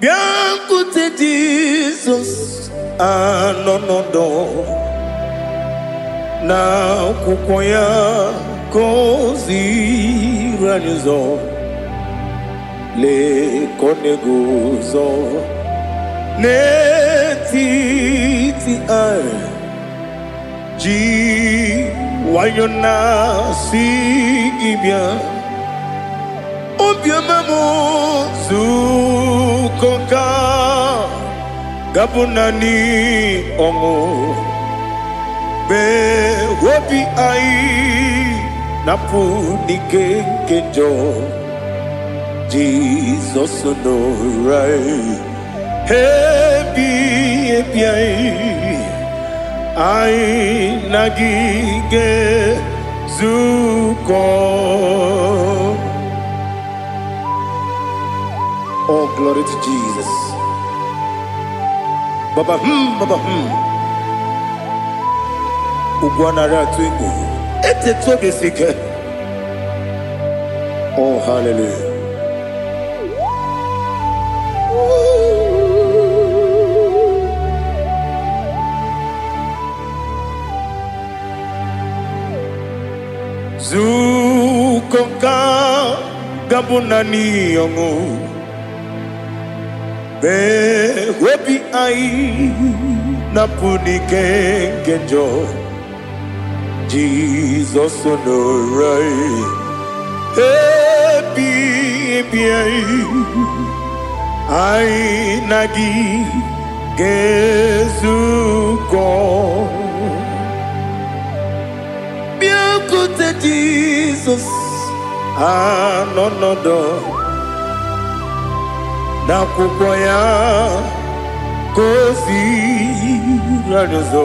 Bịakwute Jizọs, anọ n'ọdọ na akwụkwọ ya ka o ziri anyị ụzọ. Lee ka ọ na-eguzo n'etiti anyị, ji nwayọ na-asị gị bịa. Obiọma m, zukọ ka gabụ naanị ọṅụ mgbe obi anyị napụ n'ike nke njọ. Jizọs nọrọ anyị ebi ebi, anyị anyị na gị ga-ezukọ. Oh, glory to Jesus. Baba baba. Ugwu anaghị atụ egwu. Eteta obi si ike. Oh, hallelujah. Zukọ ka gabụ naanị ọṅụ mee obi anyị napụ n'ike nke njọ. Jizọs nọrọ anyị ebi ebi, anyị anyị na gị ga-ezukọ. Bịakwute Jizọs, anọ n'ọdọ n'akwụkwọ ya ka o ziri anyị ụzọ.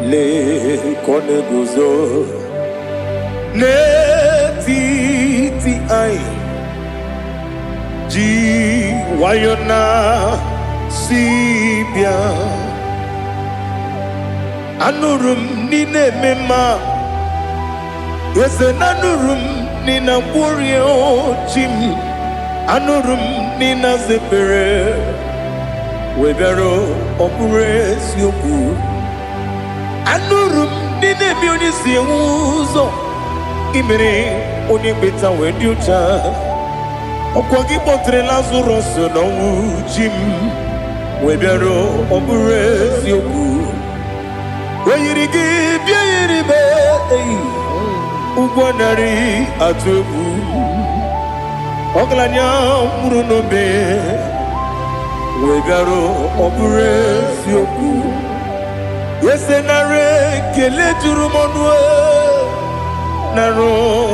Lee ka ọ na-eguzo n'etiti anyị, ji nwayọ na si bịa. Anụrụ m n'ị na-eme mma, eze na anụrụ m n'ị na-agwọrịa chi m, anụrụ m n'ị na-aza ekpere wee bịara. Ọ bụrụ eziokwu, anụrụ m n'ị na-eme onye si enwe ụzọ imere onye mkpeta wee dị ụcha. Ọkwa gị kpọtere Lazarọs n'ọnwụ, chi m, wee bịara. Ọ bụrụ eziokwu, o yiri gị bịa yiri be eyi ụgwọ narị atụ egwu. Ọgaranya nwụrụ n'obe wee bịara. Ọ bụrụ eziokwu, ese nara ekele juru m ọnụ, nara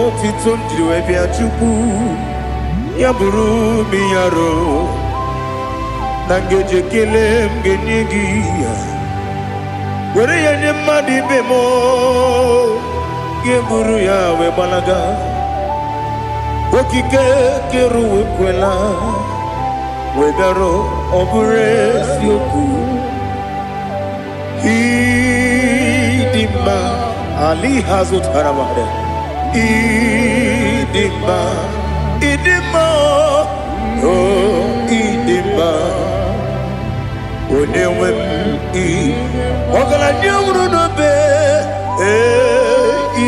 otito m jiri wee bịa. Chukwu, ya bụrụ m yaro na ngeji ekele m ga-enye gị ya, were ya nye mmadụ ibe m, ga-eburu ya wee gbalaga. Okike kere ụwa ekwela wee bịara. Ọ bụrụ eziokwu, ịdị mma ali ha zụtara mmadụ, ịdị mma, ịdị mma, o ịdị mma, onye nwe m, ị ọgaranya nwụrụ n'obe. Ee,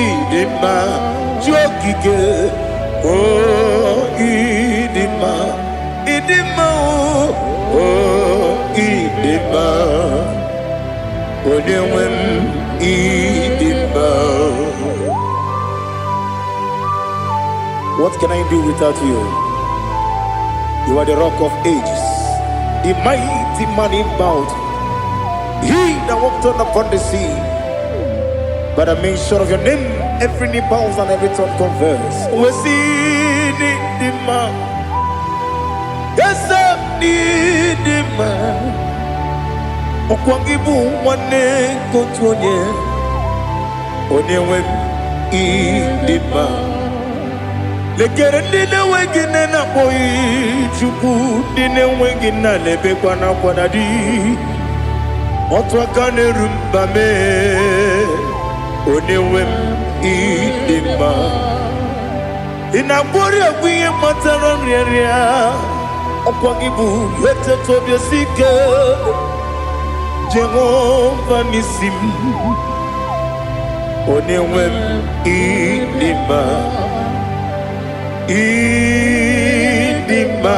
ịdị mma, chi okike, o ịdị mma, ịdị mma, o ịdị mma, onye nwe m, ịdị mma. What can I do without you? You are the Rock of Ages, the mighty man in battle, he that walked on upon the sea. By the mention of your name, every knee bows and every tongue confess. We see the man. Yes, the man. Ọkwa gị bụ nwanne nke otu onye, onye nwe m, ịdị mma. Lekere ndị na-enweghị nne na-akpọghị Chukwu, ndị na-enweghị nna na-ebekwa n'akwa na di otu aka na-eru mba mee. Onye nwe m, ịdị mma. Ị na-agwọrị ọgwụ ihe kpatara nrịanrịa. Ọkwa gị bụ eteta obi esi ike, Jehova n'isi m. Onye nwe m, ịdị mma, ịdị mma,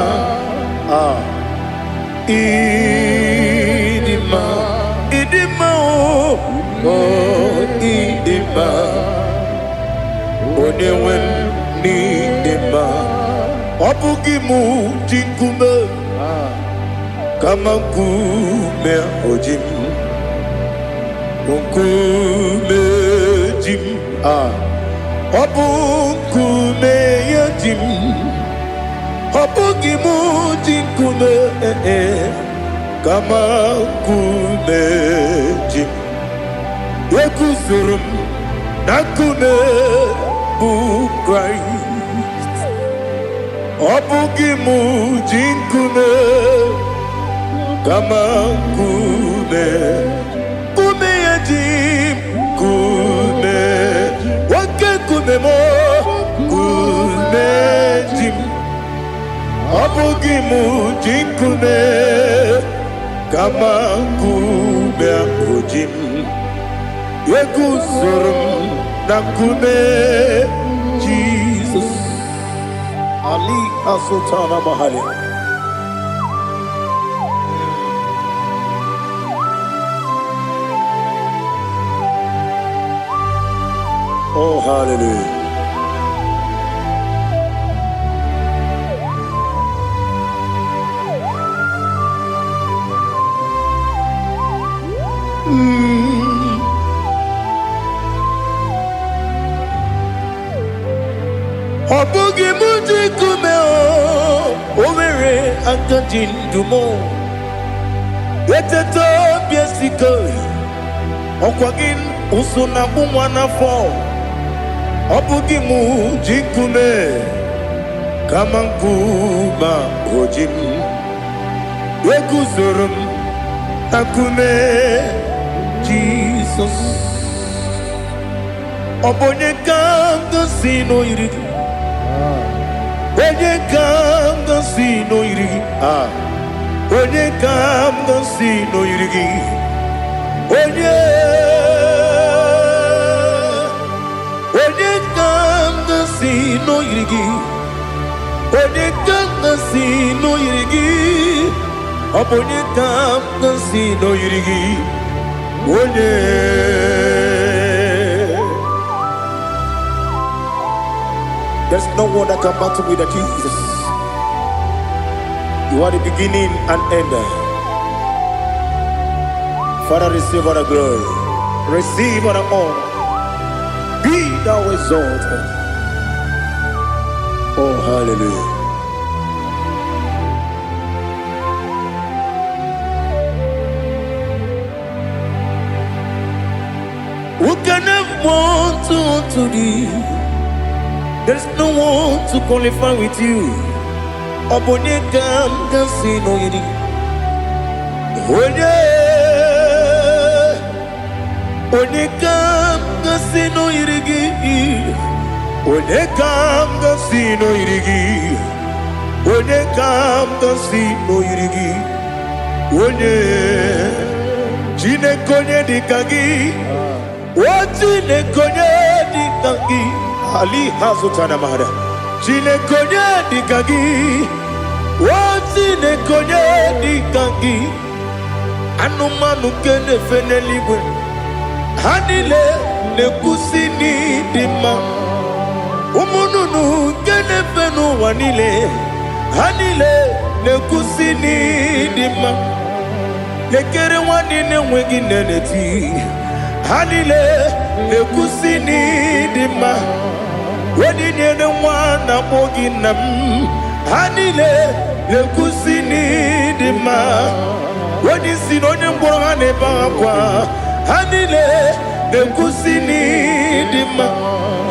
ah, ịdị mma, ịdị mma, o oh, ịdị mma. Onye nwe m, n'ịdị mma. Ọ bụghị mụ ji nkume, kama nkume o ji m, nkume ji m, ah, ọ bụ nkume ya ji m. Ọ bụghị mụ ji nkume, eh, eh, kama nkume ji m. Eguzoro m na nkume bụ Kraịst. Ọ bụghị mụ ji nkume, kama nkume, nkume ya ji m. Nkume, nwoke nkume m, nkume ji m. Ọ bụghị mụ ji nkume, kama nkume ahụ ji m. Eguzoro m na nkume Jizọs. Ali Azụtana Mahali. Oh, hallelujah. Ọ bụghị mụ ji nkume, o nwere aka ji ndụ m. Eteta obi esike, ọkwa gị ụsụ na-akpụ nwa n'afọ. Ọ bụghị mụ ji nkume, kama nkume o ji m. Eguzoro m na nkume Jizọs. Ọ bụ onye ka m gosi n'oyiri gị? Onye ka m gosi n'oyiri gị? Ah, onye ka m gosi n'oyiri gị? Onye, onye ka m gosi n'oyiri gị? Onye ka m gosi n'oyiri gị? Ọ bụ onye ka m gosi n'oyiri gị? Onye? There's no one that can battle with the Jesus. You are the beginning and end. Father, receive all the glory. Receive all the honor. Be thou exalted. Oh, hallelujah. Who can have one to thee? There's no one to qualify with you. Ọ bụ onye ka m ga-asị n'oyiri? Onye, onye ka m ga-asị n'oyiri gị? Onye ka m ga-asị n'oyiri gị? Onye ka m ga-asị n'oyiri gị? Onye, Chineke, onye dị ka gị? O Chineke, onye dị ka gị? Ali hazụtara mara. Chineke, onye dị ka gị? O Chineke, onye dị ka gị? Anụmanụ nke na-efe n'eluigwe, ha niile na-ekwusi n'ịdị mma. Ụmụ nnụnụ nke na-efe n'ụwa niile, ha niile na-ekwusi n'ịdị mma. Lekere nwanne na-enweghị nne na-eti, ha niile na-ekwusi n'ịdị mma. Onye nyere nwa na-akpọ gị nna m, ha niile na-ekwusi n'ịdị mma. Onye isi na onye mkpọrọ, ha na-ebe akwa, ha niile na-ekwusi n'ịdị mma.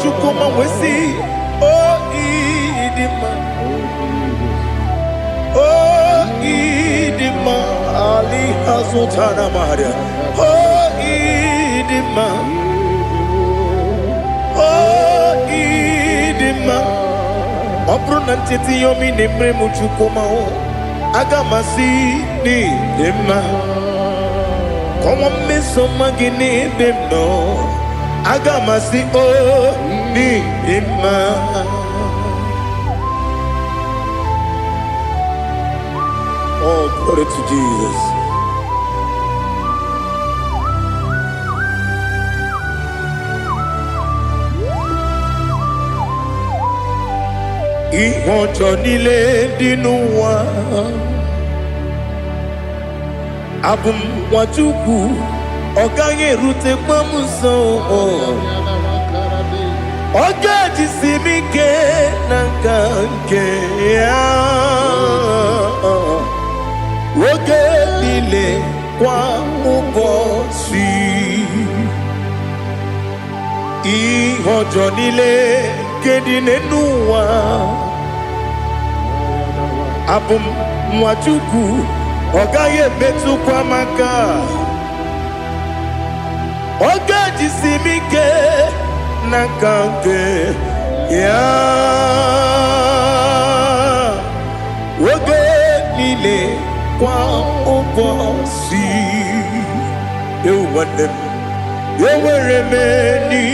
Chukwuma wee o ịdị mma, o ịdị mma. Ali azụtara maria. O ịdị mma, o ịdị mma. Ọ bụrụ na ncheta ihe omi na-emere m, Chukwuma o Aga m asị n'ịdị mma. Kọwa mmeso ọma gị n'ebe m nọ. Aga m asị o n'ịdị mma. Oh, glory to Jesus. Ihe ọjọọ niile dị n'ụwa, abụ m nwa Chukwu, ọ gaghị erutekwa m nso. Ọ ga-ejisi m ike na nka nke ya oge niile, kwa ụbọchị. Ihe ọjọọ niile nke dị n'elu ụwa, abụ m nwa Chukwu, ọ gaghị emetụkwa m aka. Ọ ga-ejisi m ike n'aka nke ya oge niile, kwa ụbọchị. Ewu nwanne m, enwere m enyi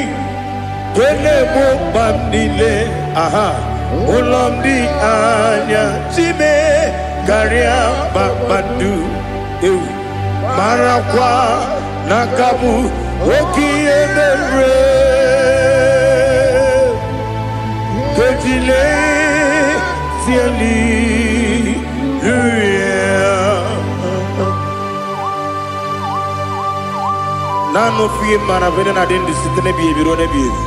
nke na-egbo mkpa m niile. Aha ụlọ m dị anya chime karịa kpakpando. Ewu, marakwa na aka bụ oke ihe mere kejile hallelujah. Naanị ofu ihe mara bụ na adị ndụ site n'ebighị ebi ruo n'ebighị ebi.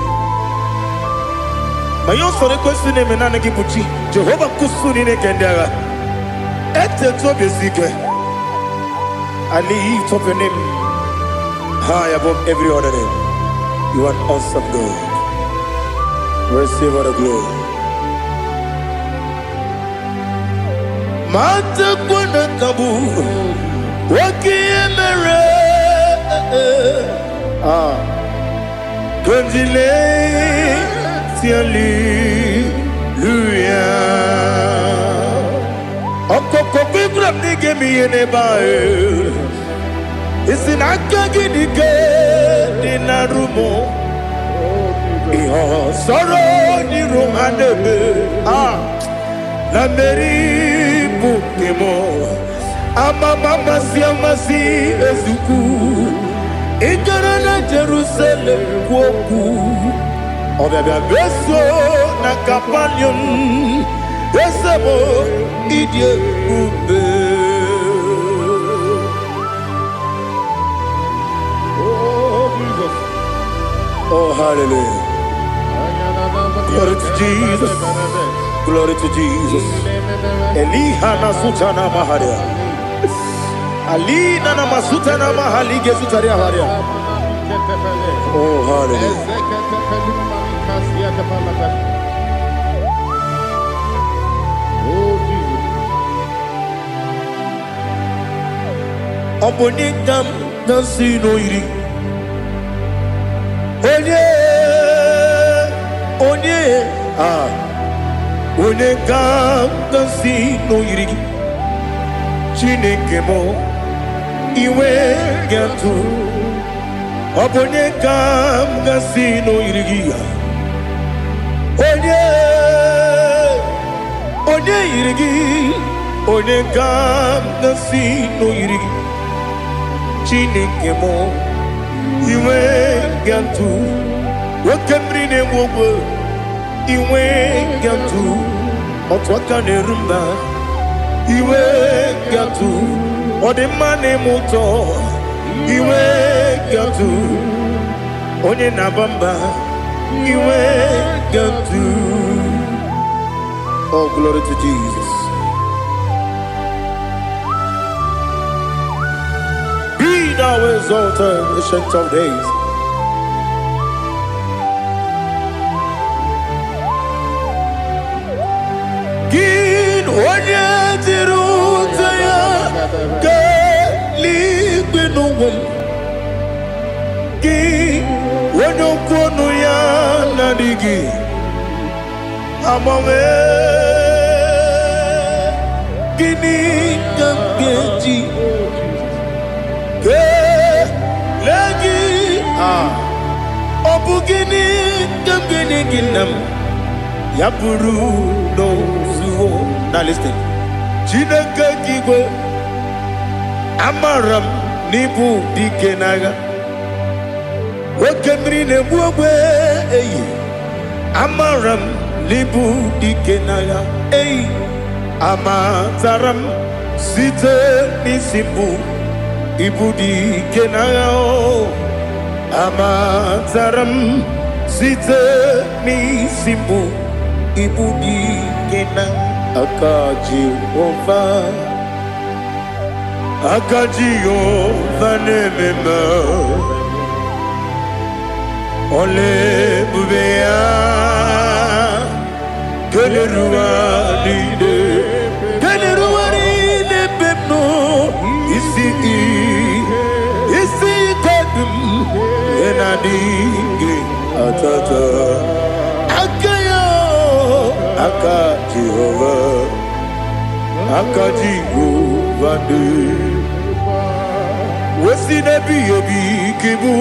Ma ihe usoro ekwesị na-eme, naanị gị bụ chi Jehova nkusu niile nke ndị agha. Etetu obi esi ike. I lift up your name high above every other name. You are an awesome God. Receive all the glory. Matakwa na ka bụ oke ihe mere. Ah, kejile hallelujah. Ọkọkọ gwara m na ị ga-eme ihe n'ebe ahụ. Isi na aka gị dị ike dị na rumo ihe ọsọrọ n'iru ha na-eme. Ah, na mmeri bụ nke m. Amama amasị amasị ezukwu. Ị gara na Jerusalem kwuo okwu, ọbịabịa meso na Kapanium. Eze m, ịdị ebube. Oh, Jesus. Oh, hallelujah. Glory to Jesus. Glory to Jesus. Eliha na sutana maharia. Alina na masutana mahali gezutaria haria. Oh, hallelujah. Oh, Jesus. Ọ bụ onye ka m na-asị n'oyiri? Onye, onye, ah, onye ka m na-asị n'oyiri gị? Chineke m, iwe ga-atụ. Ọ bụ onye ka m ga-asị n'oyiri gị? Onye, onye yiri gị? Onye ka m ga-asị n'oyiri gị? Chineke m, iwe ga-atụ. Oke mmiri na-egbu ogwe, iwe ga-atụ. Otu aka na-eru mba, iwe ga-atụ. Ọ dị mma na-eme ụtọ, iwe ga-atụ. Onye na-aba mba, iwe ga-atụ. Oh, glory to Jesus. Be thou exalted, Ancient of Days. Gị onye jiri ute ya kelee n'ụwa m, gị onye okwu ọnụ ya na-adịghị agbanwe. Gịnị ka m ga-eji kelee gị? Ah, ọ bụ gịnị ka m ga-enye gị, nna m, ya bụrụ n'ozuo? Now listen. Chineke gị igwe, amara m n'ịbụ dike n'agha, oke mmiri na-egbu ogbe eyi. Amara m n'ịbụ dike n'agha eyi. Amatara m site n'isi mbụ, ịbụ dike n'agha o. Amatara m site n'isi mbụ, ịbụ dike na aka Jehova. Aka Jehova na-eme mma. Ọla ebube ya keleruwa niile, keleruwa niile ebe m nọ. Isi isi ike dị m na-adịghị atata aka ya. Aka Jehova, aka Jehova dị wesi n'ebighị ebi ka ịbụ,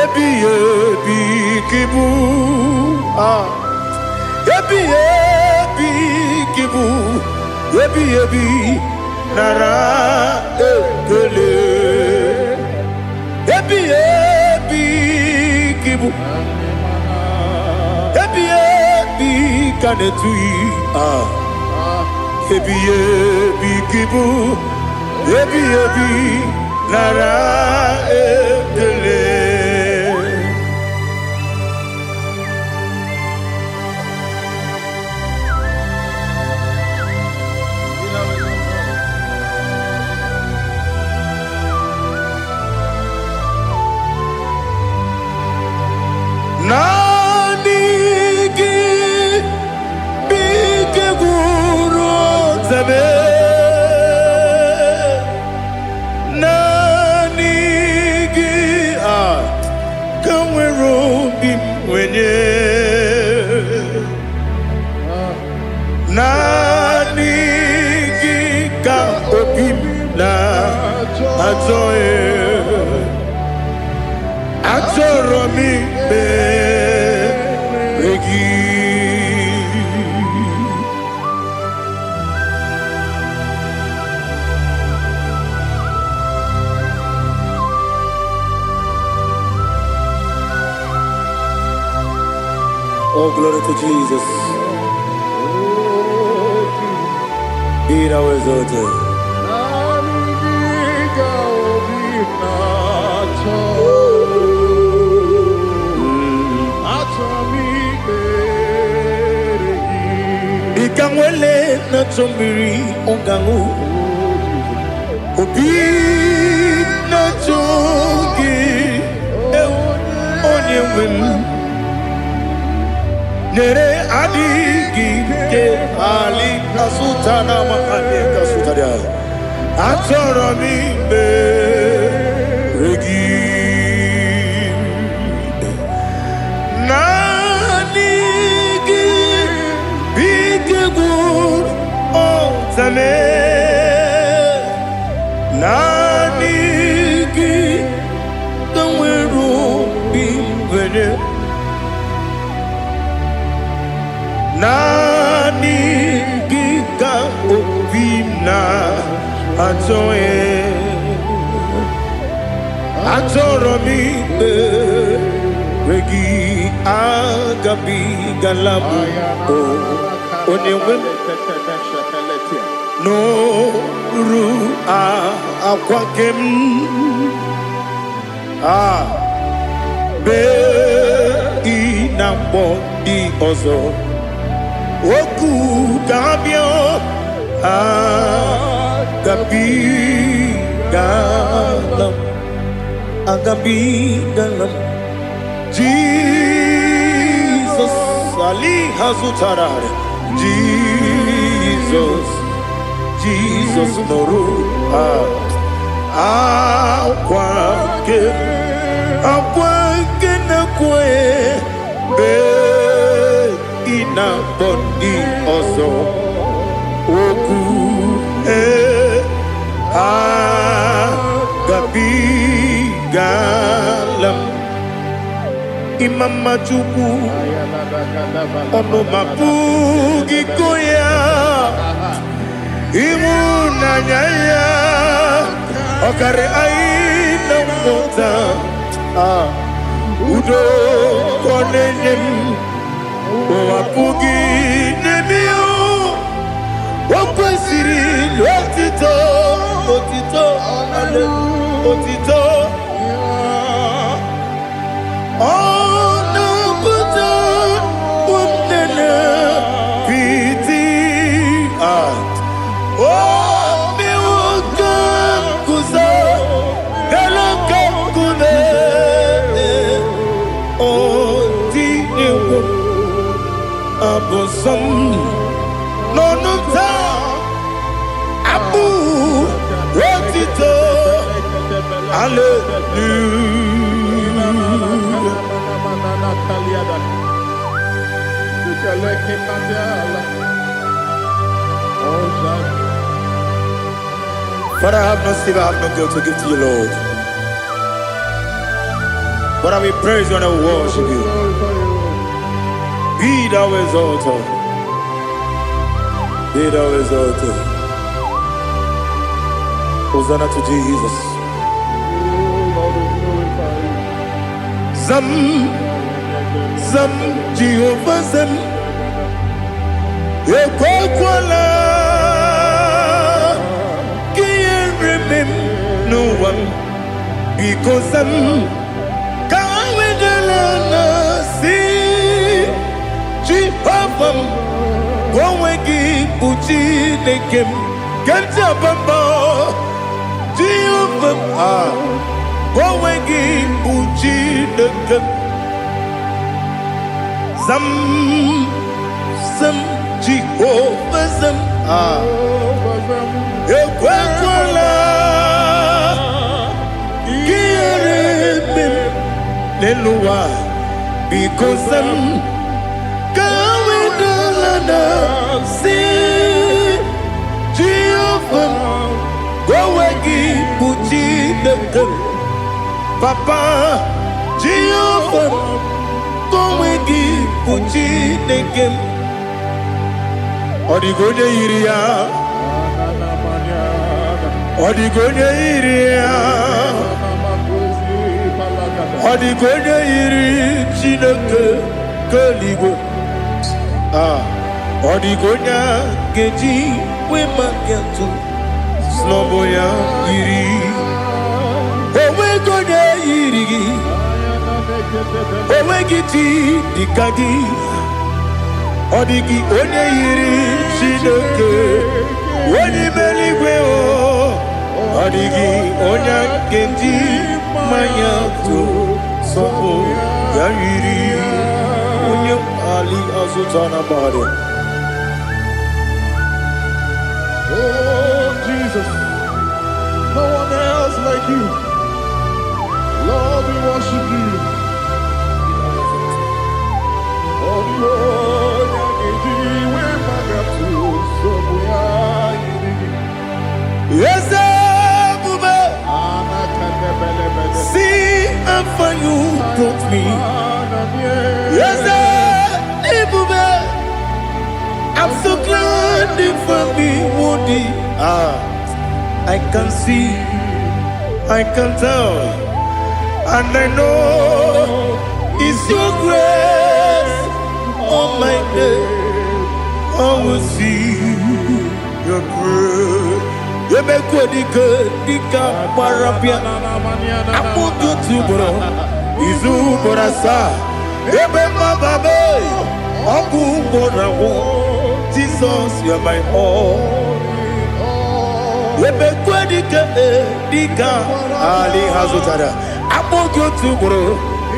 ebighị ebi ka ịbụ. Ah, ebighị ebi ka ịbụ, ebighị ebi, nara ekele. Ebighị ebi ka ịbụ, ebighị ebi ka na-etughị. Ah, ebighị ebi ka ịbụ, ebighị ebi, nara ekele. Naanị gị bụ ike gwụrụ ọtebe. Naanị gị a ka nwere obi m nwenye. Naanị gị ka obi m na-achọ. Achọrọ m ikpere gị. Oh, glory to Jesus. Be thou exalted. Naanị gị ka obi na-achọ. Achọrọ m ikpere gị. Dịka nwele na-achọ mmiri ọ ga-aṅụ, obi na-achọ gị, ewu, onye nwe m. Nyere adịghị ike ali asụta na makani kasụtara. Achọrọ m ikpere gị. Naanị gị bụ ike gwụrụ ọtame. Naanị gị ka nwere obi nwere. Naanị gị ka obi m na-achọ. Achọrọ m ikpere gị. Agabigala m o, onye nwe m, n'oru akwa nke m a bee ị na-akpọ ndị ọzọ okwu ka ha bịa. Agabigala m, agabigala m. Jizọs ali ha zụtara. Jizọs, Jizọs, nụrụ akwa nke, akwa nke na-ekwe mgbe ị na-akpọ ndị ọzọ. Okwu agabigala m. Ịma mma Chukwu, ọnụ m apụghị ịkọ ya. Ịhụnanya ya ọkarị anyị na mmụta. Ah, udo ka ọ na-enye m, ụwa apụghị n'ebe ya. O kwesịrị otito, otito, otito. Ọ na-apụta nne piti. Ah, o mewo ka m guzo elu ka nkume. O tinyewo abụ nsọ m n'ọnụ m taa, abụ otito, hallelujah. Father, I have no silver, I have no gold to give to you, Lord. But I will praise you and I will worship you. Be thou exalted. Be thou exalted. Hosanna to Jesus. Zam, Zam, Jehovah Zam. Ekwekwala ka ihere mee m n'ụwa m. Biko zam, ka wedala na si Jehova m, ka onwe gị bụ Chineke m. Ke ntị abamba Jehova m, ah, ka onwe gị bụ Chineke m. Zam, zam, Jehova zam, ah, ekwekwala ka ihere mee m n'elu ụwa. Biko zam, ka wedala na si Jehova m, ka onwe gị bụ Chineke m. Papa, Jehova m, ka onwe gị bụ Chineke m. Ọ dịghị onye yiri ya, ọ dịghị onye yiri ya, ọ dịghị onye yiri Chineke nke eluigwe. Ah, ọ dịghị onye a ga-eji wee maka atụ snọbụ ya yiri. Onweghị onye yiri gị, onweghị chi dịka gị. Ọ dịghị onye yiri Chineke onye ime eluigwe o. Ọ dịghị onye a ga-eji mmanya tụ sọpụ ya yiri onye ali azụta na mmadụ. Oh, Jesus, no one else like you. Lord, we worship you. Oh, the onye ga-eji wee maka tụ ya yiri gị. Eze ebube, see how far you brought me. Eze ebube, I'm so glad you found me worthy. Ah, I can see, I can tell, and I know it's your grace on my day. I will see your grace. Emekwe dike gbara bịa akpụkpọ otu ugboro, izu ugboro asaa, ebe mmababe ọgwụ ugboro agwụ. Jesus, you are my all. Emekwe dike dike ali ha zụtara akpụkpọ otu ugboro,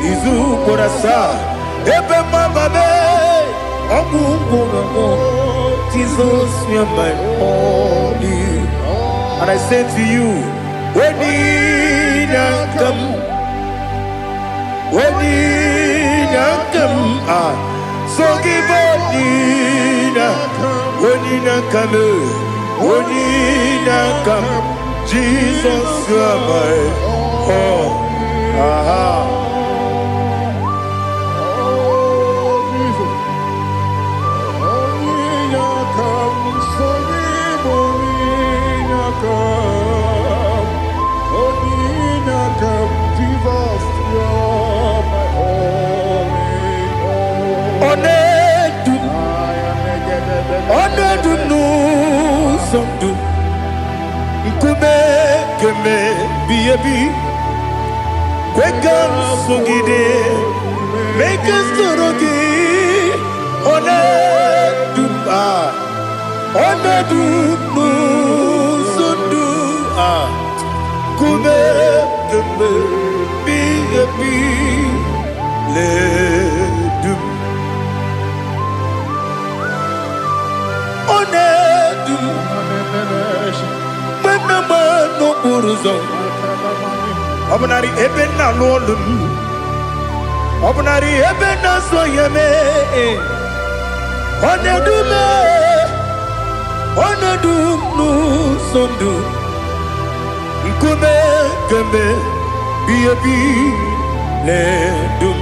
izu ugboro asaa, ebe mmababe ọgwụ ugboro agwụ. Jesus, you are my all. And I say to you, when you come, when you come, ah, so give Onye na-aka m, onye na-aka m, Jesus, you are my all. Aha. Oh, Jesus. Onye na-aka m, sọ gị bụ onye na-aka m. Onye na-aka m, Jesus, you are my all in all. Ọ na-edu m, ọ na-edu m n'ụzọ ndụ, nkume keme bi ebi, kwe ka m sogide, mee ka m soro gị. Ọ na-edu m, ah, ọ na-edu m n'ụzọ ndụ, ah, nkume keme bi ebi na-edu m. Ọ na-edu m mgbe m na-agba n'okporo ụzọ, ọ bụnarị ebe m na-alụ ọlụ m, ọ bụnarị ebe m na-asọ ya mee, ọ na-edu m, ọ na-edu m n'ụzọ ndụ, nkume kemgbe bi ebi na-edu m.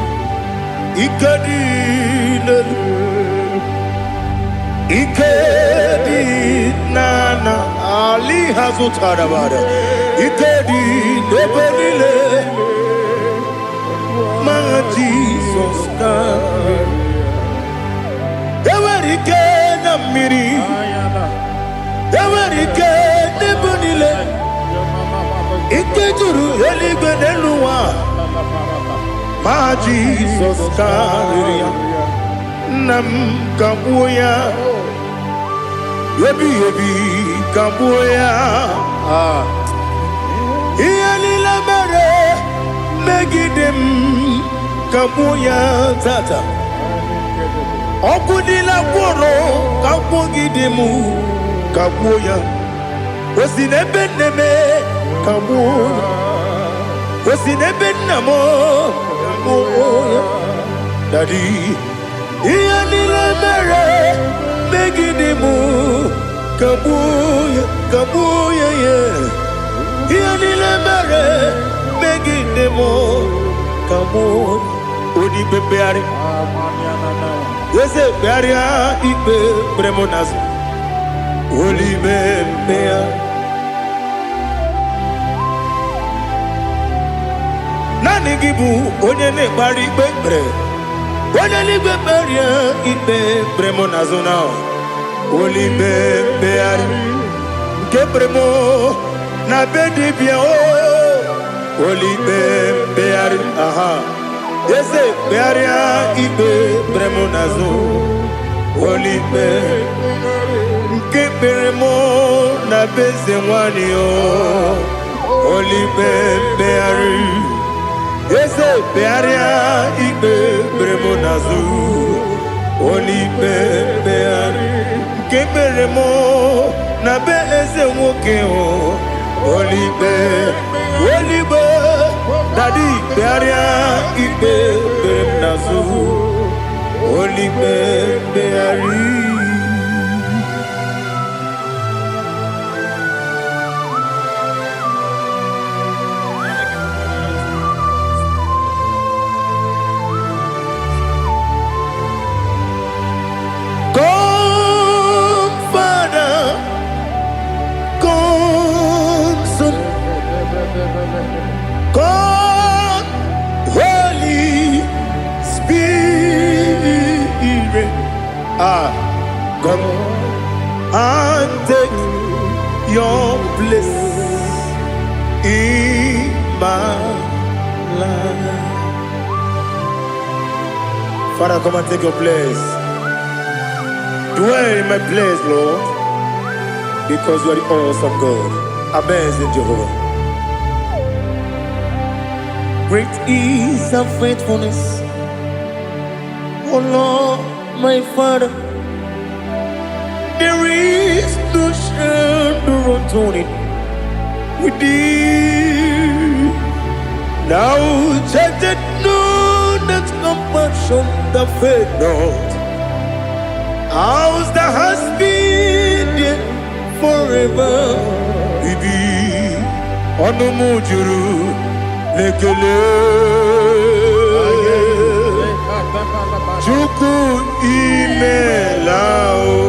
Ike dị n'elu, ike dị n'ana ali ha zụtara bara, ike dị n'ebe niile ma Jizọs karịrị. Enwere ike na mmiri, enwere ike n'ebe niile, ike juru eluigwe n'elu ụwa, ma Jizọs karịrị ya. Nna m, ka gbuo ya ebighị ebi, ka gbuo ya. Ah. Ihe niile mere megide m, ka gbuo ya tata. Ọkụ niile gwụrụ ka gwugide m, ka gbuo ya. O si n'ebe nne m, ka gbuo ya. O si n'ebe nna m, ka gbuo ya. Daddy, ihe niile mere megide m, ka gbuo ya, ka gbuo ya ya. Ihe niile mere megide m, ka gbuo ya. Onye ikpe mkpegharị, eze kpegharịa ikpe kpere m n'azụ, olime mkpegharị. Naanị gị bụ onye na-ekpegharị ikpe kpere, onye n'igwe kpegharịa ikpe kpere m n'azụ na olime mkpegharị nke kpere m na be dibịa o, olime mkpegharị. Aha, eze kpegharịa ikpe kpere m n'azụ, olime nke kpere m na be eze nwanyị o, olime mkpegharị. Eze kpegharịa ikpe kpere m n'azụ, olime mkpegharị nke kpere m na be eze nwoke o, olime olime. Daddy, kpegharịa ikpe kpere m n'azụ, olime mkpegharị. Come, Father, come, Son, come, Holy Spirit. Ah, come and take your place in my life. Father, come and take your place. Dwell in my place, Lord, because you are the awesome God, amazing Jehovah. Great is thy faithfulness, O Lord, my Father. There is no shadow of turning with thee. Thou changest not thy compassions, they fail not. House that has been there forever. Ibi ọnụ m juru n'ekele. Chukwu, imela o.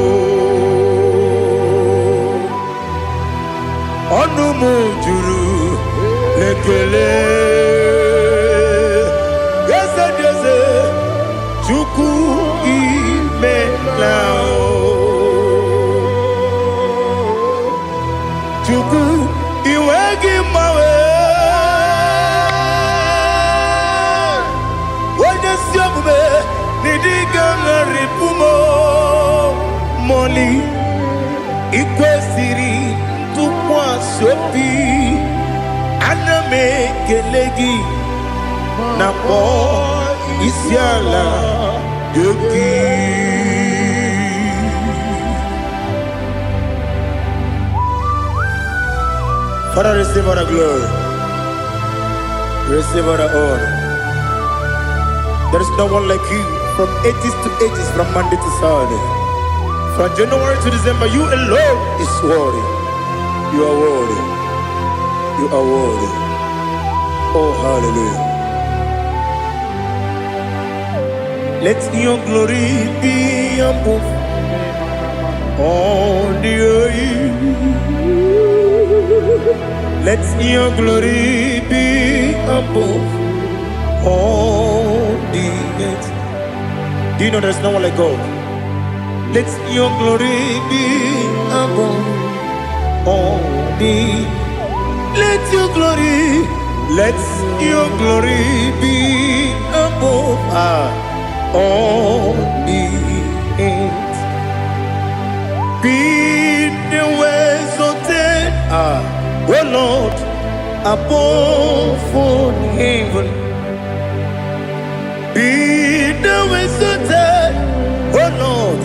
Ọnụ m juru n'ekele. Eze dị eze, Chukwu, imela o. Chukwu, iwe gị mgbanwe. Onye si omume n'ịdịga ṅarịpụ m mọli. Ikwesịrị ntụkwasị obi. Ana m ekele gị na kpọọ isi ala nye gị. Father, receive all the glory. Receive all the honor. There is no one like you from ages to ages, from Monday to Saturday. From January to December, you alone is worthy. You are worthy. You are worthy. Oh, hallelujah. Let your glory be above all the earth. Let your glory be above all the earth. Do you know there's no one like God? Let your glory be above all the. Let your glory, let your glory be above all the earth. Be thou exalted, O Lord, above all heaven. Be thou exalted, O Lord,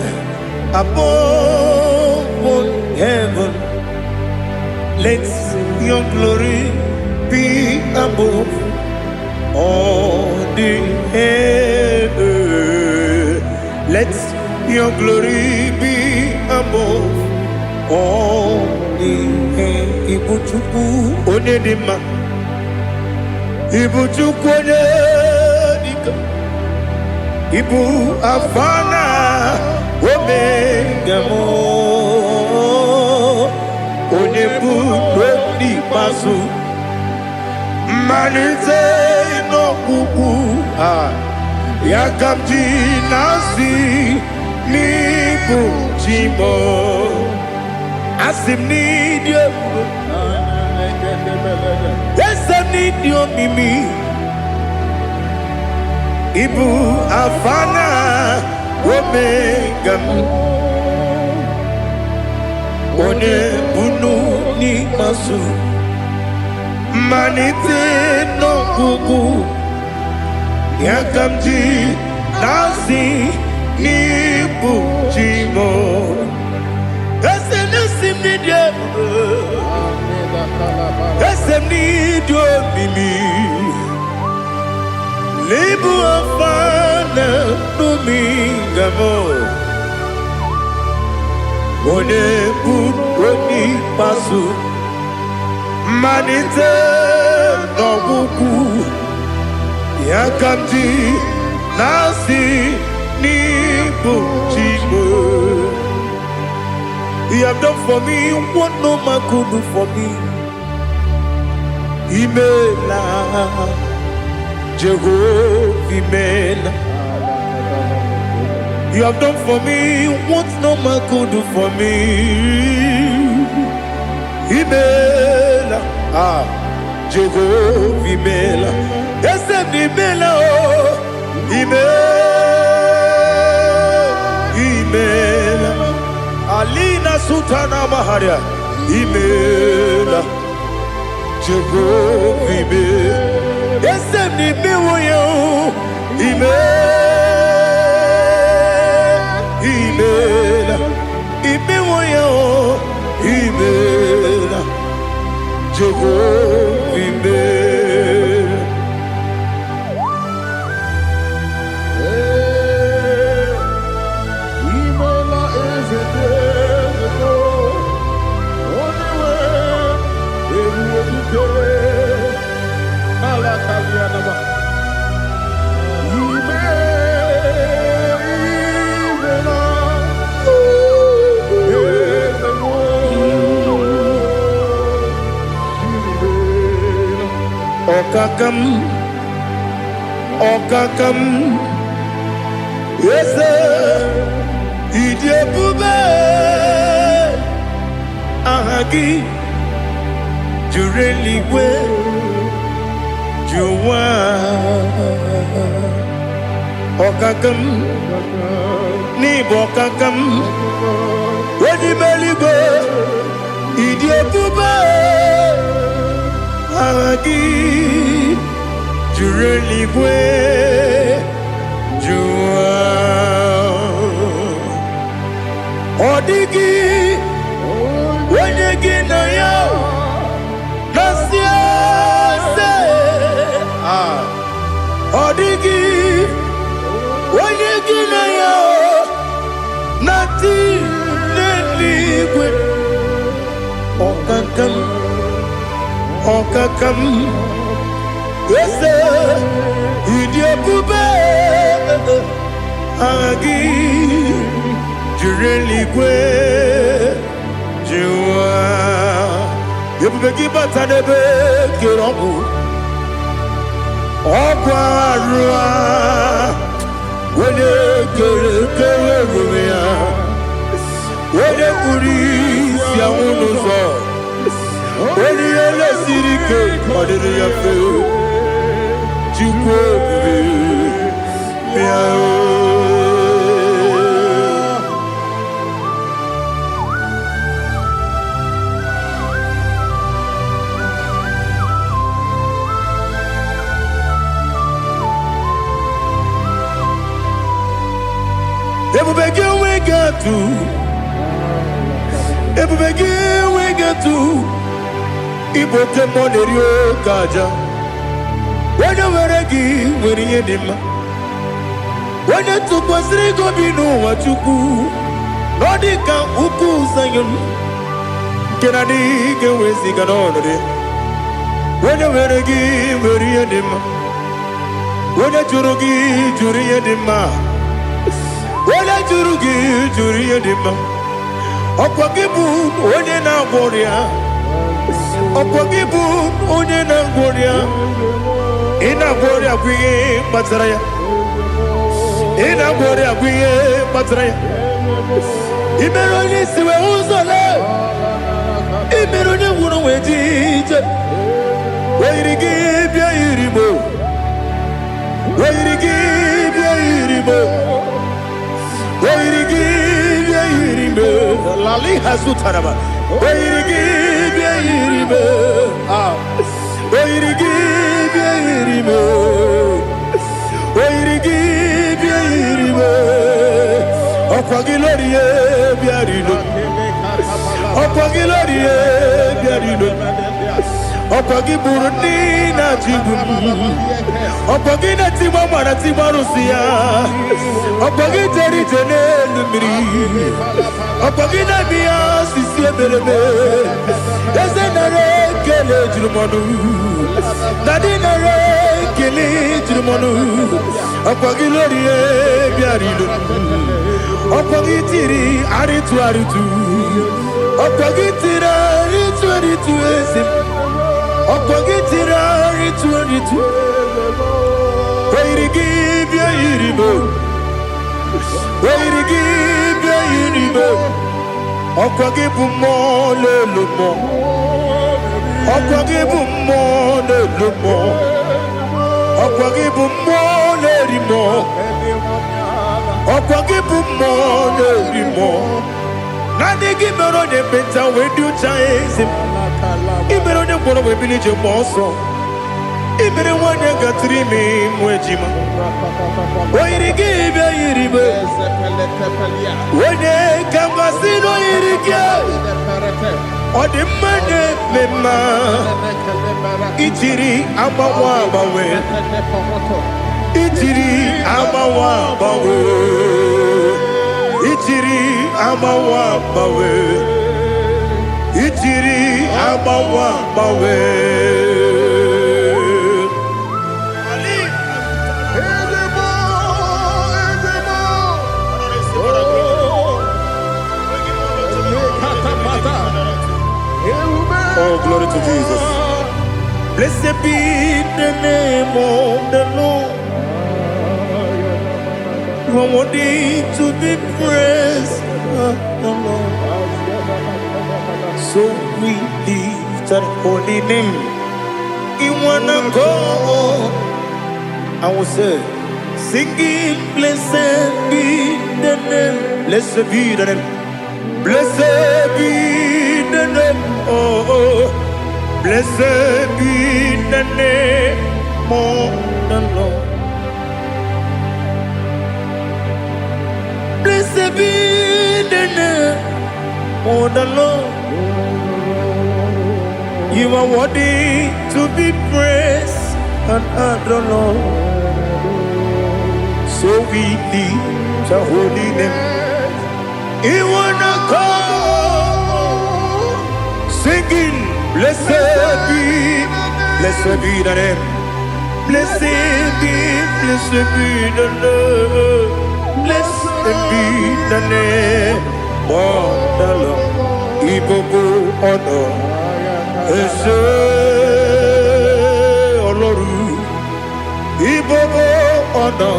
above all heaven. Let your glory be above all the earth. Let your glory be above all the earth. Ibu Chukwu onye dị mma. Ibu Chukwu onye dịka. Ibu Alfa na Omega m. Onye bụ n'ikpeazụ. Mmalite n'ọgwụgwụ a. Ya ka m ji na-asị n'ịbụ chi m. Asị m n'ịdị ebube. Eze m, n'ịdị omimi. Ịbụ Alfa na Omega m. Onye bunu n'ikpeazụ. Mmalite n'ọgwụgwụ. Ya ka m ji na-asị n'ịbụ chi m. Eze na-esi m n'ịdị ebube. Eze m, n'ịdị omimi. N'ịbụ Alfa na Omega m. Onye bụ onye ikpeazụ. Mmalite n'ọgwụgwụ. Ya ka m ji na-asị n'ịbụ chi m. You have done for me what no man could do for me. Imela, Jehovah, Imela. You have done for me what no man could do for me. Imela, ah, Jehovah, Imela. Eze m, Imela, oh, Imela, Imela. Alina Sultana Maharia, Imela, Jehovah, Imela. Eze m, n'imewo ya o, Imela, Imela, imewo ya o, Imela, Jehovah, Imela. Imela. Ọkaka m, ọkaka m, eze, ịdị ebube, aha gị juru eluigwe ju ụwa. Ọkaka m, n'ịbụ ọkaka m, onye ime eluigwe, ịdị ebube, aha gị juru eluigwe ju ụwa. Ọ dịghị onye gị na ya na-asị eze. Ah. Ọ dịghị onye gị na ya na-atị n'eluigwe. Ọkaka m, ọkaka m, eze, ịdị ebube, aha gị juru eluigwe ju ụwa. Ebube gị bata n'ebe kere ọgwụ, ọgwụ arụ a, onye kere kere onwe ya, onye kpuru isi anwụ n'ụzọ, onye ihe lesiri ike ọ dịrị ya mfe. Chukwu ebube, bịa o. Ebube gị enweghị atụ, ebube gị enweghị atụ. Ịbụ oke mmụọ na-eri oke aja. Onye nwere gị nwere ihe dị mma. Onye tụkwasịrị gị obi n'ụwa, Chukwu, na ọ dị ka ugwu Zayọn nke na-adịghị ga-eweziga n'ọnọdụ ya. Onye nwere gị nwere ihe dị mma. Onye jụrụ gị jụrụ ihe dị mma. Onye jụrụ gị jụrụ ihe dị mma. Ọkwa gị bụ onye na-agwọ ọrịa. Ọkwa gị bụ onye na-agwọ ọrịa. Ị na-agwọ ọrịa bụ ihe kpatara ya. Ị na-agwọ ọrịa bụ ihe kpatara ya. Ị mere onye isi wee ụzọ lee. Ị mere onye ngwụrọ wee ji ije. O yiri gị bịa yiri mo. O yiri gị bịa yiri mo. O yiri gị bịa yiri mo. Lali hazutaraba. O yiri gị bịa yiri mo. Ah. O yiri gị bịa yiri mo. O yiri gị bịa yiri mo. Ọkwa gị lórí ye bịa rilo. Ọkwa gị lórí ye bịa rilo. Ọkwa gị bụrụ ndị na-achịgbu m. Ọkwa gị na-etigba mara tigba arụsị ya. Ọkwa gị jere ije n'elu mmiri. Ọkwa gị na-eme ya osisi emereme. Eze, nara ekele juru m ọnụ. Daddy, nara ekele juru m ọnụ. Ọkwa gị lórí ye bịara ilo. Ọkwa gị tiri arịtụ arịtụ. Ọkwa gị tiri arịtụ arịtụ, eze m. Ọkwa gị tiri arịtụ arịtụ. O yiri gị bịa yiri m. O yiri gị bịa yiri m. Ọkwa gị bụ mmụọ n'elu mmụọ. Ọkwa gị bụ mmụọ n'elu mmụọ. Ọkwa gị bụ mmụọ na-eri mmụọ. Ọkwa gị bụ mmụọ na-eri mmụọ. Naanị gị mere onye ekpenta wee dị ụcha, eze m. Ị mere onye ngwọrọ wee bili ije mgbe ọsọ. Ị mere nwanyị gatụrụ ime mụ ejima. O yiri gị bịa yiri m. Onye ka m gasị na o yiri gị? Ọ dị mma na-eme mma. Ijiri agbanwe agbanwe. Ijiri agbanwe agbanwe. Ijiri agbanwe agbanwe. Ijiri agbanwe agbanwe. Ezebo, ezebo. Oh, lekatapata. Ewube. Oh, glory to Jesus. Blessed be the name of the Lord. You are worthy to be praised, the Lord. So we lift that holy name in one accord. I will say, singing, blessed be the name, blessed be the name, blessed be the name, oh, blessed be the name of the Lord. Blessed be the name of the Lord. You are worthy to be praised and adored, Lord. So we lift the holy name. In one accord, singing, blessed be the name. Blessed be the name. Blessed be the name of the Lord. Ìgbogbo ọ̀nà ẹ ṣé Ọlọ́run. Ìgbogbo ọ̀nà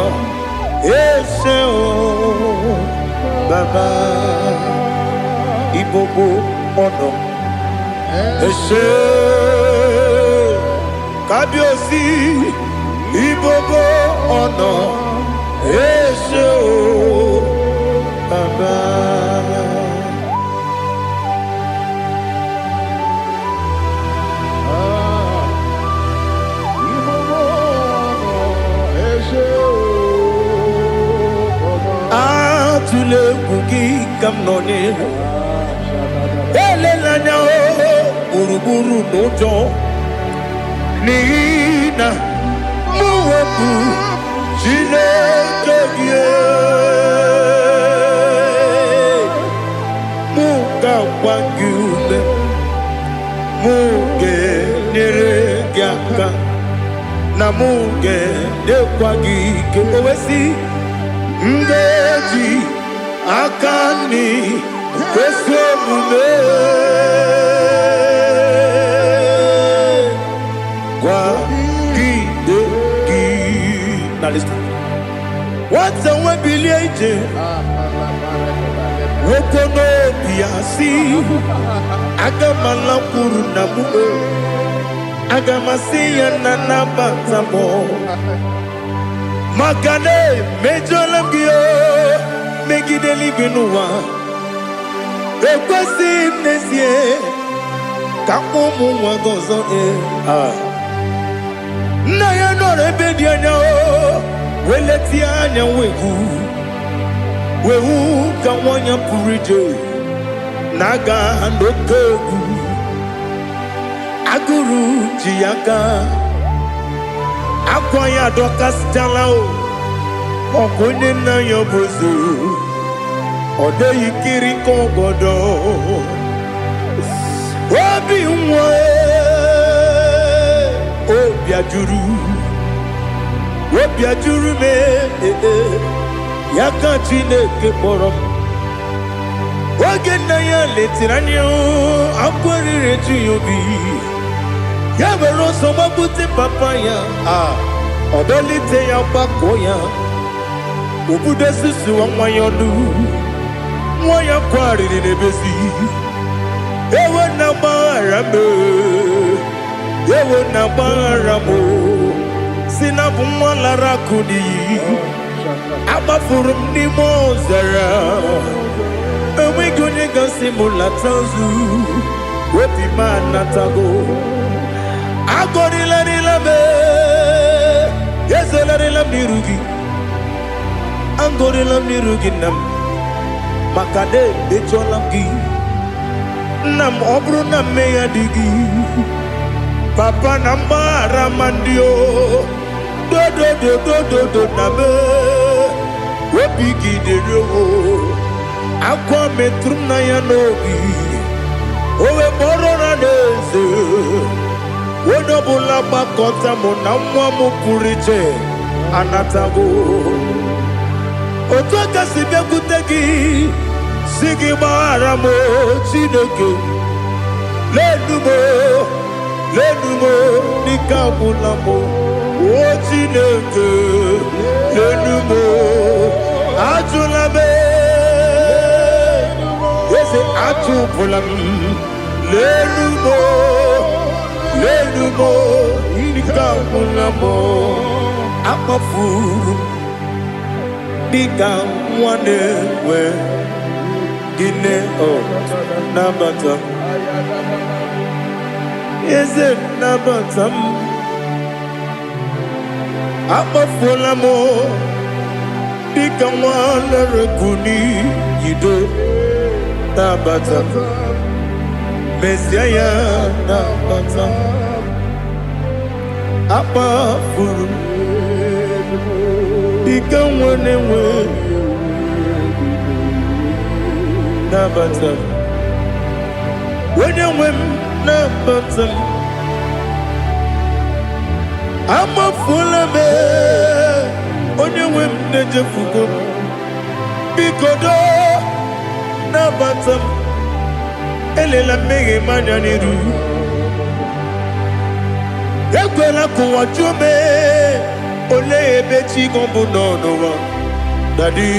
ẹ ṣé o Bàbá. Ìgbogbo ọ̀nà ẹ ṣé Kábíyèsí. Ìgbogbo ọ̀nà ẹ ṣé o Bàbá. Atụla egwu gị ka m nọ n'ihu. Elela anya o gburugburu n'ụjọ n'ihi na mụ bụ Chineke gị. Mụ ga-agba gị ume, mụ ga-enyere gị aka, na mụ ga-enyekwa gị ike. O wee sị, m ga-eji aka nri kwesị omume kwagide gị. Now listen. Nwata nwe bilie ije nwoke n'obi ya si aga m alakwuru nna m o, aga m asị ya na nabata m maka na emejọla m gị o megide eluigwe n'ụwa ekwesịghị m n'ezie ka ụmụ nwa gị ọzọ ee. Nna ya nọrọ ebe dị anya o wee letie anya wee hụ wee hụ ka nwa ya pụrụ ije na-aga n'oke egwu agụrụ ji ya aka akwa ya adọkasịchala o ọkụ onye nna ya bụ eze ọ dịghị kiri ka ọgọdọ obi nwa obi ajụrụ obi ajụrụ m ee, ya ka Chineke kpọrọ m oge nna ya letiri anya akwa riri eju ya obi ya were ọsọ gbagbute papa ya a ọ dọlite ya gbakọ ya obudo susuwa nwa ya ọnụ nwa ya kwarịrị n'ebezi ewo na gbaghara m ewo na gbaghara m si na bụ nwa lara akụ n'iyi agbafuru m n'ime ọzara enweghị onye gasị m lata ozu obi m anatago agọrịlarịla m ezelarịla m n'iru gị agọrịla m n'iru gị nna m maka na emejọla m gị nna m ọ bụrụ na mmehie adịghị papa na mgbaghara ma ndị o dodododododo na m obi gị dịrị o akwa metụrụ m na ya n'obi o wee kpọrọ na n'eze onye ọbụla gbakọta mụ na nwa m pụrụ iche anatago otu aka si bịakwute gị si gị gbaghara m o, Chineke lenu m o, lenu m o, Ike agwụla m. O Chineke, lenu m. Ajụla m, eze, achụpụla m. Lenu m, lenu m. Ike agwụla m. Akpafuru m dịka nwa na-enwe gịnị. O nabata m, eze, nabata m. Akpafuola m dịka nwa na-ereku n'iyido. Nabata m, mezie ya, nabata m. Akpafuru m dịka nwa na-enwe, nabata m. Onye nwe m, nabata m. Amafuola m, onye nwe m, na-ejefugo m. Biko doo, nabata m. Elela mmehie m anya n'iru. Ekwela ka ụwa jụọ m, olee ebe chi gị bụ nọ n'ụwa. Daddy,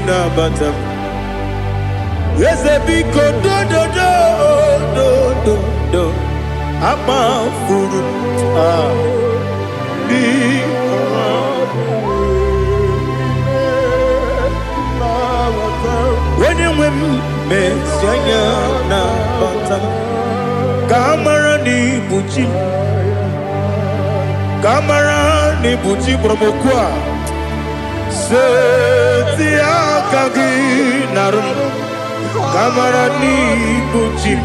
nabata m. Eze, biko, dododo dododo. Amafuru m, ah, biko. Onye nwe m, mezi anya, nabata m, ka a mara na ibu chi m, ka a mara na ibu chi kpọrọ m okwu a. Seti aka gị narụ m, ka a mara na ibu chi m,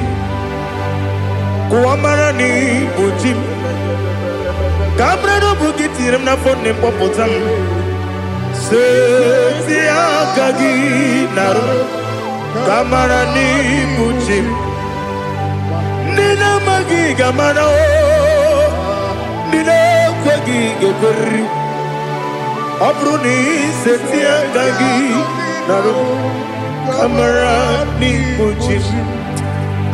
ka ụwa mara na ibu chi m, ka a mara na ọ bụ gị tinyere m n'afọ nne m, kpọpụta m. Seti aka gị narụ m, ka a mara na ibu chi m. Ndị na-amaghị ga-amara o, ndị na-ekweghị ga-ekweriri. Ọ bụrụ na iseti aka gị narụ m, ka mara n'ibu chi m.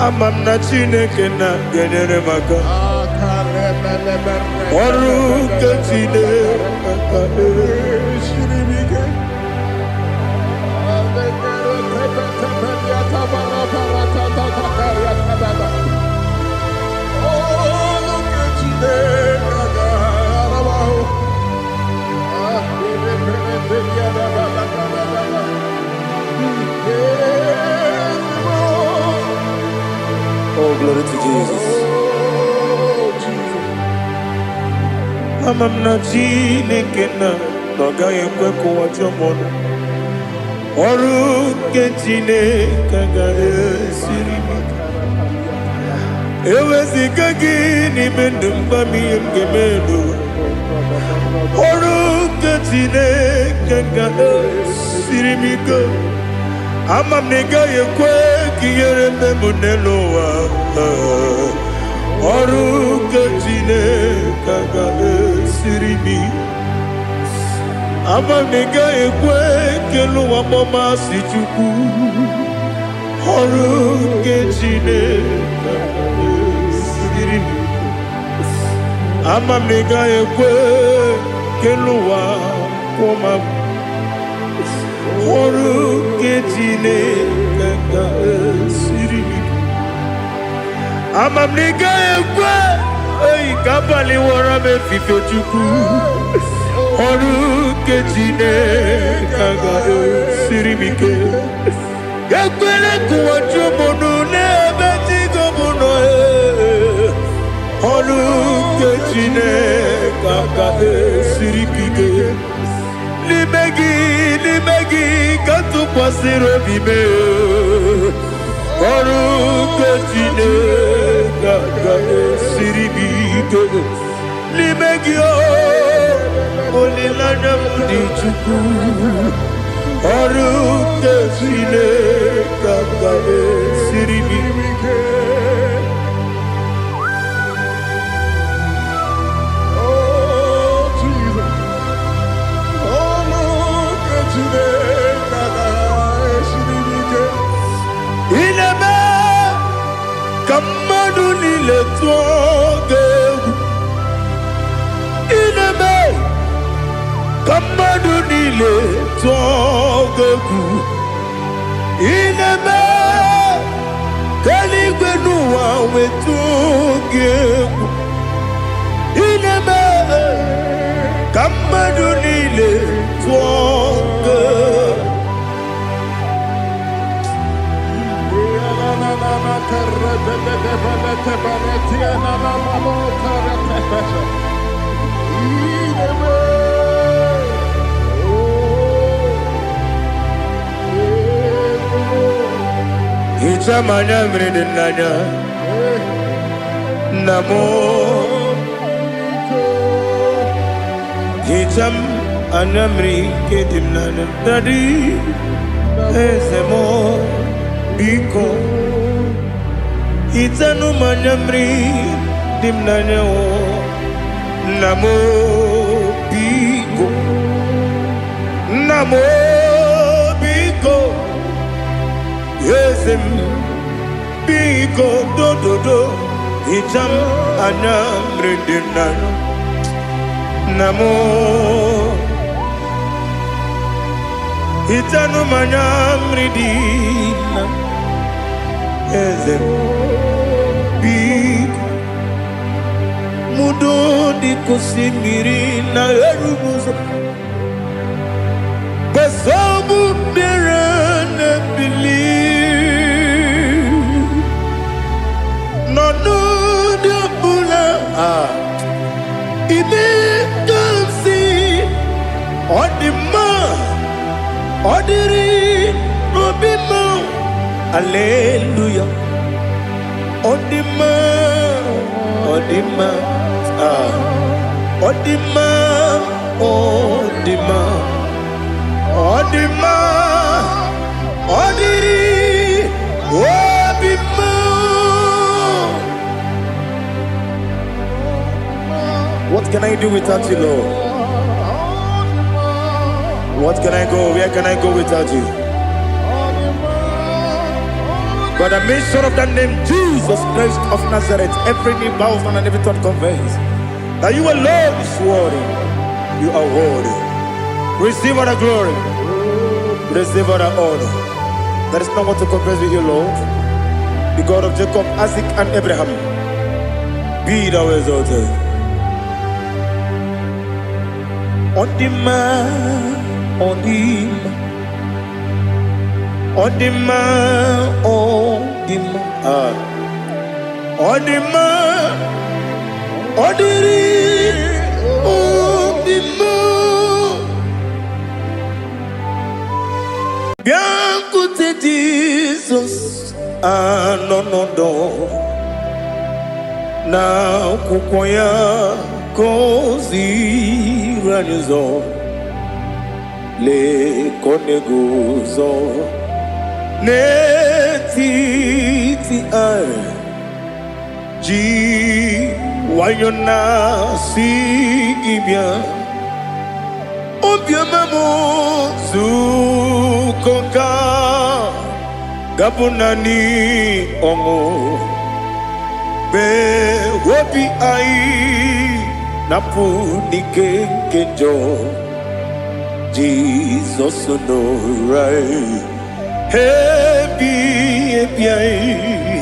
Ama m na Chineke na ga-enyere m aka. Ọrụ nke Chineke. Siri m ike. Olu nke Chineke ga-ara m ahụ. Ah, ere, ere, ere, ya, da, da, da, da, da, da, da. Ezigbo. Oh, glory to Jesus. Oh, Jesus. Ama m na Chineke na ọ gaghị ekwe ka ụwa jụọ m ọnụ. Ọrụ nke Chineke ga-esiri m ike. Eweziga gị n'ime ndụ m, gwa m ihe m ga-eme n'ụwa. Ọrụ nke Chineke ga-esiri m ike. Ama m na ị gaghị ekwe ka ihere mme m n'elu ụwa. Ọrụ nke Chineke ga-esiri m ike. Ama m na ị gaghị ekwe ka elu ụwa kpọmasị Chukwu. Ọrụ nke Chineke ga-esiri m ike. Ama m na ị gaghị ekwe ka elu ụwa kwụọ m. Ọrụ nke Chineke ga-esiri m ike. Ama m na ị gaghị ekwe eyi ka abalị wọrọ m efife. Chukwu, ọrụ nke Chineke ga-esiri m ike. Ekwele ka ụwa jụọ m ọnụ n'ebe chi gị bụ nọ. Ee. Ọrụ nke Chineke ga-esiri m ike. N'ime gị, n'ime gị ka m tụkwasịrị obi m. Ọrụ nke Chineke ga-esiri m ike. N'ime gị o, olileanya m dị. Chukwu, ọrụ nke Chineke ga-esiri m ike. Ike. Oh, Jesus. Olu nke Chineke ga-esiri m ike. Ị na-eme ka mmadụ niile tụọ gị egwu. Ka mmadụ niile tụọ gị egwu. Ị na-eme ka eluigwe n'ụwa wetụ gị egwu. Ị na-eme ka mmadụ niile tụọ gị egwu. Hichaa m anya mmiri dị n'anya, nna m. Hichaa m anya mmiri nke dị m n'anya, daddy, eze m, biko. Hichanụ m anya mmiri dị m n'anya o, nna m, biko. Nna m, biko. Eze m, biko, dododo. Hichaa m anya mmiri dị m n'anya, nna m. Hichanụ m anya mmiri dị na eze m, biko. Mudo dị ka osimiri na erughị ụzọ gbasọbụ mmiri na-ebili n'ọnọdụ ọbụla. Ah, ime ka m si ọ dị mma, ọ dịrị n'obi m. Aleluya, ọ dị mma, ọ dị mma. Ah, ọ dị mma, ọ dị mma, ọ dị mma, ọ dịrị obi m. What can I do without you, Lord? What can I go? Where can I go without you? By the mention of that name, Jesus Christ of Nazareth, every knee bows down and every tongue confess that you alone is worthy. You are worthy. Receive all the glory. Receive all the honor. There is no one to compare with you, Lord. The God of Jacob, Isaac, and Abraham. Be thou exalted. Ọ dị mma, ọ dị mma, ọ dị mma, ọ dị mma. Ah. Ọ dị mma, ọ dịrị obi m. Bịakwute Jizọs anọ n'ọdọ na akwụkwọ ya ka o ziri anyị ụzọ. Lee ka ọ na-eguzo n'etiti anyị ji nwayọ na-asị gị bịa. Obiọma m, zukọ ka gabụ naanị ọṅụ mee obi anyị napụ n'ike nke njọ. Jizọs nọrọ anyị ebi ebi anyị,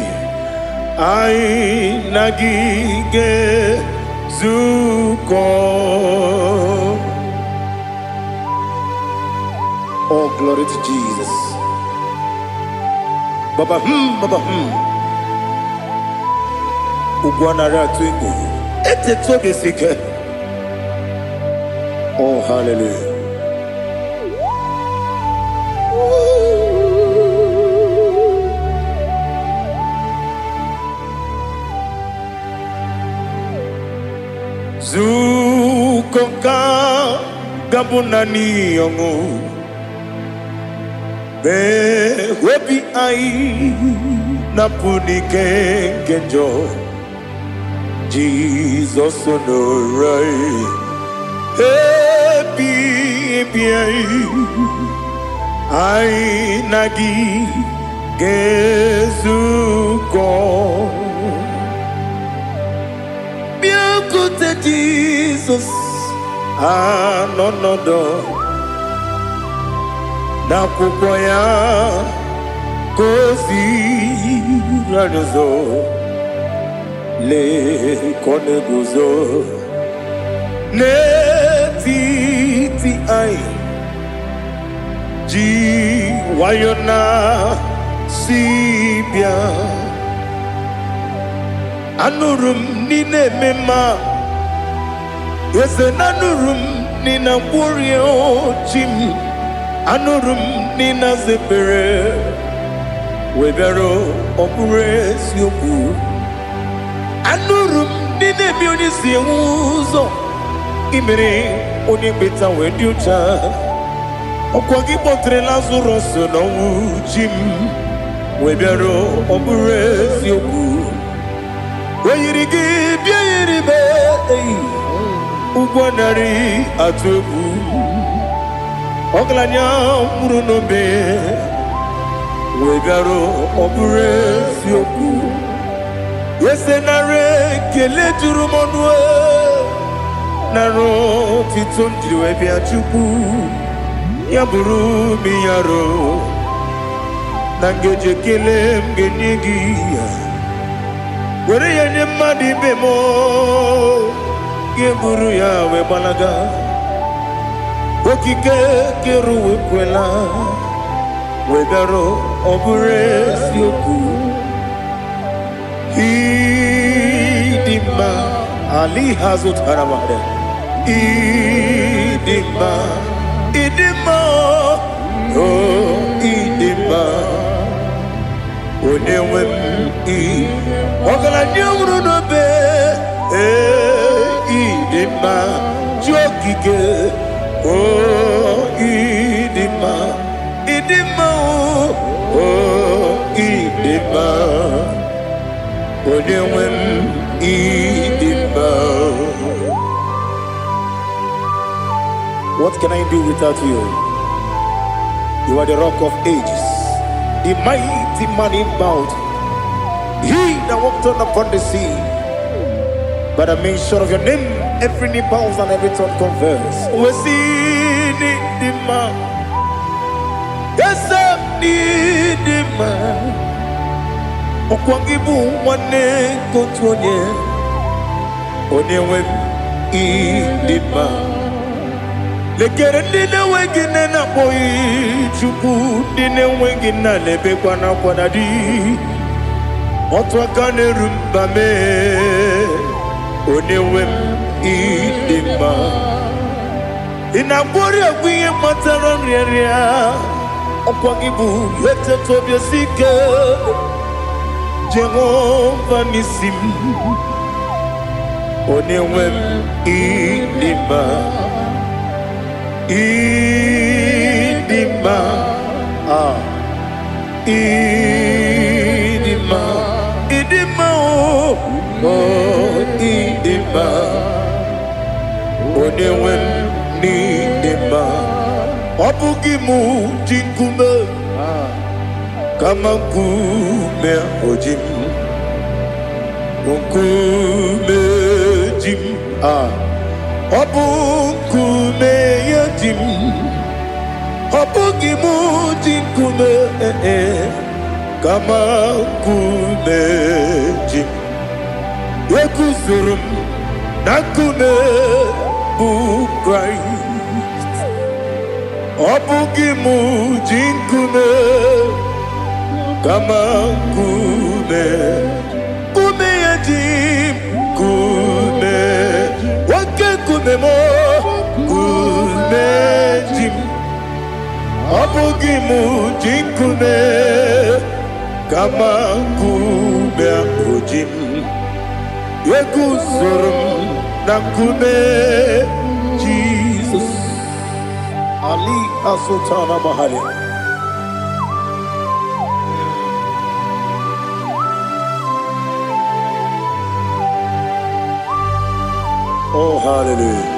anyị na gị ga-ezukọ. Oh, glory to Jesus. Baba baba. Ugwu anara atụ egwu. Etetu obi esi ike. Oh, hallelujah. Zukọ ka gabụ naanị ọṅụ mee obi anyị napụ n'ike nke njọ. Jizọs nọrọ anyị ebi ebi anyị, anyị na gị ga-ezukọ. Bịakwute Jizọs. Anọ nọdụ n'akwụkwọ ya ka o ziri anyị ụzọ. Lee ka ọ na-eguzo n'etiti anyị, ji nwayọ na si bịa. Anụrụ m n'ị na-eme mma, eze, na anụrụ m n'ị na-agwọrịa chi m. Anụrụ m n'ị na-aza ekpere wee bịara. Ọ bụrụ eziokwu, anụrụ m n'ị na-eme onye si enwe ụzọ imere onye kpeta wee dị ụcha. Ọkwa gị kpọtere Lazarọs n'ọnwụ, chi m, wee bịara. Ọ bụrụ eziokwu, o yiri gị bịa yiri m eyi ụgwọ narị atụ egwu. Ọgaranya nwụrụ n'obe wee bịara. Ọ bụrụ eziokwu, eze, nara ekele juru m ọnụ, nara otito m jiri wee bịa. Chukwu, ya bụrụ m yaro na ngeji ekele m ga-enye gị ya, were ya nye mmadụ ibe m, ga-eburu ya wee gbalaga. Okike kere ụwa ekwela wee bịara. Ọ bụrụ eziokwu, ịdị mma ali ha zụtara mmadụ. Ịdị mma, ịdị mma, o ịdị mma, onye nwe m. Ị ọgaranya nwụrụ n'obe, ee, ịdị mma, chi okike, o ịdị mma, ịdị mma, o ịdị mma, onye nwe m, ịdị mma. What can I do without you? You are the Rock of Ages, the mighty man in battle, he that walked on upon the sea. By the mention of your name, every knee bows and every tongue confess. We see the man. Yes, I need man. Ọkwa gị bụ nwanne nke otu onye, onye nwe m, ịdị mma. Lekere ndị na-enweghị nne na-akpọghị Chukwu, ndị na-enweghị nna na-ebekwa n'akwa na di. Otu aka na-eru mba mee, onye nwe m, ịdị mma. Ị na-agwọrị egwu ihe kpatara nrịarịa. Ọkwa gị bụ eteta obi esi ike, Jehova n'isi m, onye nwe m, ịdị mma, ịdị mma, ah, ịdị mma, ịdị mma, o o ịdị mma, onye nwe m, n'ịdị mma. Ọ bụghị mụ ji nkume, kama nkume o ji m, nkume ji m, ah, ọ bụ nkume ya ji m. Ọ bụghị mụ ji nkume, eh, eh, kama nkume ji m. Eguzoro m na nkume bụ Kraịst. Ọ bụghị mụ ji nkume, kama nkume, nkume ya ji m, nkume, oke nkume m, nkume ji m. Ọ bụghị mụ ji nkume, kama nkume ahụ ji m. Eguzoro m na nkume Jizọs. Ali Sultana Mahali. Oh, hallelujah.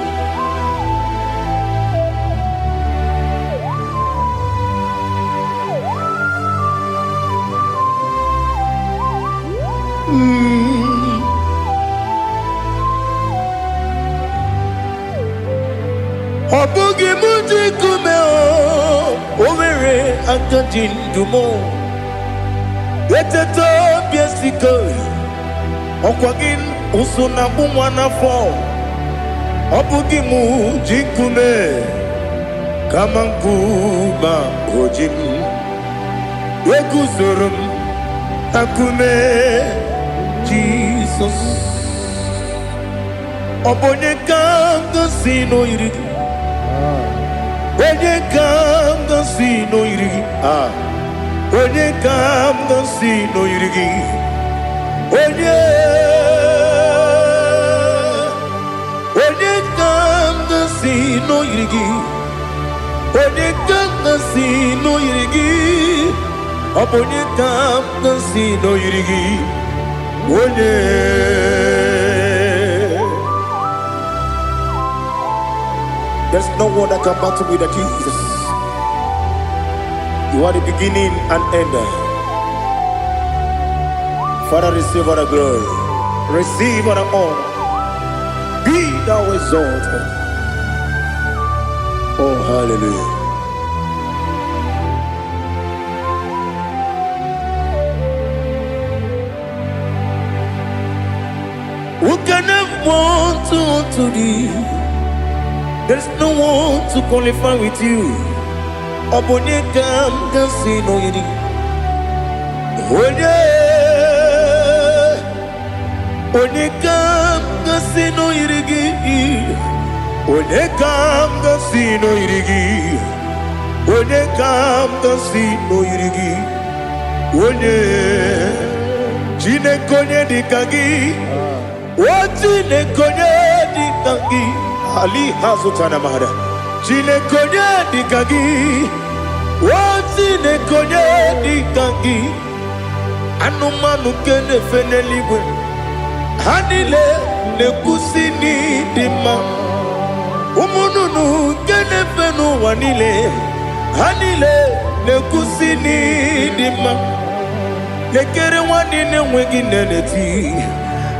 Aka ji ndụ m. Eteta obi esike, ọkwa gị ụsụ na agbụ nwa n'afọ. Ọ bụ gị mụ ji nkume kama nkume oji m. Eguzoro m na nkume Jizọs. Ọ bụ onye ka m gosi n'oyiri gị? Onye ka m gosi n'oyiri gị? Ah. Onye ka m gosi n'oyiri gị? Onye? Onye ka m gosi n'oyiri gị? Onye ka m gosi n'oyiri gị? Ọ bụ onye ka m gosi n'oyiri gị? Onye? There's no one that can battle with the Jesus. You are the beginning and end. Father, receive all the glory. Receive all the honor. Be thou exalted. Oh, hallelujah. Who can have one to thee? There's no one to qualify with you. Ọ bụ onye ka m ga-asị n'oyiri? Onye? Onye ka m ga-asị n'oyiri gị? Onye ka m ga-asị n'oyiri gị? Onye ka m ga-asị n'oyiri gị? Onye? Chineke, onye dị ka gị? O Chineke, onye dị ka gị? Ali hazụtana mara. Chineke, onye dị ka gị? O Chineke, onye dị ka gị? Anụmanụ nke na-efe n'eluigwe, ha niile na-ekwusi n'ịdị mma. Ụmụ nnụnụ nke na-efe n'ụwa niile, ha niile na-ekwusi n'ịdị mma. Lekere nwa niile enweghị nne na-eti,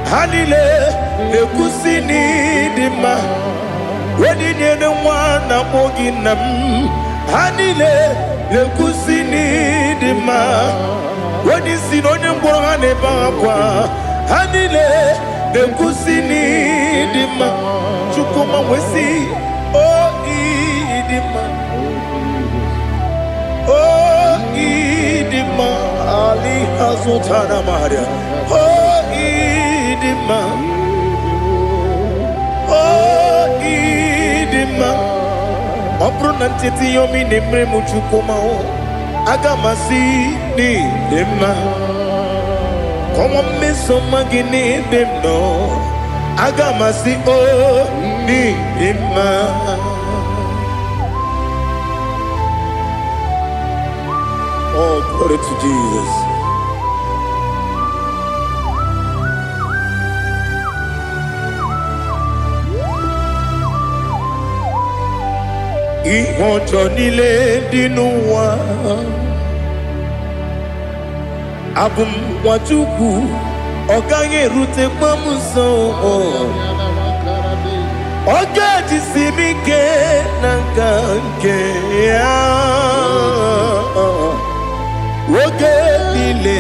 ha niile na-ekwusi n'ịdị mma. Onye nyere nwa na-akpọ gị nna m, ha niile na-ekwusi n'ịdị mma. Onye isi na onye ngwọrọ, ha na-ebe akwa, ha niile na-ekwusi n'ịdị mma. Chukwuma nwesị o ịdị mma, o ịdị mma. Ali azụtara maria. O ịdị mma, o ịdị mma. Ọ bụrụ na ncheta ihe ọma ị na-emere m, Chukwuma, aga m asị n'ịdị mma. Kọnwa mmeso ọma gị n'ebe m nọ, aga m asị o n'ịdị mma. Oh, glory to Jesus. Ihe ọjọọ niile dị n'ụwa, abụ m nwa Chukwu, ọ gaghị erutekwa m nso. Ọ ga-ejisi m ike na nka nke ya oge niile,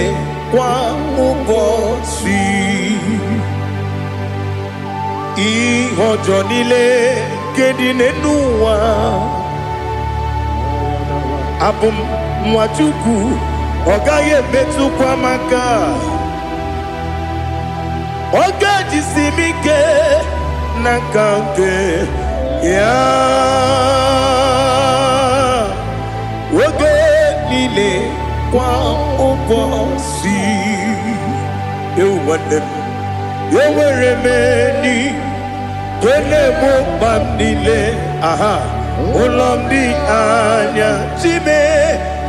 kwa ụbọchị. Ihe ọjọọ niile nke dị n'elu ụwa, abụ m nwa Chukwu, ọ gaghị emetụkwa m aka. Ọ ga-ejisi m ike na nka nke ya oge niile, kwa ụbọchị. Ewu nwanne m, enwere m enyi nke na-egbo mkpa m niile. Aha ụlọ m dị anya chime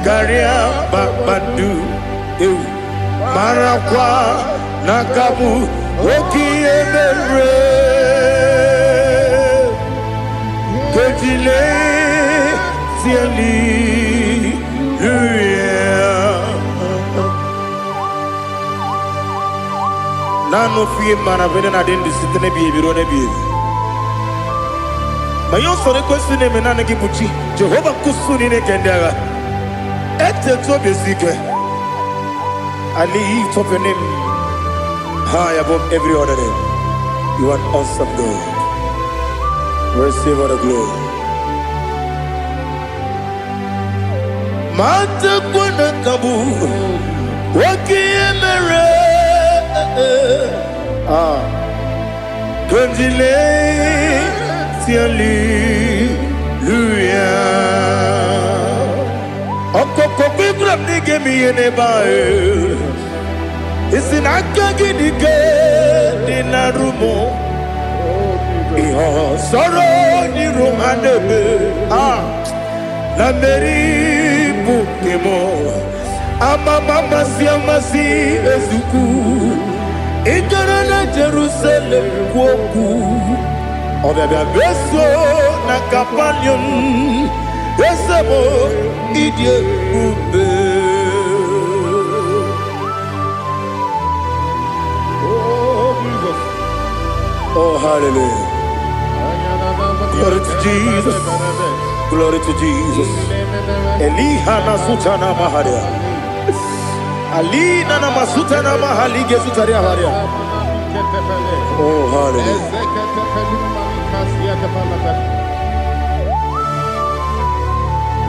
karịa kpakpando. Ewu, marakwa na aka bụ oke ihe mere kejile tieli. Naanị ofu ihe mara bụ na-adị ndụ site n'ebighị ebi ruo n'ebighị ebi. Ma ihe ọsọrọ ekwesị na-eme, naanị gị bụ chi Jehova nkusu niile nke ndị agha. Eteta obi esi ike. I lift up your name high above every other name. You are an awesome God. Receive all the glory. Matakwana kabu wakiemere. Ah, Kondile hallelujah. Ọkọkọ gbígbà m n'ige m ihe n'ebe ahụ. Isi na aka gị dị ike dị na rumo. Ihe ọsọrọ n'iru ha na-eme. Ah, na mmeri bụ nke m. Amama amasị amasị ezukwu. Ị gara na Jerusalem kwuo okwu. Ọbịabịa beso na Kapanium. Eze m, ịdị ebube. Oh, Jesus. Oh, hallelujah. Glory to Jesus. Glory to Jesus. Eliha na sutana maharia. Alina na masutana mahalige sutaria haria. Oh, hallelujah.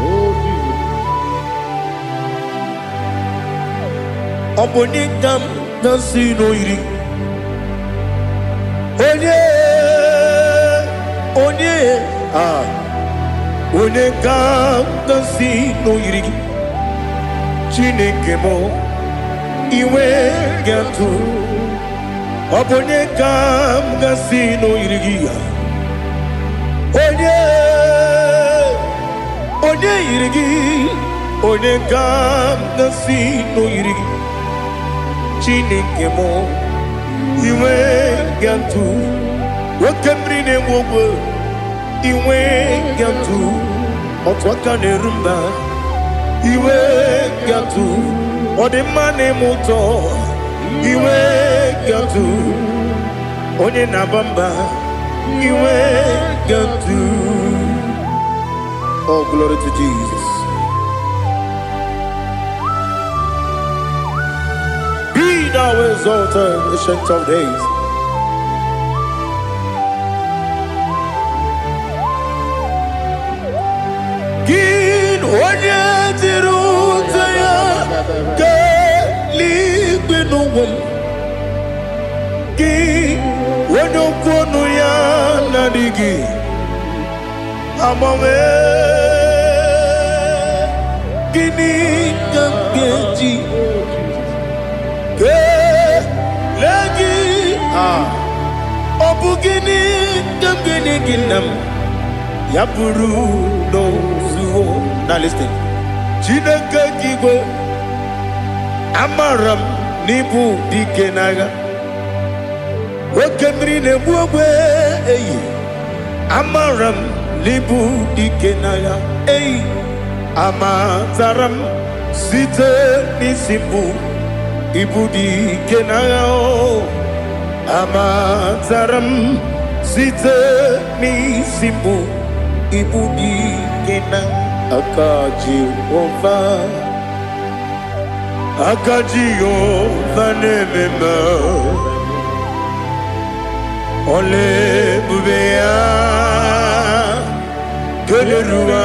Oh, Jesus. Ọ bụ onye ka m na-asị n'oyiri. Onye, onye, ah, onye ka m na-asị n'oyiri gị. Chineke m, iwe ga-atụ. Ọ bụ onye ka m ga-asị n'oyiri gị ya. Onye, onye yiri gị, onye ka m ga-asị n'oyiri gị. Chineke m, iwe ga-atụ. Oke mmiri na-egbu ogwe, iwe ga-atụ. Otu aka na-eru mba, iwe ga-atụ. Ọ dị mma na-eme ụtọ, iwe ga-atụ. Onye na-aba mba, iwe ga-atụ. Oh, glory to Jesus. Be thou exalted, Ancient of Days. Gị onye jiri ute ya keeluigwe n'ụwa m. Gị onye okwu ọnụ ya na-adịghị agbanwe. Gịnị ka m ga-eji kelee gị? Ah, ọ bụ gịnị ka m ga-enye gị, nna m, ya bụrụ n'ozuo? Now listen. Chineke gị igwe, amara m n'ịbụ dike n'agha. Oke mmiri na-egbu ogbe eyi, amara m n'ịbụ dike n'agha eyi. Amatara m site n'isi mbụ, ịbụ dike n'agha o. Amatara m site n'isi mbụ, ịbụ dike na aka Jehova. Aka Jehova na-eme mma. Ọla ebube ya keneruwa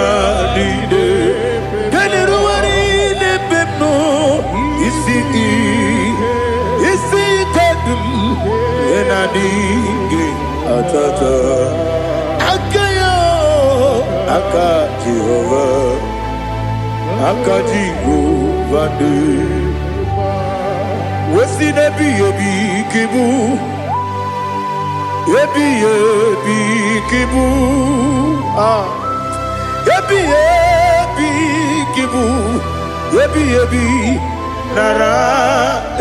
niile, keneruwa niile ebe m nọ. Isi ike dị m ihe na-adịghị atata aka ya. Aka Jehova, aka Jehova dị wesi n'ebighị ebi ka ịbụ, ebighị ebi ka ịbụ. Ah, ebighị ebi ka ịbụ, ebighị ebi, nara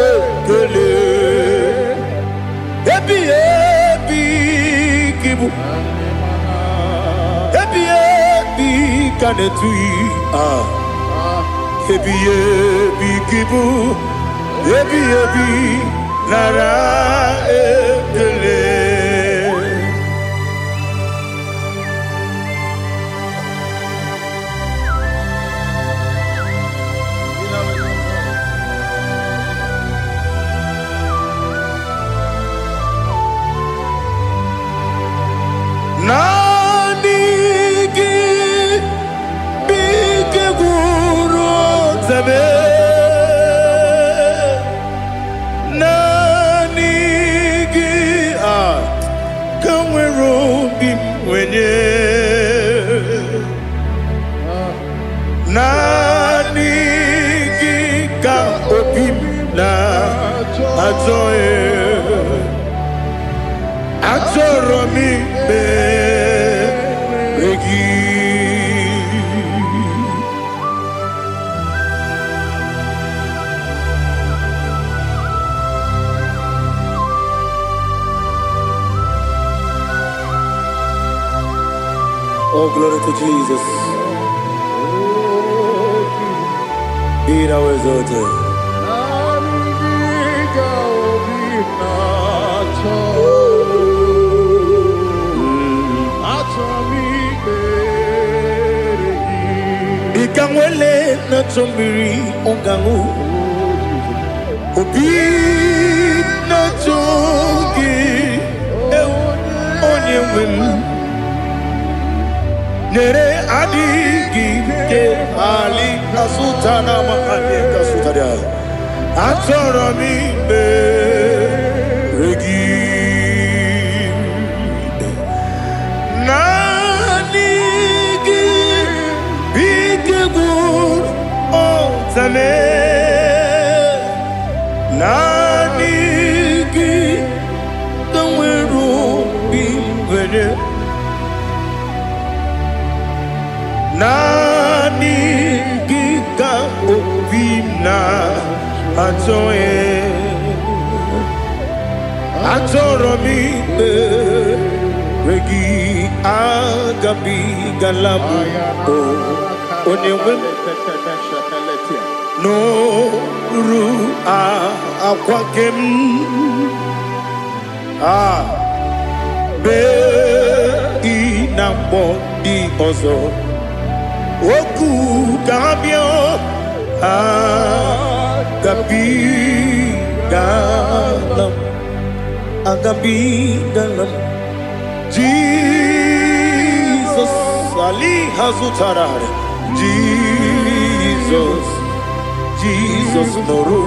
ekele. Ebighị ebi ka ịbụ, ebighị ebi ka na-etughị. Ah, ebighị ebi ka ịbụ, ebighị ebi, nara ekele. mee. Naanị gị a ka nwere obi m nwenye. Naanị gị ka obi m na-achọ achọrọ m ikpere gị. Oh, glory to Jesus. Be thou exalted. Ị ka nwele na-achọ mmiri ọ ga-aṅụ. Obi na-achọ gị, ewu, onye nwe m nyere adịghị ike ali kasụta na mahadị kasụtara achọrọ m ikpere gị. Naanị gị bụ ike gwụrụ ọtame. Naanị gị ka nwere obi nwere. Naanị gị ka obi m na-achọ achọrọ m ikpere gị agabigala m o onye nwe m n'oru akwa nke m a bee ị na mgbọ ndị ọzọ okwu ka ha bịa agabigala m agabigala m Jizọs ali ha zụtara Jizọs Jizọs nụrụ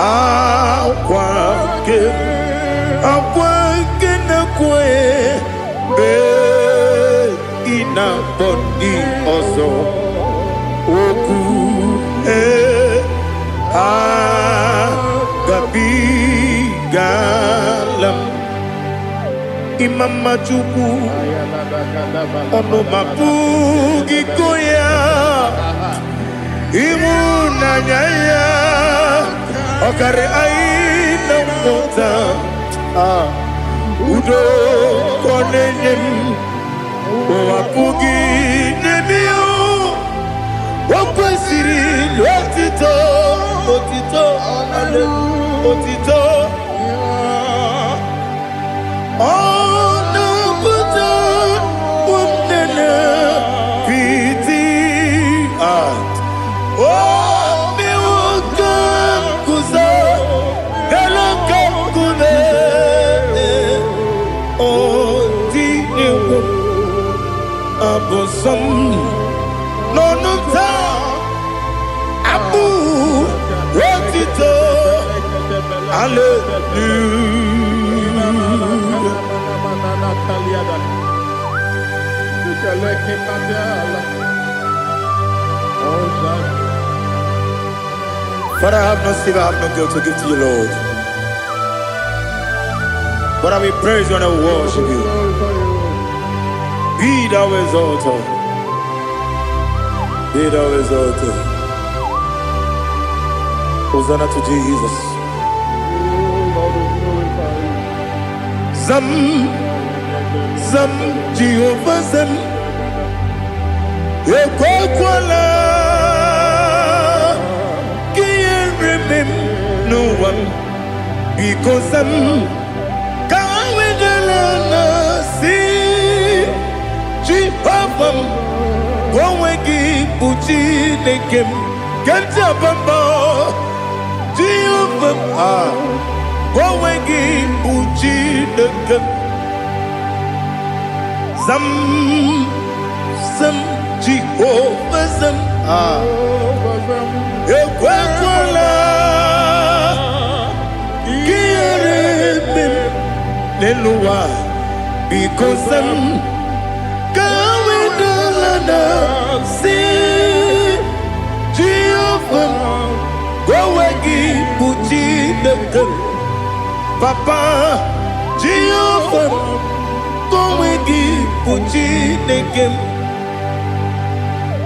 akwa nke akwa nke na-ekwe bee ị na-akpọ ndị ọzọ okwu ee agabigala m ịma mma Chukwu ọnụ ma pụghị go ya ịhụnanya ya ọkarị anyị na mmụta Ah, udo ka ọ na-enye m ụwa pụghị nye m ya o kwesịrị otito otito otito ọ na-apụta ụmụnne piti ah o mewo ka m guzo elu ka nkume ọ dị egwu abụ nsọ m n'ọnụ m taa abụ otito hallelujah. Father, I have no silver, I have no gold to give to you, Lord. But I will praise you and I will worship you. Be thou exalted. Be thou exalted. Hosanna to Jesus. Zam, Zam, Jehovah Zam. Ekwekwala ka ihere mee m n'ụwa m. Biko zam, ka wedala na si Jehova m, ka onwe gị bụ Chineke m, nke m ji aba mba. Jehova m, ah, ka onwe gị bụ Chineke m. Zam, zam, Jehova zam. Ah. Ekwekwala ka ihere mee m n'elu ụwa, biko za m, ka wedala na si Jehova m, onwe gị bụ Chineke m. Papa, Jehova m, onwe gị bụ Chineke m.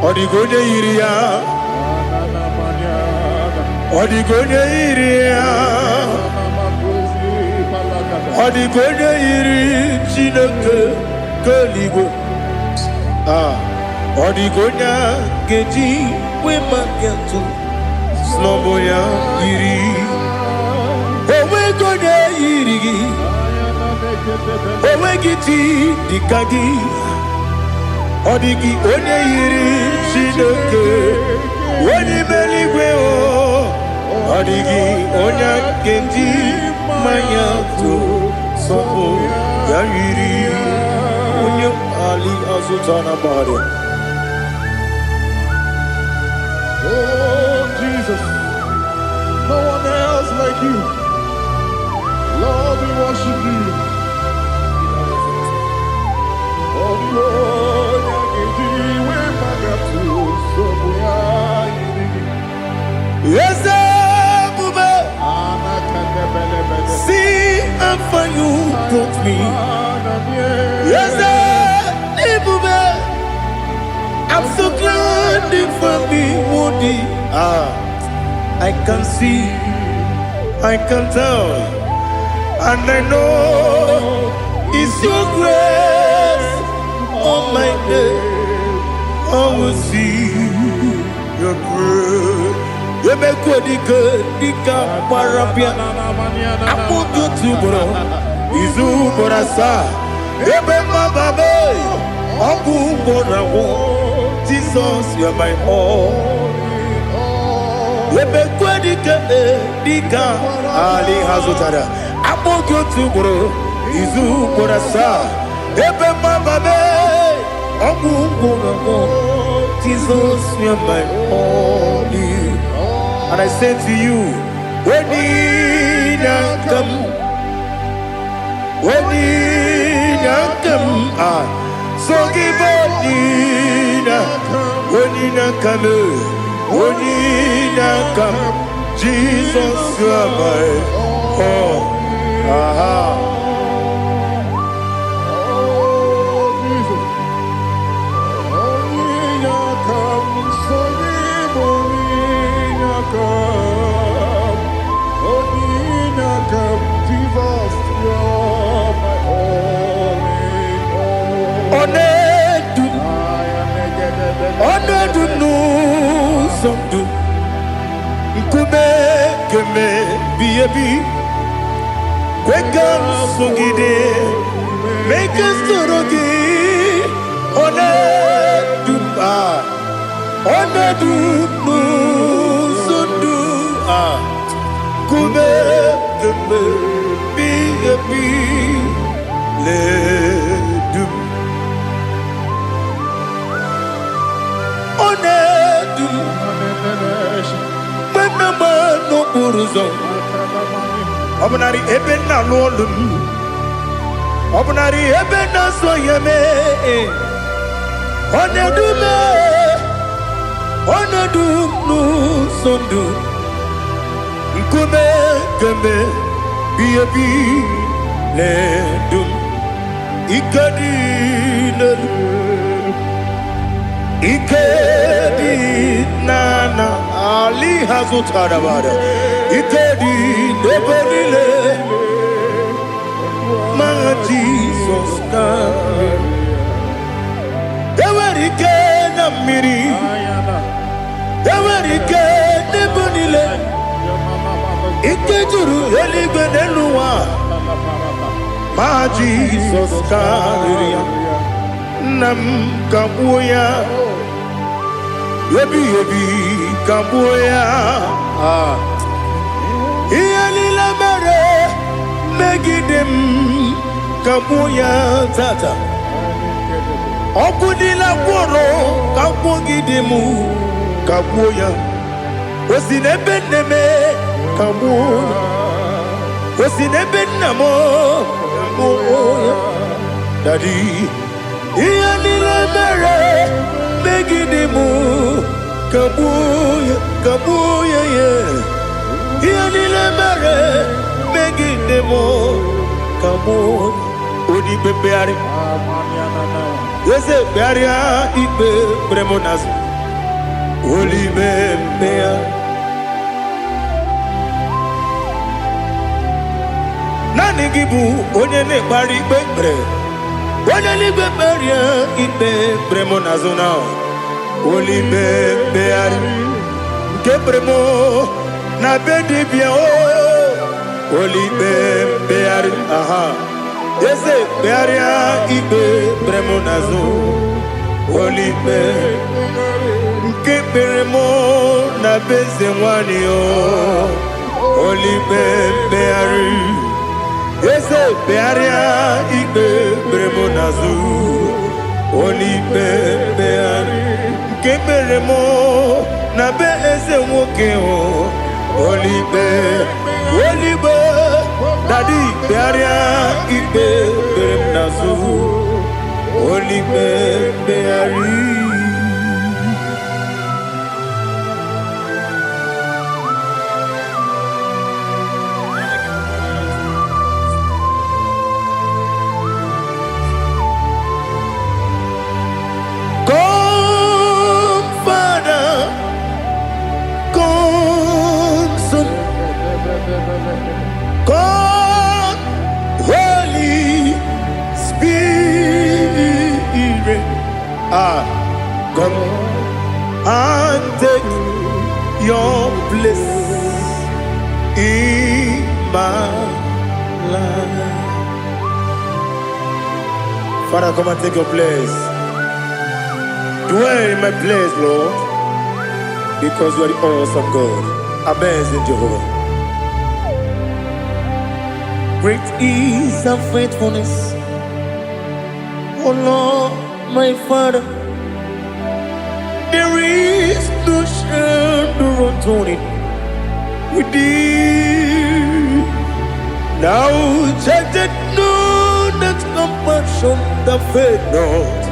Ọ dịghị onye yiri ya, ọ dịghị onye yiri ya, ọ dịghị onye yiri Chineke nke eluigwe. Ah, ọ dịghị onye a ga-eji wee maka atụ sị ya yiri. Onweghị onye yiri gị, onweghị chi dịka gị. Ọ dịghị onye yiri Chineke onye ime eluigwe o. Ọ dịghị onye ga-eji mmanya tụ sọpụ ya yiri onye ali azụta na mmadụ. Oh, Jesus, no one else like you. Lord, we worship you. Oh, the onye ga-eji wee maka nsogbu ya yiri gị. Eze ebube, see how far you brought me. Eze ebube, I'm so glad you found me worthy. Ah, I can see, I can tell, and I know it's your grace on my day. I will see your grace. Emekwe dike dike gbara bịa akpụkpọ otu ugboro, izu ugboro asaa, ebe mmababe ọgwụ ugboro agwụ. Jesus, you are my all. Emekwe dike dike ali ha zụtara akpọ gị otu ugboro, izu ugboro asaa, ebe mmababe ọgwụ ugboro agwụ. Jesus, you are my all. And I say to you, Onyinaka m, Onyinaka m, ah, so give Onyina, Onyinaka m, Onyinaka m, Jesus, you are my all. Aha. Oh, Jesus. Onyinaka m, so gị bụ Onyinaka m. Onyinaka m, Jesus, you're my all in all. Ọ na-edu m, ọ na-edu m n'ụzọ ndụ, nkume keme bi ebi, kwe ka m sogide, mee ka m soro gị. Ọ na-edu m, ah, ọ na-edu m n'ụzọ ndụ, ah, nkume keme bi ebi na-edu m. Ọ na-edu m mgbe m na-agba n'okporo ụzọ, ọ bụnarị ebe m na-alụ ọlụ m, ọ bụnarị ebe m na-azụ ahịa mee. Ọ na-edu m, ọ na-edu m n'ụzọ ndụ, nkume keme bi ebi na-edu m. Ike dị n'elu, ike dị n'ana ali ha zụtara bara, ike dị n'ebe niile ma Jizọs karịrị. Enwere ike na mmiri, enwere ike n'ebe niile, ike juru eluigwe n'elu ụwa, ma Jizọs karịrị ya. Nna m, kagbuo ya, ebighị ebi kagbuo ya. Ah. Ihe niile mere megide m, kagbuo ya tata. Ọgwụ niile gwọrọ ka gwọgide m. Kagbuo ya. O si n'ebe nne m, kagbuo ya. O si n'ebe nna m, kagbuo ya. Daddy, ihe niile mere megide m, kagbuo ya, kagbuo ya. Ya ihe niile mere megide m, kagbuo. Onye ikpe mkpegharị, eze, kpegharịa ikpe kpere m n'azụ. Olibe mkpegharị. Naanị gị bụ onye na-ekpegharị ikpe kpere. Onye n'igwe, kpegharịa ikpe kpere m n'azụ na olibe mkpegharị nke kpere m na be dibịa o. Olibe mkpegharị, aha, eze, kpegharịa ikpe kpere m n'azụ. Olibe nke kpere m na be eze nwanyị o. Olibe mkpegharị, eze, kpegharịa ikpe kpere m n'azụ. Olibe mkpegharị nke kpere m na be eze nwoke o. Olibe, olibe, Daddy, kpegharịa ikpe kpere m n'azụ. Olibe mkpegharị. Come, Father, come, Son, come, Holy Spirit. Ah, come and take your place in my life. Father, come and take your place. Dwell in my place, Lord, because you are the awesome God, amazing Jehovah. Great is thy faithfulness, O Lord, my Father. There is no shadow of turning with thee. Thou changest not, thy compassions they fail not.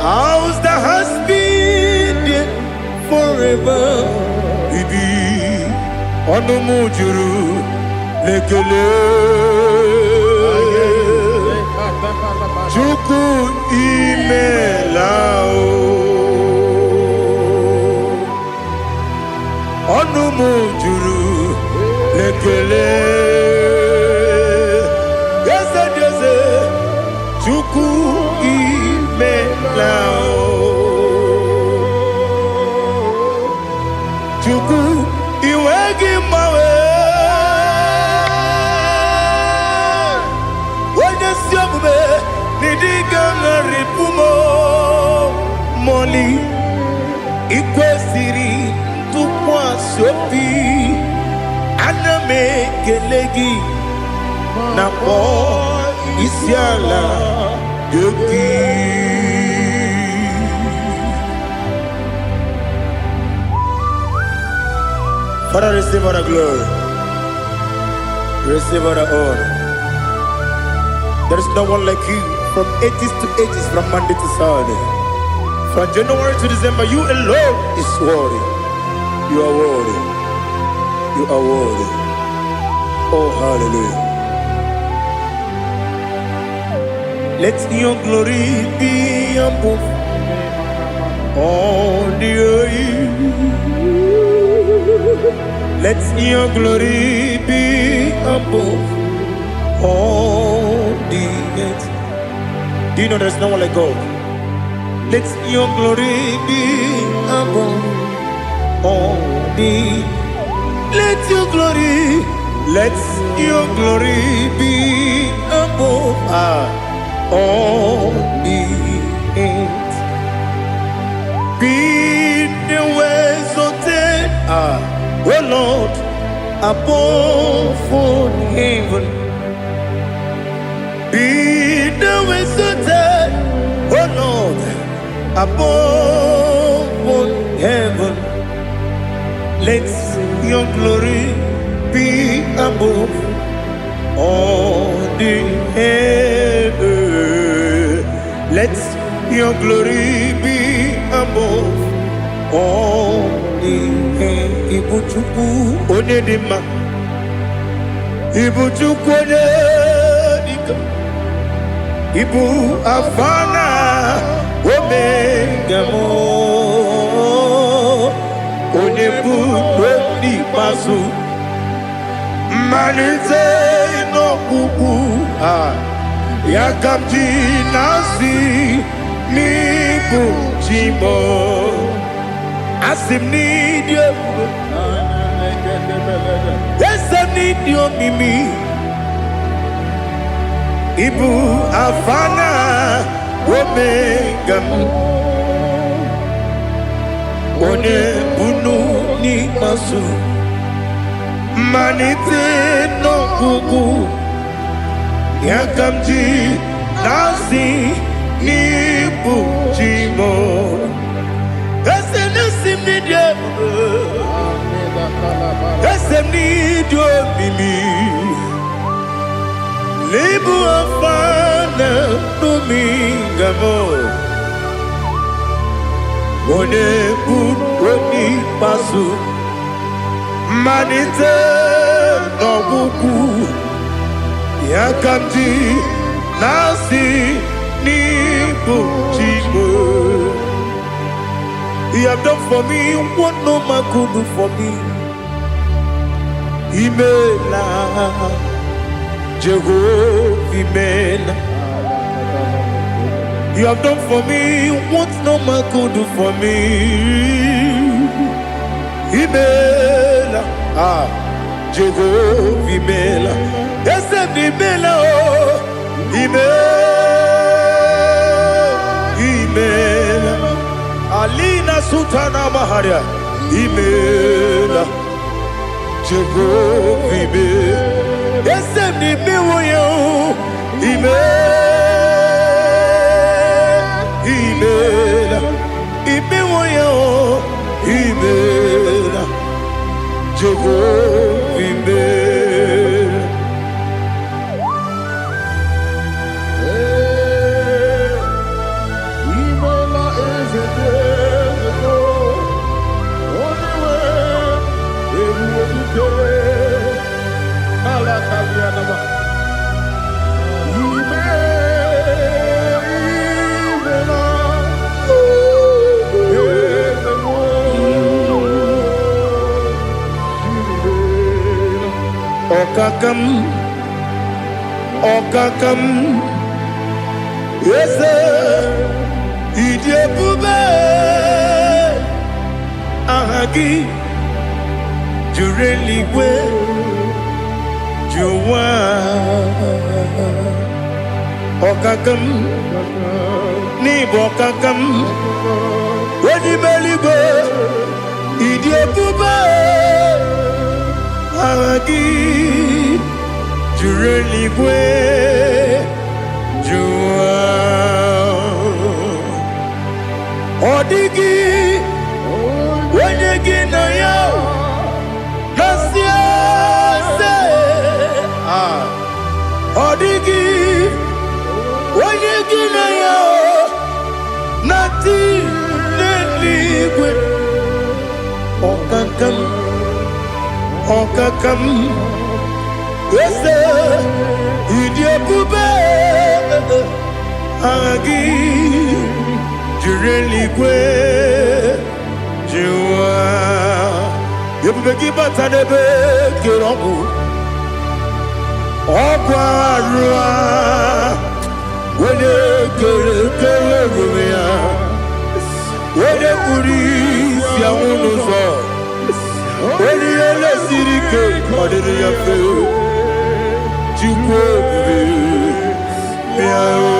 As thou hast been there forever. Ibi ọnụ m juru n'ekele. Chukwu, imela o. Ọnụ m juru n'ekele. Eze dị eze, Chukwu, imela o. Chukwu, iwe gị mgbanwe. Onye si omume n'ịdịga ṅarịpụ m mọli. Ikwesịrị ntụkwasị obi. Ana m ekele gị na kpọọ isi ala gị. Father, receive all the glory. Receive all the honor. There is no one like you from ages to ages, from Monday to Sunday. From January to December, you alone is worthy. You are worthy. You are worthy. Oh, hallelujah. Let your glory be above all the earth. Let your glory be above all the earth. Do you know there's no one like God? Let your glory be above all the. Let your glory, let your glory be above all the earth. Be thou exalted, O Lord, above all heaven. Be thou exalted, O Lord, above all heaven. heaven. Let your glory be above all the earth. Let your glory be above all the earth. Ibu Chukwu onye dị mma. Ibu Chukwu onye dike. Ibu Alfa na Omega m. Onye bụ n'ikpeazụ. Mmalite n'ọgwụgwụ a, ya ka m ji na-asị n'ịbụ chi m. Asị m n'ịdị ebube, eze m n'ịdị omimi, ịbụ Alfa na Omega m. Onye bunu n'ikpeazụ, mmalite n'ọgwụgwụ, ya ka m ji na-asị n'ịbụ chi m. Eze na-esi m n'ịdị ebube, eze m n'ịdị omimi, n'ịbụ Alfa na Omega m. Onye bụ onye ikpeazụ, mmalite n'ọgwụgwụ, ya ka m ji na-asị n'ịbụ chi m. You have done for me what no man could do for me. Imela, Jehovah, Imela. You have done for me what no man could do for me. Imela, ah, Jehovah, Imela. Eze m Imela, oh, Imela, Imela. Alina Sultana Maharia, Imela, Jehovah, Imela. Eze m imewo ya, oh, Imela, Imela, imewo ya, oh, Imela, Jehovah, Imela. Imela eze dị eze, onye nwe ebube dike ala kabianama. Ime imela eze m, imela. Ọkaka m, ọkaka m, eze, ịdị ebube, aha gị juru eluigwe ju ụwa. Ọkaka m, n'ịbụ ọkaka m, onye ime eluigwe, ịdị ebube, aha gị juru eluigwe ju ụwa. Ọ dịghị onye gị na ya na-asị eze. Ah, ọ dịghị onye gị na ya na-atị n'eluigwe. Ọkaka m, ọkaka m, eze, ịdị ebube, aha gị juru eluigwe ju ụwa. Ebube gị bata n'ebe kere ọgwụ, ọgwụ arụ a, onye kere kere ebube ya, onye kpuru isi anwụ n'ụzọ, onye ihe lesiri ike ọ dịrị ya mfe. Chukwu ebube, bịa o.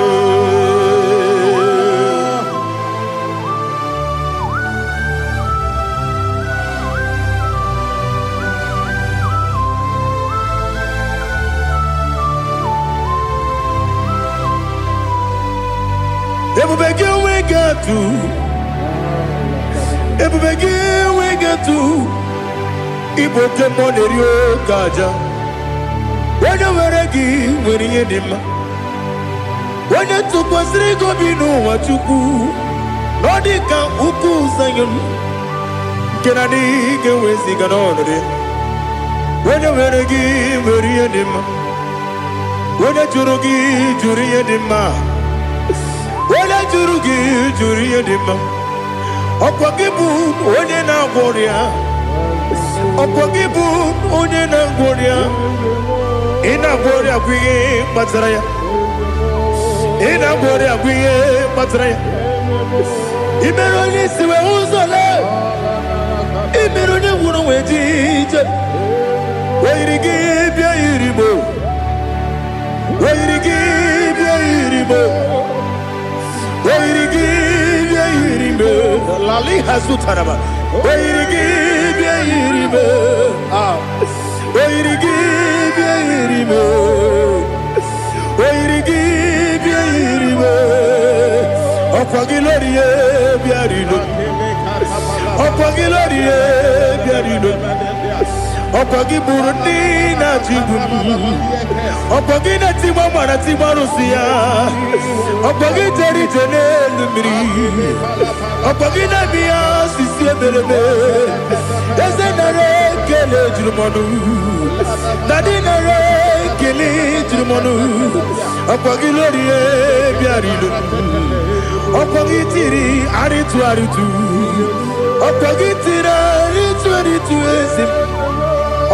Ebube gị onwe gị atụ. Ebube gị enweghị atụ. Ịbụ oke mmụọ na-eri oke aja. Onye nwere gị nwere ihe dị mma. Onye tụkwasịrị gị obi n'ụwa, Chukwu, na ọ dị ka ugwu Zayọn nke na adịghị ga-eweziga n'ọnọdụ ya. Onye nwere gị nwere ihe dị mma. Onye jụrụ gị jụrụ ihe dị mma. Onye jụrụ gị jụrụ ihe dị mma. Ọkwa gị bụ onye na-agwọ ọrịa. Ọkwa gị bụ onye na-agwọ ọrịa. Ị na-agwọ ọrịa bụ ihe kpatara ya. Ị na-agwọ ọrịa bụ ihe kpatara ya. Ị mere onye isi wee ụzọ lee. Ị mere onye gwụrụ wee ji ije. O yiri gị bịa yiri mo. O yiri gị bịa yiri mo. O yiri gị bịa yiri mo. Lali hazutaraba. O yiri gị bịa yiri mo. Ah. O yiri gị bịa yiri mo. O yiri gị bịa yiri mo. Ọkwa gị lórí e bịa rilo. Ọkwa gị lórí e bịa rilo. Ọkwa gị gburu ndị na-achị igbu m. Ọkwa gị na-etigba mara tigba arụsị ya. Ọkwa gị jere ije n'elu mmiri. Ọkwa gị na-eme ya osisi emereme. Eze, nara ekele juru m ọnụ. Daddy, nara ekele juru m ọnụ. Ọkwa gị lórí e bịara ilu. Ọkwa gị tiri arịtụ arịtụ. Ọkwa gị tiri arịtụ arịtụ, eze m.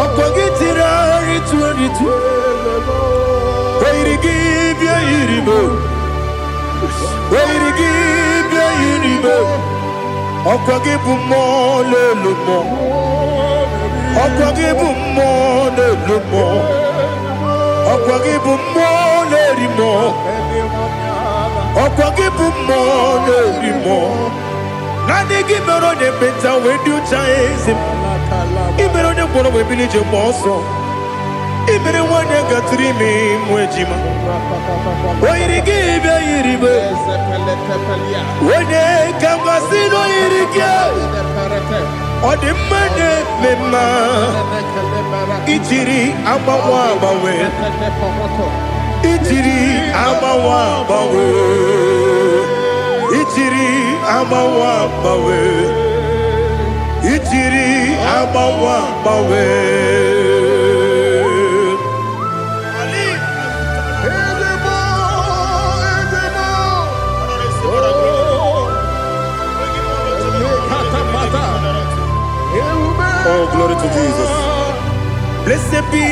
Ọkwa gị tiri arịtụ arịtụ. O yiri gị bịa yiri m. O yiri gị bịa yiri m. Ọkwa gị bụ mmụọ n'elu mmụọ. Ọkwa gị bụ mmụọ n'elu mmụọ. Ọkwa gị bụ mmụọ na-eri mmụọ. Ọkwa gị bụ mmụọ na-eri mmụọ. Naanị gị mere onye ekpenta wee dị ụcha, eze m. Ị mere onye gwọrọ wee bili ije gba ọsọ. Ị mere nwanyị gatụrụ ime mụ ejima. O yiri gị bịa yiri m. Onye ka mmasị na o yiri gị. Ọ dị mma na-eme mma. Ijiri agbanwe agbanwe. Ijiri agbanwe agbanwe. Ijiri agbanwe agbanwe. Ijiri agbanwe agbanwe. Ali. Ezebo, ezebo. Oh, lekatapata. Ebube. Oh, glory to Jesus. Blessed be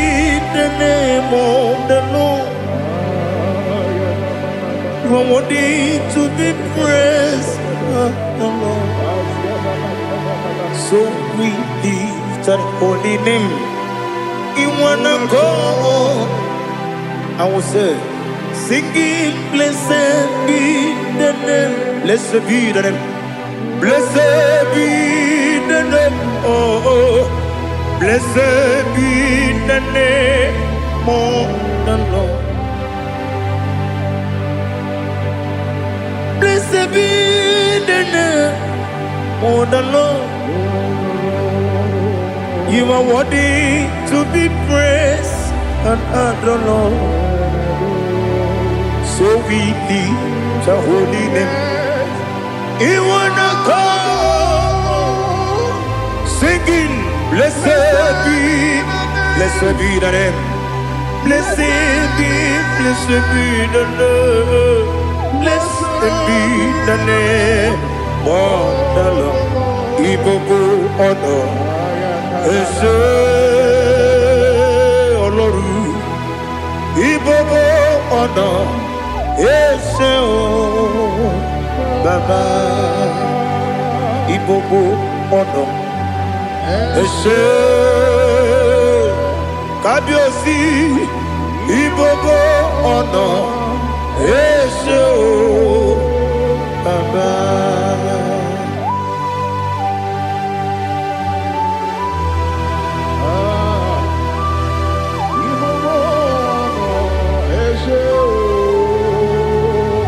the name of the Lord. You are worthy to be praised, the Lord. So we lift that holy name. In one accord, I will say, singing, blessed be the name. Blessed be the name. Blessed be the name. Oh. Blessed be the name of the Lord. Blessed be the name of the Lord. You are worthy to be praised and adored, Lord. So we lift the holy name. In one accord, singing, blessed be the name. Blessed be the name. Blessed be the name of the Lord. Ìgbogbo ọ̀nà ẹ ṣé Ọlọ́run. Ìgbogbo ọ̀nà ẹ ṣé o Bàbá. Ìgbogbo ọ̀nà ẹ ṣé Kábíyèsí. Ìgbogbo ọ̀nà ẹ ṣé o Bàbá. Ah, ìgbogbo ọ̀nà ẹ ṣé o,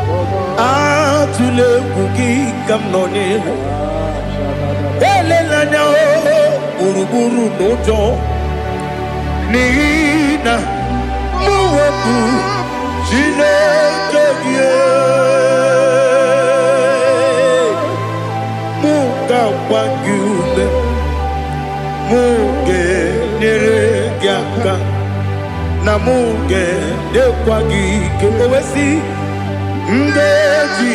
Bàbá. Atụla egwu, gị ka m nọnyere. Elela anya o gburugburu n'ụjọ, n'ihi na mụ bụ Chineke gị. Mụ ga-agba gị ume, mụ ga-enyere gị aka, na mụ ga-enyekwa gị ike. O wee sị, m ga-eji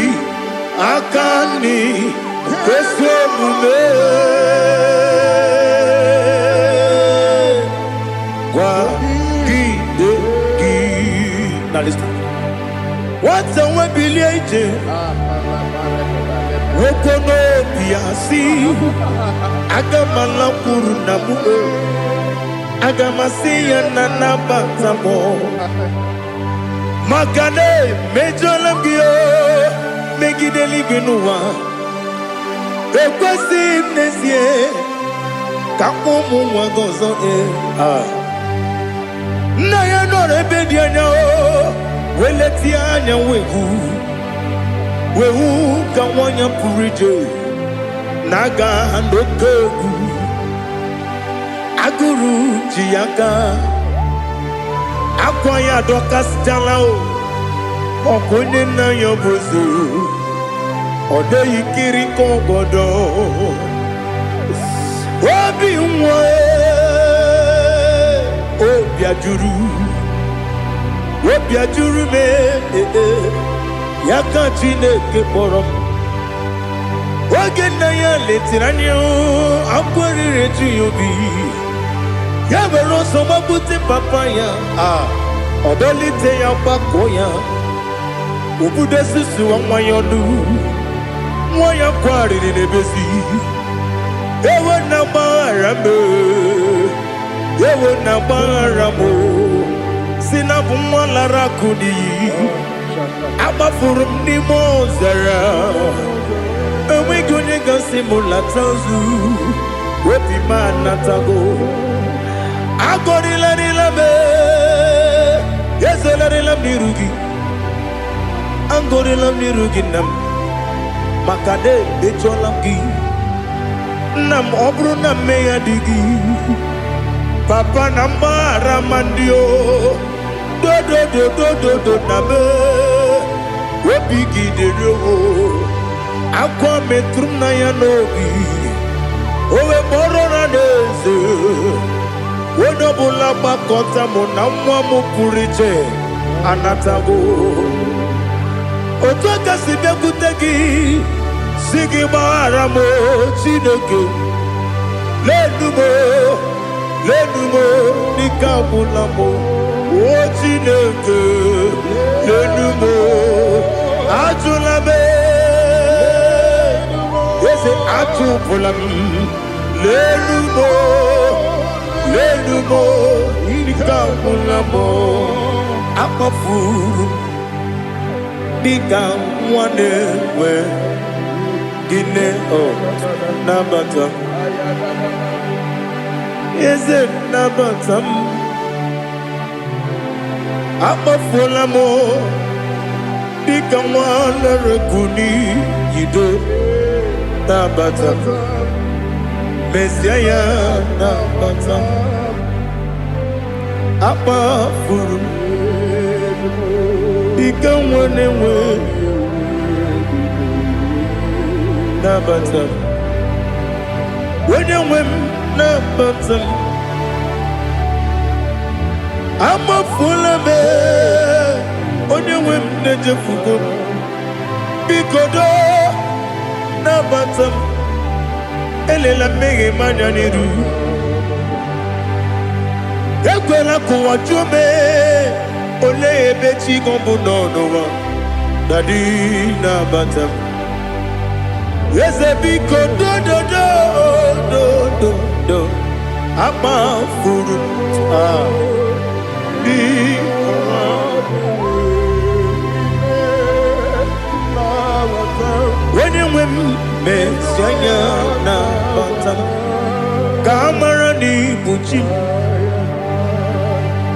aka nri ezi omume kwagide gị. Na listen. Nwata nwe bilie ije, nwoke n'obi ya si, aga m alakwuru na m o, aga m asị ya na nabata m, maka na emejọla m gị o, megide eluigwe n'ụwa. Ekwesịghị m n'ezie ka m ụmụ nwa gị ọzọ. Ee, ah. Nna ya nọrọ ebe dị anya o, wee letie anya, wee hụ, wee hụ ka nwa ya pụrụ ije na-aga n'oke egwu. Agụrụ ji ya aka, akwa ya adọkasịchala o. Ọkụ onye nna ya bụ eze, ọ dịghị kiri ka ọgọdọ obi nwa. Obi ajụrụ, obi ajụrụ m. Ee, ya ka Chineke kpọrọ m. Oge nna ya letere anya, akwa riri eju ya obi. Ya were ọsọ gbagbute papa ya, a ọ dọlite ya, gbakọọ ya, obudo susuwa nwa ya ọnụ. Nwa ya kwarịrị n'ebezi, ewo na gbaghara m, ewo na gbaghara m, si na bụ nwa lara akụ n'iyi, agbafuru m n'ime ọzara, enweghị onye gasị m lata ozu. Obi m anatago. Agọrịlarịla m, ezelarịla m n'iru gị, agọrịla m n'iru gị, nna m, maka na emejọla m gị, nna m. Ọ bụrụ na mmehie dị gị, papa, na mgbaghara ma ndị o dodododododo na me obi gị dịrị o. Akwa metụrụ m na ya n'obi, o wee kpọrọ na n'eze, onye ọbụla gbakọta mụ na nwa m pụrụ iche anatago. Otu aka si bịakwute gị, si gị gbaghara m o, Chineke. Lenu m o, lenu m o, n'ike agwụla m o. O Chineke, lenu m o, ajụla m, eze, achụpụla m. Lenu m o, lenu m o, ike agwụla m o. Akpọfuru m dịka nwa na-enwe gịnị o, nabata m, eze, nabata m. Akpọfuola m dịka nwa lere n'iyido, nabata m, mezie ya, nabata m. Akpafuru m dịka nwa na-enwe, nabata m, onye nwe m, nabata m. Amafuola m, onye nwe m, na-ejefugo m. Biko doo, nabata m. Elela mmehie m anya n'iru, ekwela ka ụwa jụọ m, olee ebe chi gị bụ nọ n'ụwa. Daddy, nabata m, eze, biko, dododo dododo. Akpafuru m, ah, biko. Onye nwe m, mesi anya, nabata m, ka a mara na ibu chi m,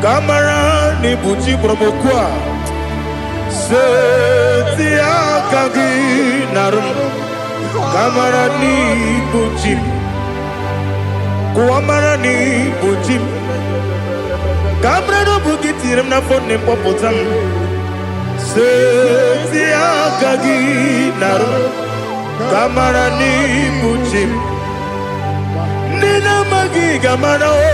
ka a mara na ibu chi kpọrọ m okwu a. Seti aka gị narụ m, ka a mara na ibu chi m. Kụwa mara na ịbụ chi m. Ka mara na ọ bụ gị tinyere m n'afọ nne mkpọpụta m. Seti aka gị narụ, ka mara na ịbụ chi m. Ndị na-amaghị ga-amara o,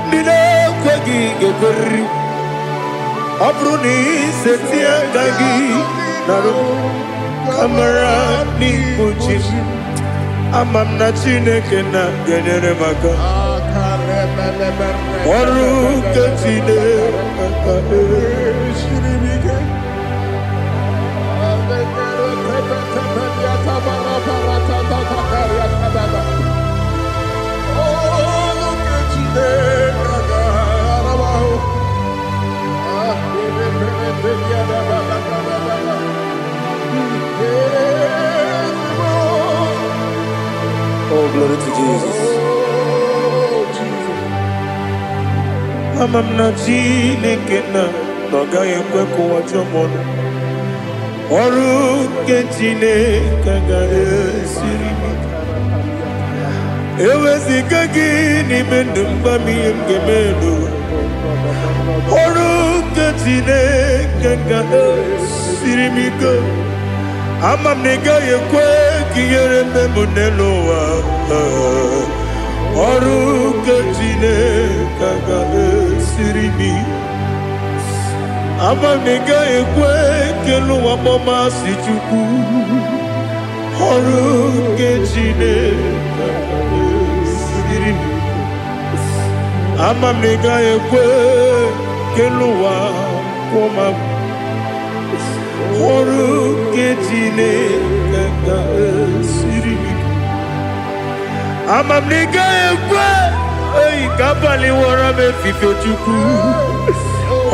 ndị na-ekweghị ga-ekweriri. Ọ bụrụ na iseti aka gị narụ, ka mara na ịbụ chi m. Ama m na Chineke na ga-enyere m aka. Ọrụ nke Chineke. Oh, glory to Jesus. Ama m na Chineke na ọ gaghị ekwe ka ụwa jụọ m ọnụ. Ọrụ nke Chineke agaghị esiri m ike. Eweziga gị n'ime ndụ m, gwa m ihe m ga-eme n'ụwa. Ọrụ nke Chineke ga-esiri m ike. Ama m na ị gaghị ekwe ka ihere mee m n'elu ụwa. Ọrụ nke Chineke ga-esiri m ike. Ama m na ị gaghị ekwe ka elu ụwa kpọmasị Chukwu. Ọrụ nke Chineke ga-esiri m ike. Ama m na ị gaghị ekwe ka elu ụwa kwụọ m agwụ. Ọrụ nke Chineke ga-esiri m ike. Ama m na ị gaghị ekwe eyi ka abalị wọrọ m efifie, Chukwu.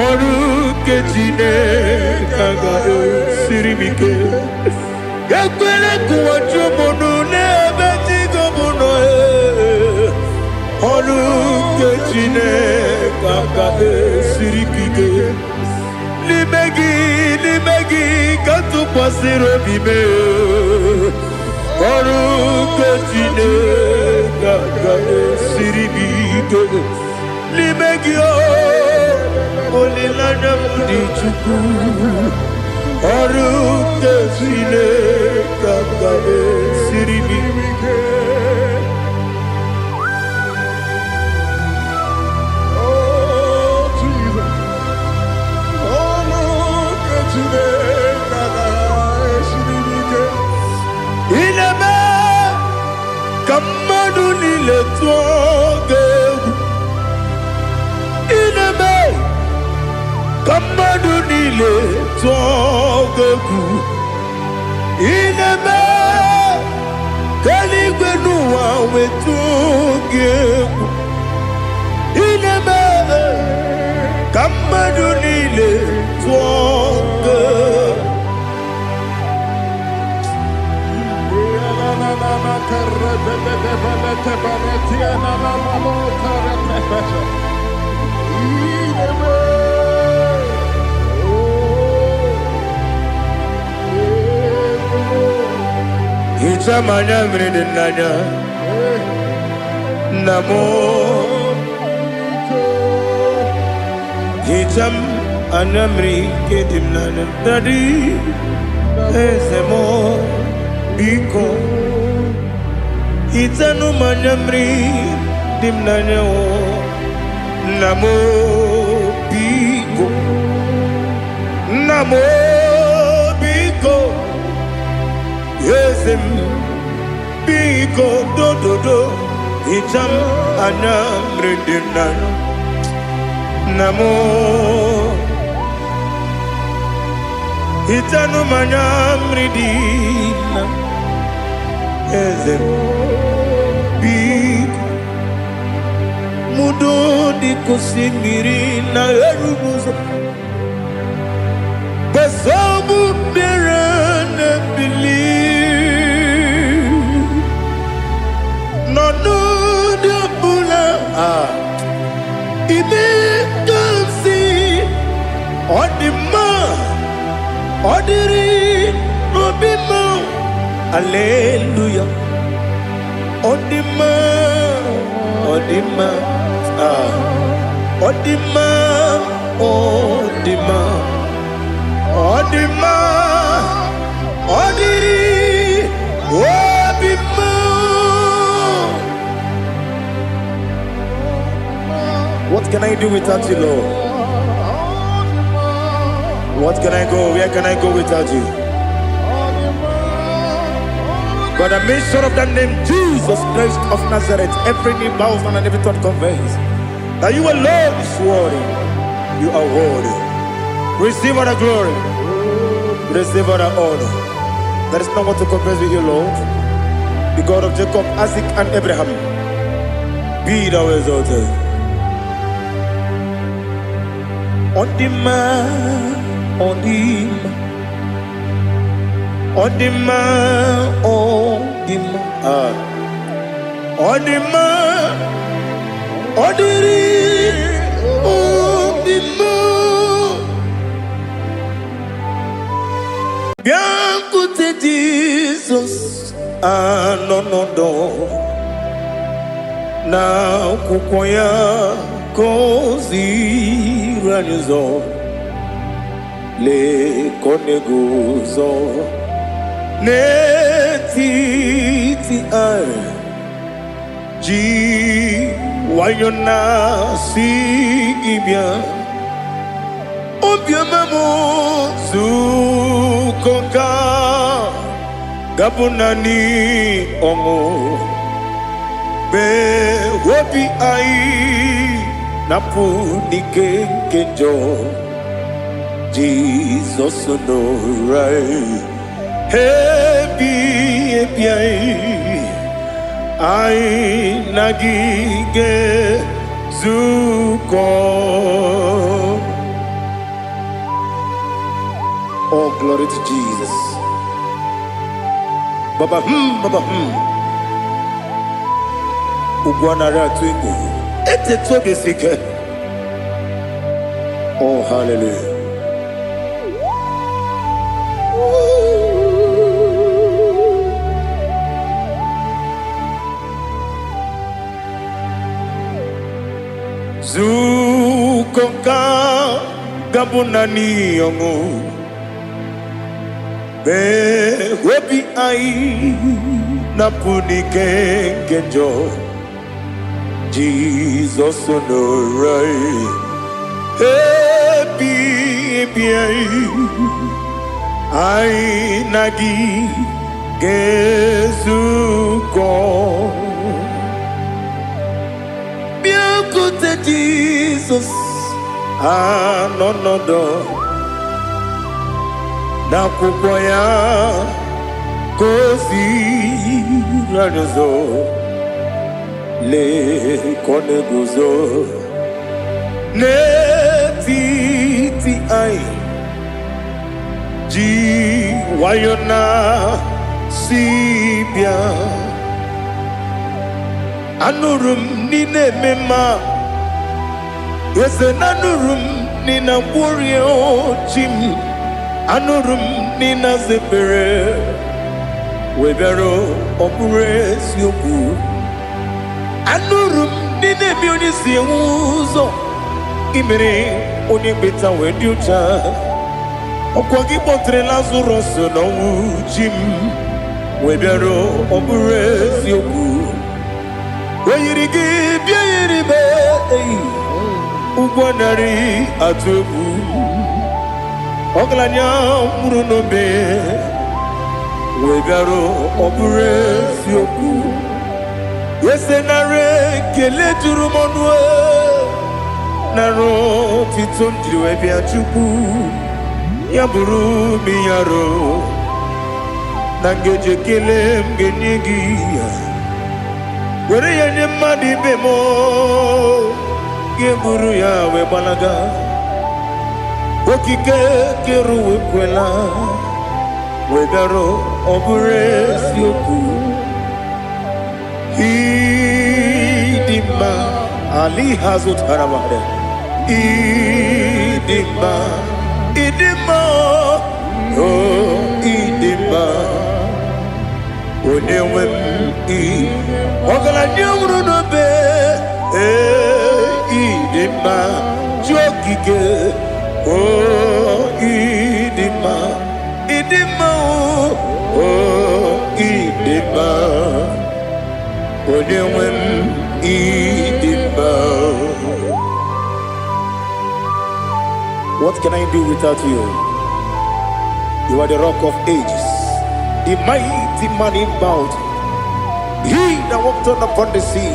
Ọrụ nke Chineke ga-esiri m ike. Ekwela ka ụwa jụọ m ọnụ n'ebe chi gị bụ nọ. Ee. Ọrụ nke Chineke ga-esiri m ike. N'ime gị, n'ime gị ka m tụkwasịrị obi m. Ọrụ nke Chineke ga-esiri m ike. N'ime gị o, olileanya m dị, Chukwu. Ọrụ nke Chineke ga-esiri m ike. Oh, Jesus. Oh, look at Chineke ga-esiri m ike. Ị na-eme ka mmadụ niile tụọ gị egwu. Ị na-eme ka mmadụ niile tụọ gị egwu. Ị na-eme ka eluigwe n'ụwa wee tụọ gị egwu. Ị na-eme ka mmadụ niile tụọ gị egwu. Hichaa m anya mmiri dị n'anya, nna m. Hichaa m anya mmiri nke dị m n'anya, Daddy, eze m, biko hichanụ m anya mmiri dị m n'anya o, nna m, biko, nna m, biko, eze m, biko, dododo, hichaa m anya mmiri dị m n'anya, nna m. Hichanụ m anya mmiri dị na eze m, biko. Mudo dịka osimiri na-eru n'ụzọ gbasọbụ mmiri na-ebili n'ọnọdụ ọbụla a ime ka m si ọ dị mma, ọ dịrị n'obi m. Aleluya, ọ dị mma. Ọ dị mma. Ah, ọ dị mma, ọ dị mma, ọ dị mma, ọ dịrị obi mma. What can I do without you, Lord? What can I go? Where can I go without you? By the mention of that name, Jesus Christ of Nazareth, every knee bows and every tongue confess that you alone is worthy. You are worthy. Receive all the glory. Receive all the honor. There is no one to compare with you, Lord. The God of Jacob, Isaac, and Abraham. Be thou exalted. Ọ dị mma, ọ dị mma, ọ dị mma, ọ dị mma. Ah. Ọ dị mma, ọ dịrị obi mma. Bịakwute Jizọs anọ n'ọdọ na akwụkwọ ya ka o ziri anyị ụzọ. Lee ka ọ na-eguzo n'etiti anyị ji nwayọ na-asị gị bịa. Obiọma m, zukọ ka gabụ naanị ọṅụ mgbe obi anyị na-apụ n'ike nke njọ. Jizọs nọrọ anyị ebi ebi anyị, anyị na gị ga-ezukọ. Oh, glory to Jesus. Baba baba. Ugwu anaghị atụ egwu. Etetu obi si ike. Oh, hallelujah. Zukọ ka gabụ naanị ọṅụ mgbe obi anyị na-apụ n'ike nke njọ. Jizọs nọrọ anyị ebi ebi anyị, anyị na gị ga-ezukọ. Bịakwute Jizọs anọ n'ọdọ n'akwụkwọ ya ka o ziri anyị ụzọ. Lee ka ọ na-eguzo n'etiti anyị ji nwayọ na si bịa. Anụrụ m n'ị na-eme mma, eze na anụrụ m n'ị na-agwọrịa chi m. Anụrụ m n'ị na-aza ekpere wee bịara, ọ bụrụ eziokwu. Anụrụ m n'ị na-eme onye si enwe ụzọ imere onye mkpeta wee dị ụcha. Ọkwa gị kpọtere Lazarọs n'ọnwụ, chi m, wee bịara, ọ bụrụ eziokwu. O yiri gị bịa yiri be eyi ụgwọ narị atụ egwu. Ọgaranya nwụrụ n'obe wee bịara, ọ bụrụ eziokwu. Ese nara ekele juru m ọnụ, nara otito m jiri wee bịa. Chukwu ya bụrụ m yaro na ngeji ekele m ga-enye gị ya, were ya nye mmadụ ibe m, ga-eburu ya wee gbalaga. Okike kere ụwa ekwela wee bịara, ọ bụrụ eziokwu. Ịdị mma ali ha zụtara mmadụ. Ịdị mma, ịdị mma, o ịdị mma, onye nwe m. Ị ọgaranya nwụrụ n'obe. Ee, ịdị mma, chi okike. O, ịdị mma, ịdị mma. O, ịdị mma, onye nwe m, ịdị mma. What can I do without you? You are the Rock of Ages, the mighty man in battle, he that walked on upon the sea.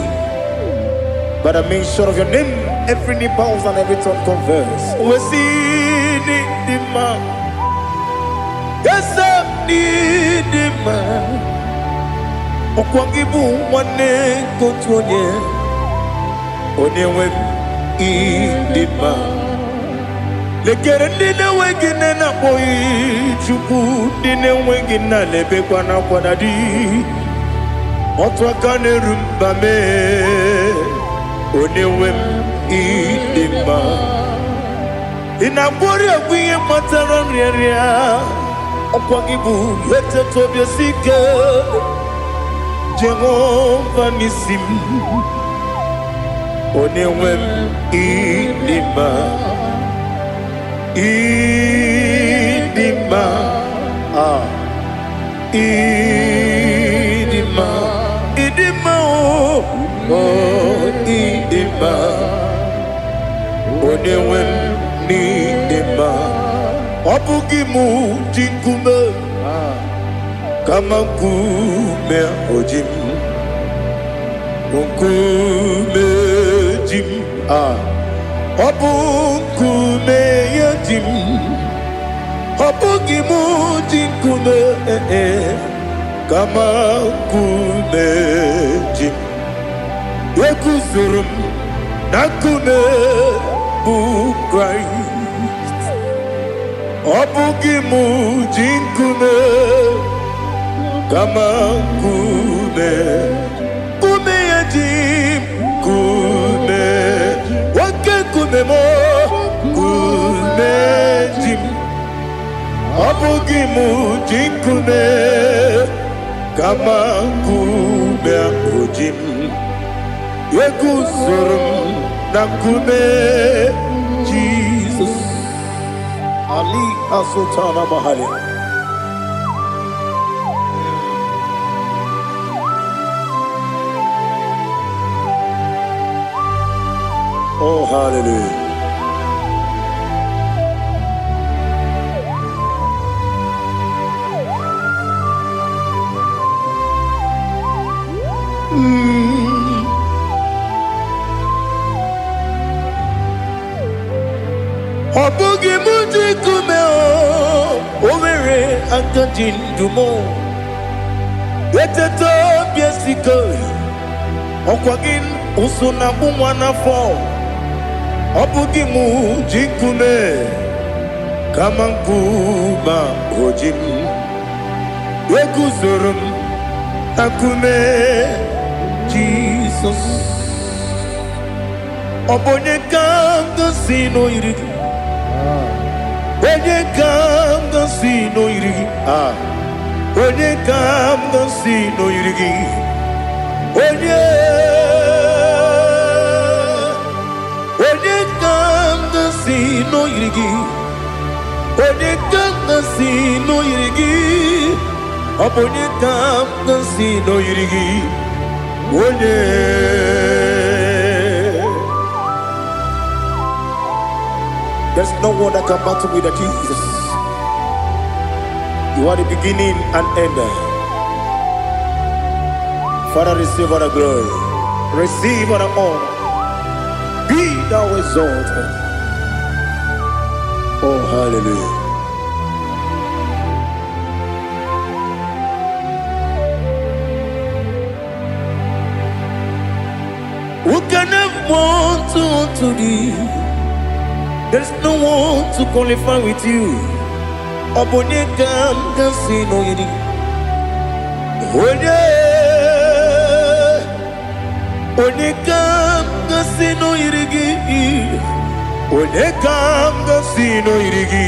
By the mention of your name, every knee bows and every tongue confess. We see the man. Yes, ịdị mma. Ọkwa gị bụ nwanne nke otu onye, onye nwe m, ịdị mma. Lekere ndị na-enweghị nne na-akpọghị Chukwu, ndị na-enweghị nna na-ebekwa n'akwa na di. Otu aka na-eru mba mee, onye nwe m, ịdị mma. Ị na-agwọrị ọgwụ ihe kpatara nrịanrịa. Ọkwa gị bụ eteta obi esi ike, Jehova n'isi m, onye nwe m, ịdị mma, ịdị mma. Ah, ịdị mma, ịdị mma. O, o, ịdị mma, onye nwe m, n'ịdị mma. Ọ bụghị mụ ji nkume, kama nkume oji m, nkume ji m. Ah, ọ bụ nkume ya ji m. Ọ bụghị mụ ji nkume, eh, eh, kama nkume ji m. Eguzoro m na nkume bụ Kraịst. Ọ bụghị mụ ji nkume, kama nkume, nkume ya ji m. Nkume, oke nkume m, nkume ji m. Ọ bụghị mụ ji nkume, kama nkume ahụ ji m. Eguzoro m na nkume Jizọs. Ali Asultana Mahali. Oh, hallelujah. Ọ bụghị mụ ji nkume. O nwere aka ji ndụ m. Eteta obi esiko, ọkwa gị ụsụ na-akpụ nwa n'afọ. Ọ bụghị mụ ji nkume, kama nkume o ji m. Eguzoro m na nkume Jizọs. Ọ bụ onye ka m gosi n'oyiri gị? Onye ka m gosi n'oyiri gị? Ah, onye ka m gosi n'oyiri gị? Onye, onye ka m gosi n'oyiri gị? Onye ka m gosi n'oyiri gị? Ọ bụ onye ka m gosi n'oyiri gị? Onye. There's no one that can battle with the Jesus. You are the beginning and end. Father, receive all the glory. Receive all the honor. Be thou exalted. Oh, hallelujah. Who can have one to thee? There's no one to qualify with you. Ọ bụ onye ka m ga-asị n'oyiri? Onye, onye ka m ga-asị n'oyiri gị? Onye ka m ga-asị n'oyiri gị?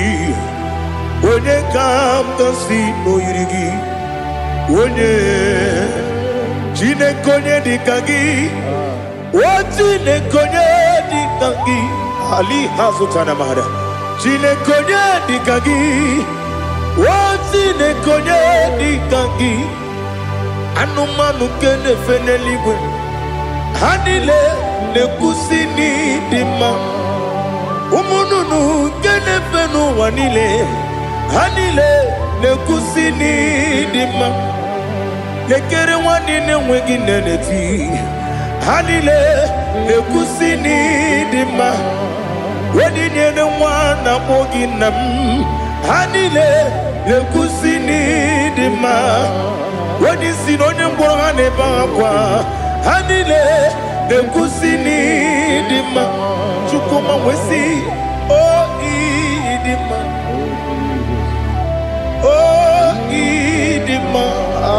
Onye ka m ga-asị n'oyiri gị? Onye, Chineke, onye dị ka gị? O Chineke, onye dị ka gị? Ali ha zụtara mara. Chineke, onye dị ka gị? O Chineke, onye dị ka gị? Anụmanụ nke na-efe n'eluigwe, ha niile na-ekwusi n'ịdị mma. Ụmụ nnụnụ nke na-efe n'ụwa niile, ha niile na-ekwusi n'ịdị mma. Lekere nwanne na-enweghị nne na-eti, ha niile na-ekwusi n'ịdị mma. Onye nyere nwa na-akpọ gị nna m, ha niile na-ekwusi n'ịdị mma. Onye isi na onye ngwọrọ, ha na-ebe akwa, ha niile na-ekwusi n'ịdị mma. Chukwuma nwesị o ịdị mma. O ịdị mma.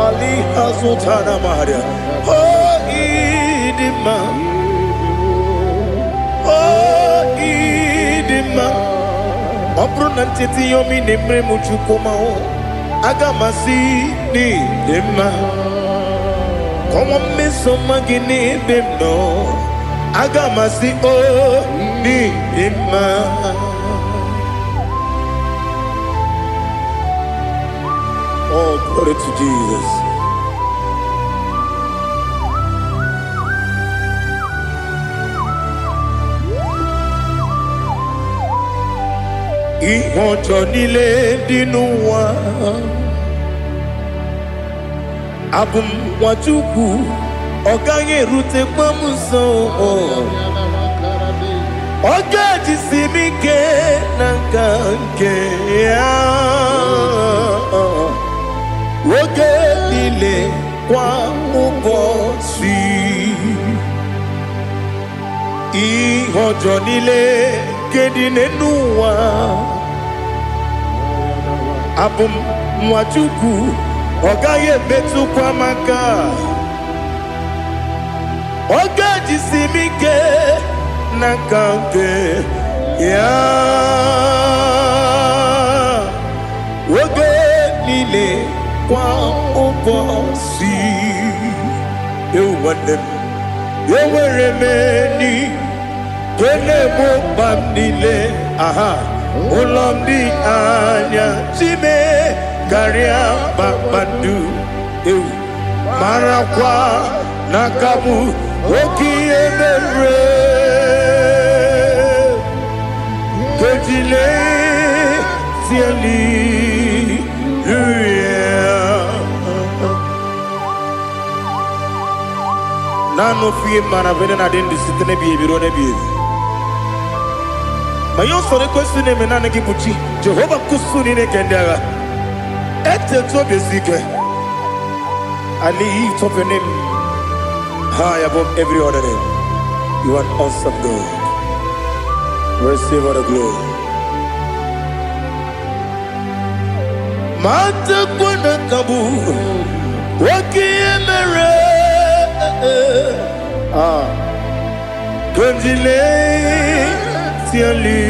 Ali azụtara maria. O ịdị mma. O ịdị mma. Ọ bụrụ na ncheta ihe omi na-emere m, Chukwuma o, aga m asị n'ịdị mma. Kọnwa mmeso ọma gị n'ebe m nọ, aga m asị o n'ịdị mma. Oh, glory to Jesus. Ihe ọjọọ niile dị n'ụwa, abụ m nwa Chukwu, ọ gaghị erutekwa m nso. Ọ ga-ejisi m ike na nka nke ya oge niile, kwa ụbọchị. Ihe ọjọọ niile nke dị n'elu ụwa, abụ m nwa Chukwu, ọ gaghị emetụkwa m aka. Ọ ga-ejisi m ike n'aka nke ya oge niile, kwa ụbọchị. Ewu nwanne m, enwere m enyi nke na-egbo mkpa m niile. Aha ụlọ m dị anya chime karịa kpakpando. Ewu, marakwa n'aka m oke ihe mere kejile hallelujah. Naanị ofu ihe mara bụ na adị ndụ site n'ebighị ebi ruo n'ebighị ebi. Ma ihe usoro ekwesị na-eme, naanị gị bụ chi Jehova nkusu niile nke ndị agha. Etetu obi esi ike. I lift up your name high above every other name. You are an awesome God. Receive all the glory. Matakwana kabu oke ihe mere. Ah, Kandile hallelujah.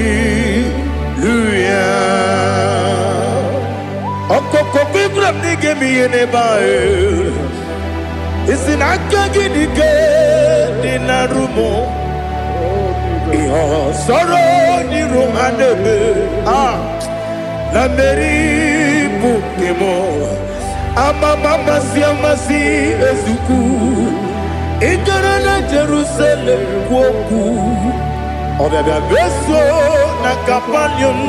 Ọkọkọ kwegwara m na ị ga-eme ihe n'ebe ahụ. Isi na aka gị dị ike dị na rumo. Ihe ọsọrọ n'iru ha na-eme. Ah, na mmeri bụ nke m. Amama amasị amasị ezukwu. Ị gara na Jerusalem kwuo okwu. Ọbịabịa meso na Kapanium.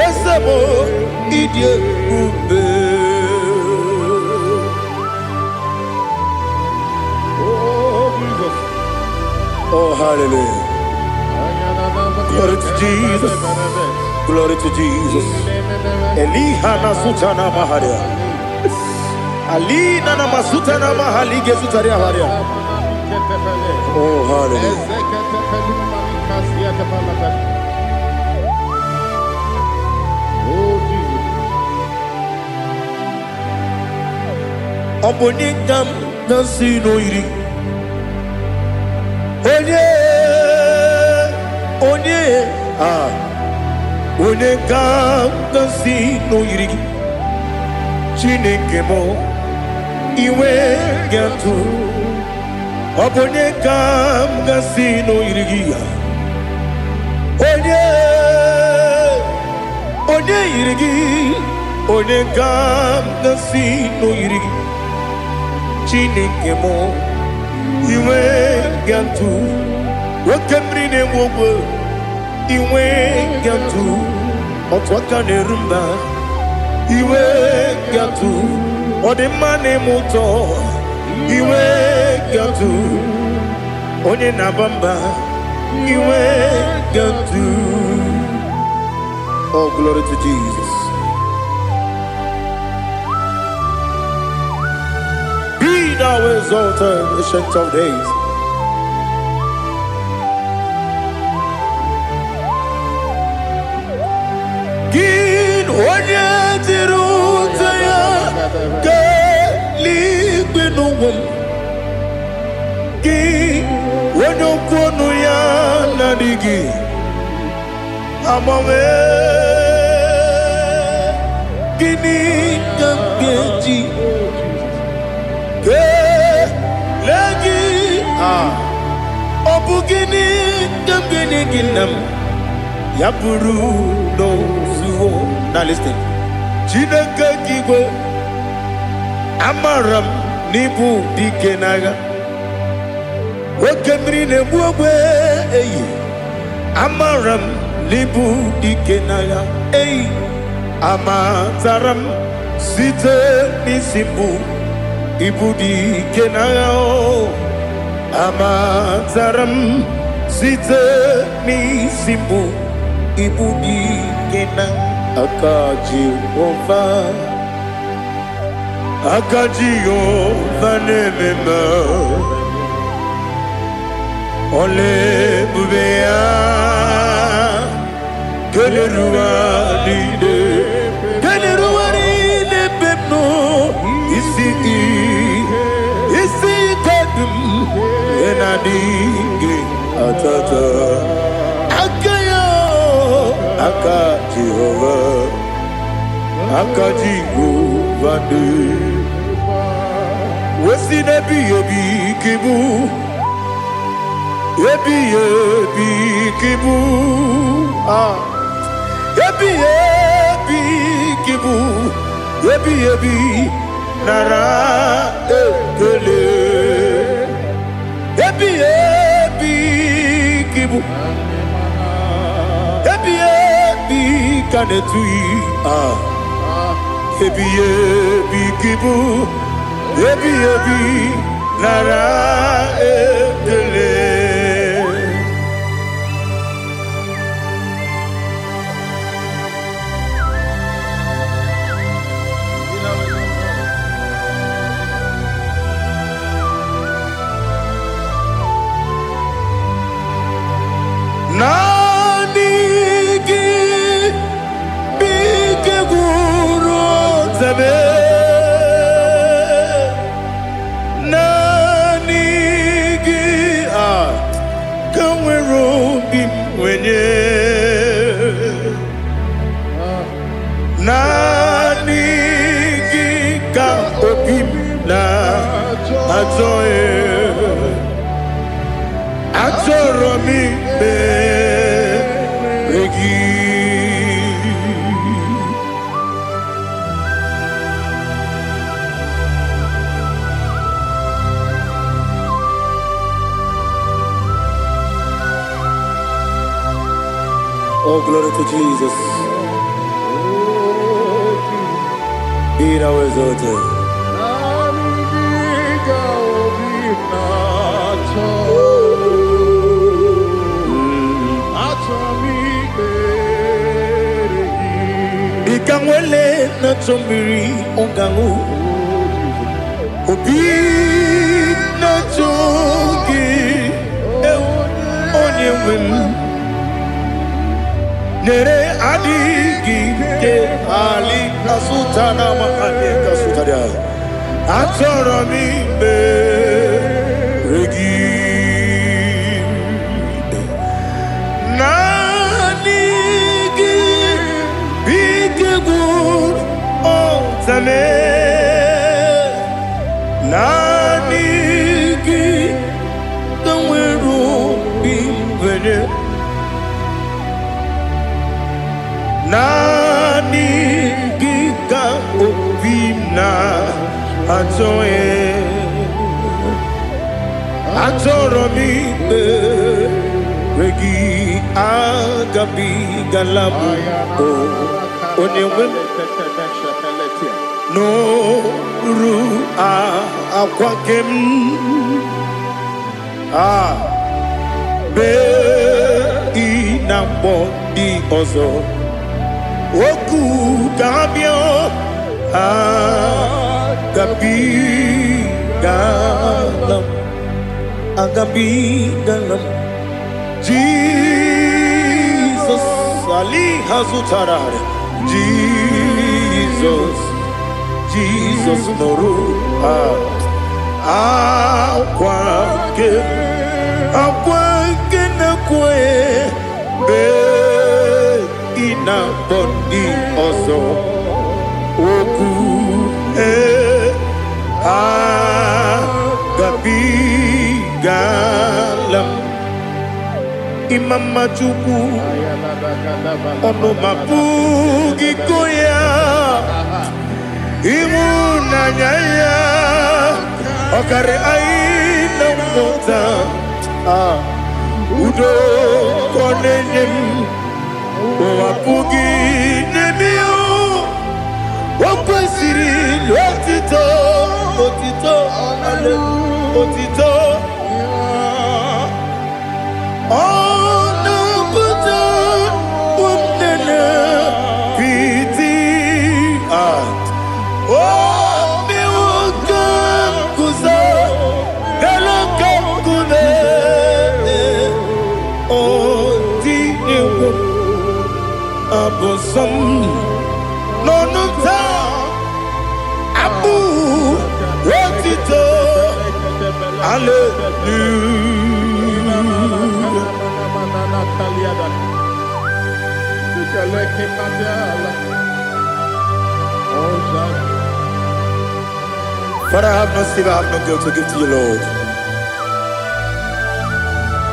Eze m, ịdị ebube. Oh, Jesus. Oh, hallelujah. Glory to Jesus. Glory to Jesus. Eliha na sutana maharia. Alina na masutana mahali gezutaria haria. Oh, hallelujah. Oh, Jesus. Ọ bụ onye ka m na-asị n'oyiri? Onye, onye, ah, onye ka m na-asị n'oyiri gị? Chineke m, iwe ga-atụ. Ọ bụ onye ka m gasị n'oyiri gị ya? Onye, onye yiri gị? Onye ka m gasị n'oyiri gị? Chineke m, inwe gatụ oke mmiri na-enwe ogwe, inwe gatụ otu aka na-eru mba, iwe gatụ ọdịmma na-eme ụtọ, iwe gatụ onye na-aba mba, iwe gatụ. Oh, glory to Jesus. Be thou exalted, Ancient of Days. Gị onye dịrị ụtọ ya ga-eluigwe n'ụwa m. Gị onye okwu ọnụ ya na-adịghị agbanwe. Gịnị ka m ga-eji kelee gị? Ah, ọ bụ gịnị ka m ga-enye gị, nna m? Ya bụrụ n'ozuo. Now listen. Chineke nke igwe, amara m n'ịbụ dike n'agha, oke mmiri na-egbu ogbe eyi. Amara m n'ịbụ dike n'agha eyi. Amatara m site n'isi mbụ, ịbụ dike n'agha o. Amatara m site n'isi mbụ, ịbụ dike na aka Jehova. Aka Jehova na-eme mma. Ọla ebube ya keleruwa niile, keleruwa niile ebe m nọ. Isi isi ike dị m ị na-adịghị atata aka ya. Aka Jehova, aka Jehova dị wesi n'ebighị ebi ka ịbụ, ebighị ebi ka ịbụ. Ah, ebighị ebi ka ịbụ, ebighị ebi, nara ekele. Ebighị ebi ka ịbụ, ebighị ebi ka na-etughị. Ah, ebighị ebi ka ịbụ, ebighị ebi, nara ekele. Naanị gị bụ ike gwụrụ ọtabe. Naanị gị a ka nwere obi m nwenye. Naanị gị ka obi m na-achọ ya. Achọrọ m ikpere gị. Oh, glory to Jesus. Be thou exalted. Naanị gị ka obi m na-achọ. Achọ m ikpere gị. Ị ka nwele na-achọ mmiri ọ ga-aṅụ. Obi na-achọ gị, ewu, onye nwe m. Nyere adịghị ike ali asụta na amahanye kasụtara. Achọrọ m ikpere gị. Naanị gị bụ ike gwụrụ ọtame. Naanị gị Naanị gị ka obi m na-achọ. Achọrọ m ikpere gị, agabigala m o onye nwe m nụrụ akwa nke m a bee ị na-akpọ ndị ọzọ okwu ka ha bịa. Agabigala m, agabigala m. Jizọs ali ha zụtara. Jizọs, Jizọs, nụrụ akwa nke akwa nke na-ekwe mgbe ị na-akpọ ndị ọzọ okwu ee agabigala m. Ịma mma Chukwu, ọnụ ma pụghị ịkọ ya. Ịhụnanya ya ọkarị anyị na mmụta. Ah, udo ka ọ na-enye m, ụwa pụghị n'ebe ya. O kwesịrị otito, otito, otito. Ọ na-apụta nne piti. Ah, obi nwoke guzo elu ka nkume ọ dị egwu abụ nsọ m n'ọnụ taa abụ otito. Hallelujah. Father, I have no silver, I have no gold to give to you, Lord.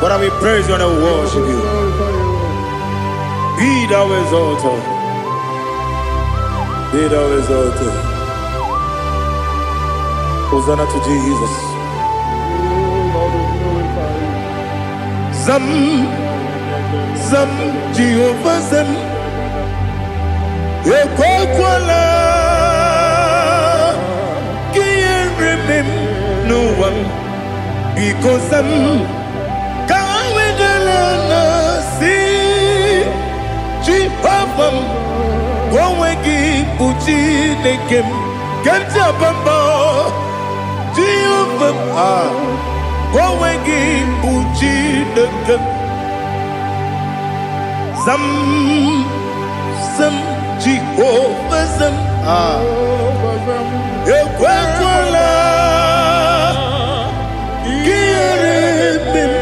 But I will praise you and I will worship you. Be thou exalted. Be thou exalted. Hosanna to Jesus. Lord, we glorify you. Zam, Zam, Jehovah Zam. Ekwekwala ka ihere mee m n'ụwa m. Biko zam, ka ha wedala na si Jehova m, ka onwe gị bụ Chineke m, ke m ji aba mba. Jehova m, ah, ka onwe gị bụ Chineke m. Zam, zam, Jehova zam, ah, ekwekwala ka ihere mee m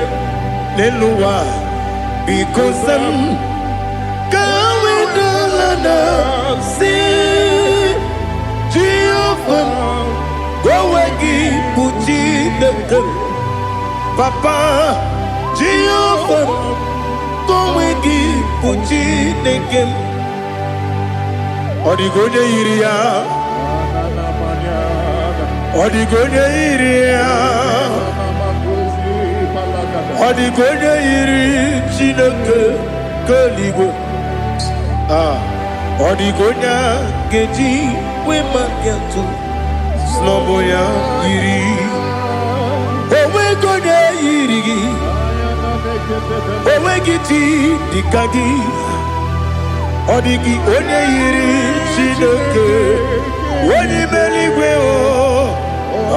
n'elu ụwa. Biko zam, ka ha wedala na si Jehova m, ka onwe gị bụ Chineke m. Papa, Jehova m, ka onwe gị bụ Chineke m. Ọ dịghị onye yiri ya, ọ dịghị onye yiri ya, ọ dịghị onye yiri Chineke nke eluigwe. Ah, ọ dịghị onye a ga-eji wee maka atụ snọbụ ya yiri. Onweghị onye yiri gị, onweghị chi dịka gị. Ọ dịghị onye yiri Chineke onye ime eluigwe o.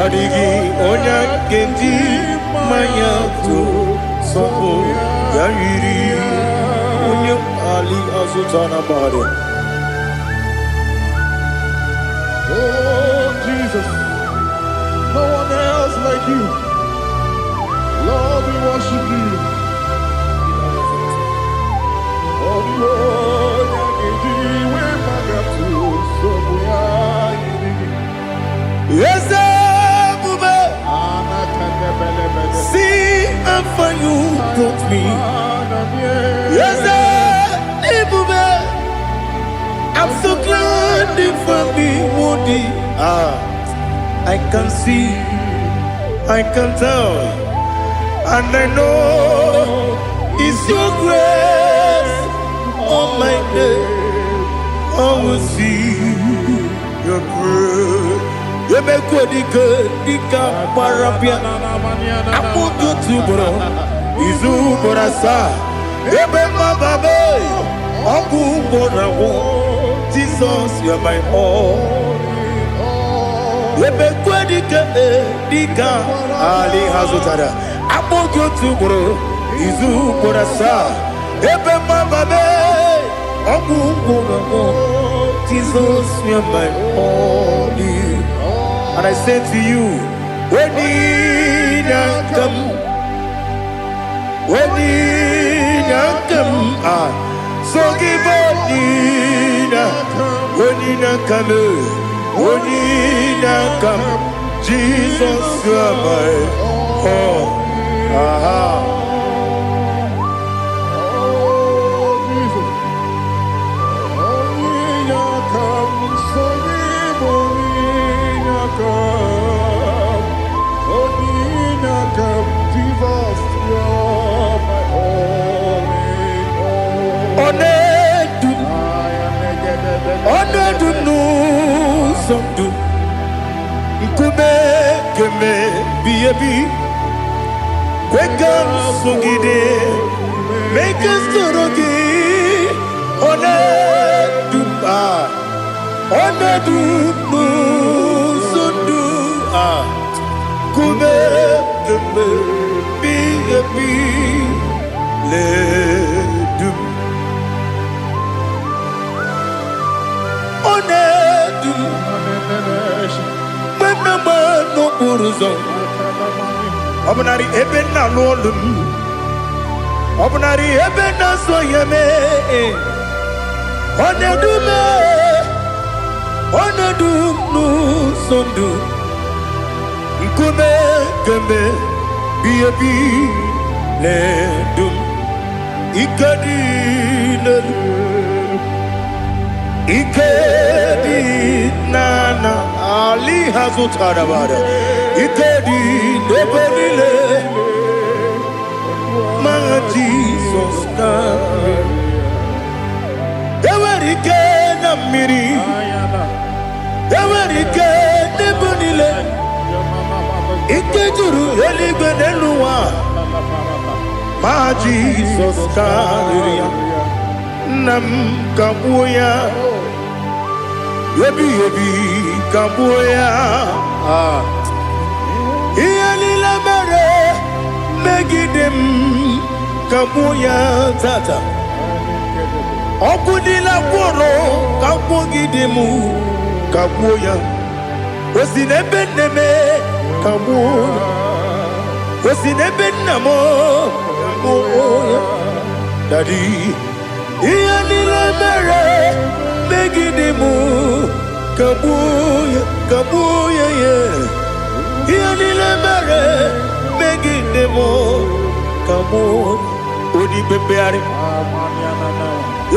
Ọ dịghị onye a ga-eji mmanya tụ sọpụ ya yiri onye ali azụta na mmadụ. Oh, Jesus, no one else like you. Lord, we worship you. Oh, the onye ga-eji maka nsogbu ya yiri gị. Eze ebube, see how far you brought me. Eze ebube. I'm so glad you found me worthy. Ah, I can see, I can tell, and I know it's your grace on my day. I will see your grace. Emekwe dike dike gbara bịa akpụkọ otu ugboro izu ugboro asaa ebe mmababe ọgwụ ugboro agwụ. Jesus, you are my all. Emekwe dike dike ali ha zụtara akpụkọ otu ugboro izu ugboro asaa ebe mmababe ọgwụ ugboro agwụ. Jesus, you are my all. And I say to you, when you come, when you come, ah, so give up, when you come, when you come, Jesus, you are my all. Aha. Oh, Jesus. Onye aka m, so gị bụ onye aka m. Onye aka m, Jesus, you're my all in all. Ọ na-edu m, ọ na-edu m n'ụzọ ndụ nkume keme bi ebi kwe ka m sogide mee ka m soro gị. Ọ na-edu m, ah, ọ na-edu m n'ụzọ ndụ a nkume keme bi ebi ledu m. Ọ na-edu m mgbe m na-agba n'okporo ụzọ ọ bụnarị ebe m na-alụ ọlụ m ọ bụnarị ebe m na-azụ ya mee ọ na-edu m, ọ na-edu m n'ụzọ ndụ nkume kemgbe bi ebi na-edu m. Ike dị n'elu ike dị n'ala ali ha zụtara bara ike dị n'ebe niile ma Jizọs karịrị. Enwere ike na mmiri enwere ike n'ebe niile ike juru eluigwe n'elu ụwa ma Jizọs karịrị ya. Nna m kagbuo ya ebighị ebi kagbuo ya. Ah. Ihe niile mere megide m kagbuo ya tata ọkụ niile gwụrụ kagbugide m kagbuo ya o si n'ebe nne m kagbuo ya o si n'ebe nna m kagbuo ya. Daddy, ihe niile mere megide m kagbuo ya kagbuo ya ya ihe niile mere megide m kagbuo onye ikpe mkpegharị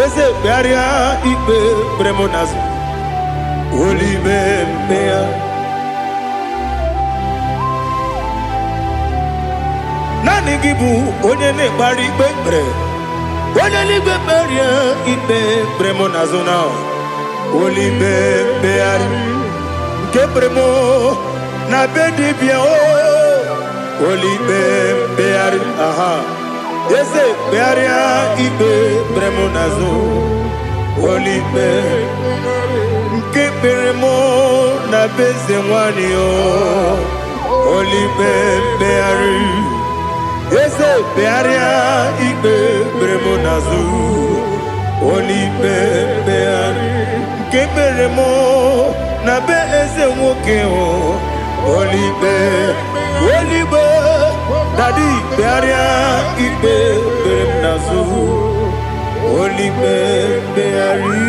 eze kpegharịa ikpe kpere m n'azụ olime mkpegharị naanị gị bụ onye na-ekpegharị ikpe kpere onye n'igwe kpegharịa ikpe kpere m n'azụ na olime mkpegharị nke kpere m na be dibịa o olime mkpegharị aha eze kpegharịa ikpe kpere m n'azụ olime nke kpere m na be eze nwanyị o olime mkpegharị eze kpegharịa ikpe kpere m n'azụ olime mkpegharị nke kpere m na be eze nwoke o olime oligbe. Daddy, kpegharịa ikpe kpere m n'azụ olime mkpegharị.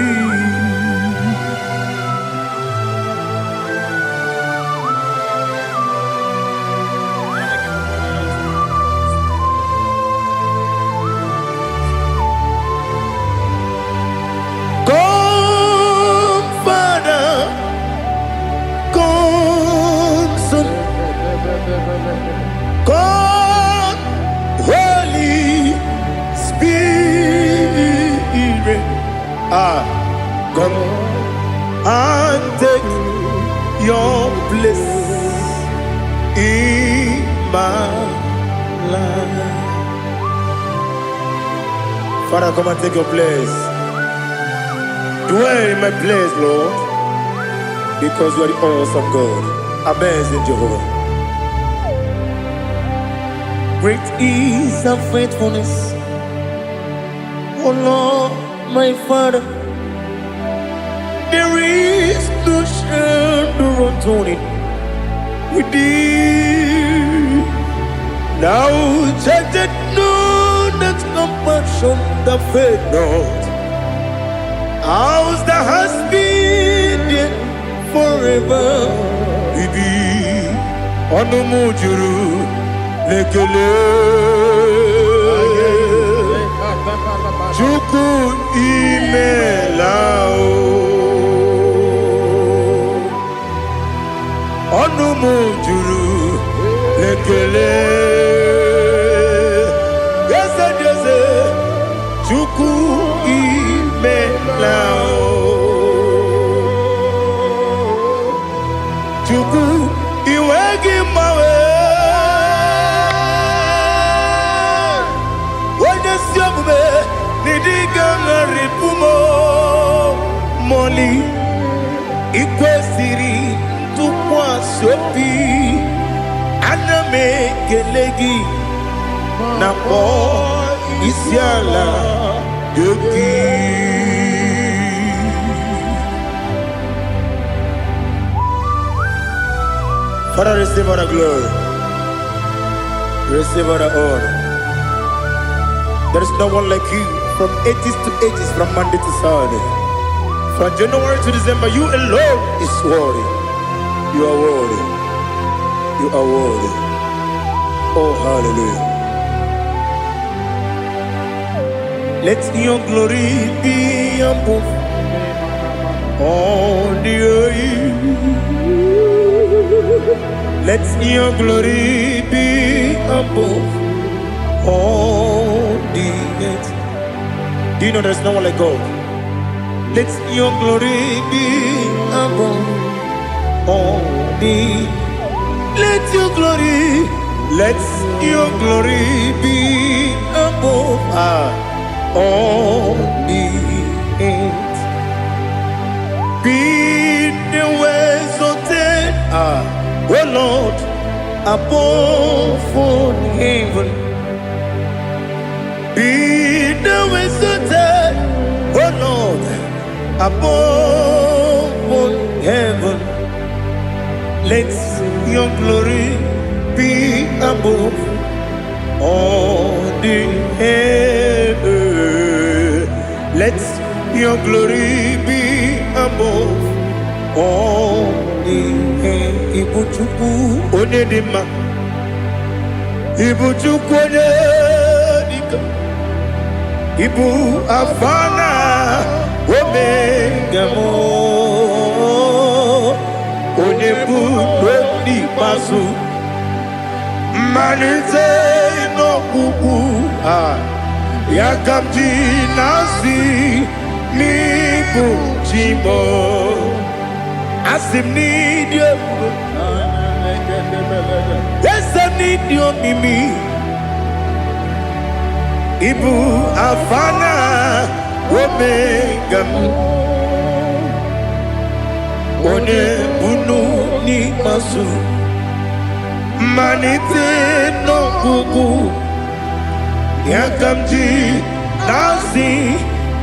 and take your place in my life. Father, come and take your place. Dwell in my place, Lord, because you are the awesome God, amazing Jehovah. Great is thy faithfulness, O Lord, my Father. There is no shadow of turning with thee. Thou changest not thy compassions, they fail not. As thou hast been there forever with thee. Ọnụ m juru n'ekele. Chukwu, imela o. Ọnụ m juru n'ekele. Eze dị eze, Chukwu, imela o. Chukwu, iwe gị mgbanwe. Onye ezi omume n'ịdị ga-agharịpụ m mọli. Ikwesịrị ntụkwasị obi, ana m ekele gị na kpọọ isi ala gị. Father, receive all the glory. Receive all the honor. There is no one like you from ages to ages, from Monday to Saturday. From January to December, you alone is worthy. You are worthy. You are worthy. Oh, hallelujah. Let your glory be above all the earth. Let your glory be above all the earth. Do you know there's no one like God? Let your glory be above all the. Let your glory, let your glory be above all the earth. Be thou exalted, O Lord, above all heaven. Be thou exalted, O Lord, above all heaven. Let your glory be above all the heaven. Let your glory be above all the heaven. Ibu Chukwu onye dị mma, Ibu Chukwu onye dịka, Ibu Alfa na Omega m, onye bụ n'ikpeazụ, mmalite n'ọgwụgwụ a, ya ka m ji na-asị n'ịbụ chi m. Asị m n'ịdị ebube, eze m, n'ịdị omimi. Ịbụ Alfa na Omega m, onye bunu n'ikpeazụ, mmalite n'ọgwụgwụ, ya ka m ji na-asị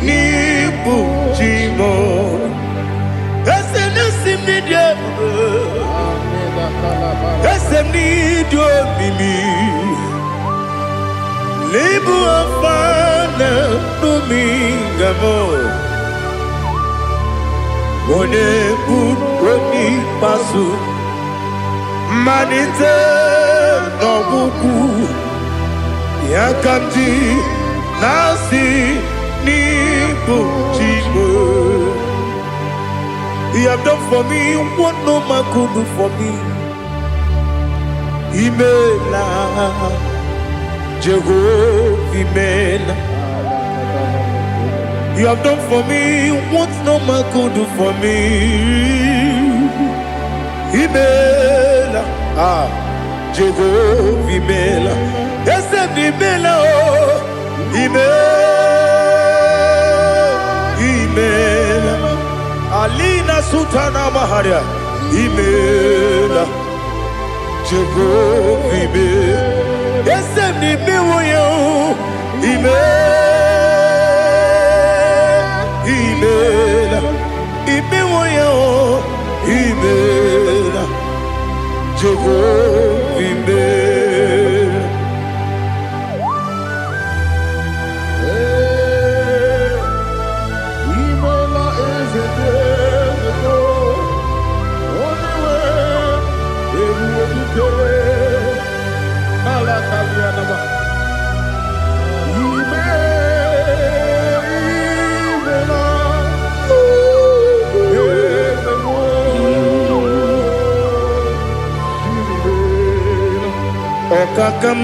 n'ịbụ chi m. Eze na-esi m n'ịdị ebube, eze m, n'ịdị omimi. N'ịbụ Alfa na Omega m, onye bụ onye ikpeazụ, mmalite n'ọgwụgwụ, ya ka m ji na-asị n'ịbụ chi m. You have done for me what no man could do for me. Imela, Jehovah, imela. You have done for me what no man could do for me. Imela, ah, Jehovah Imela. Eze m imela o, Imela, Imela. Alina Sultana Maharia, Imela, Jehovah Imela. Eze m imewo ya o, Imela, Imela, imewo ya o, Imela, Jehovah Imela. Imela eze dị eze do, onye nwe ebube dike n'ala karịa nama. Ime imela eze mụ, imela. Ọkaka m,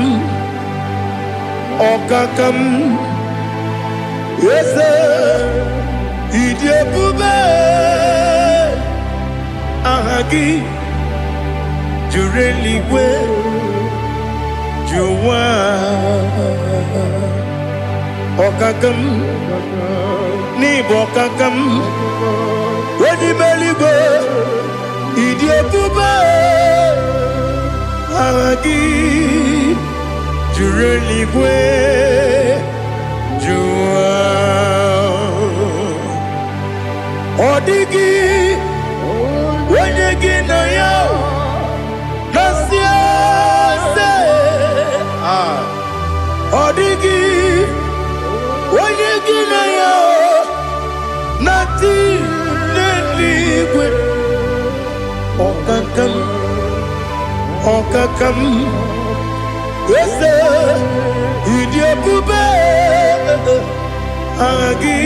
ọkaka m, eze ịdị ebube, aha gị juru eluigwe ju ụwa. Ọkaka m, n'ịbụ ọkaka m, onye ime eluigwe, ịdị ebube, aha gị juru eluigwe ju ụwa. Ọ dịghị onye gị na ya na-asị eze. Ah, ọ dịghị onye gị na ya na-atị n'eluigwe. Ọkaka m, ọkaka m, eze ịdị ebube, aha gị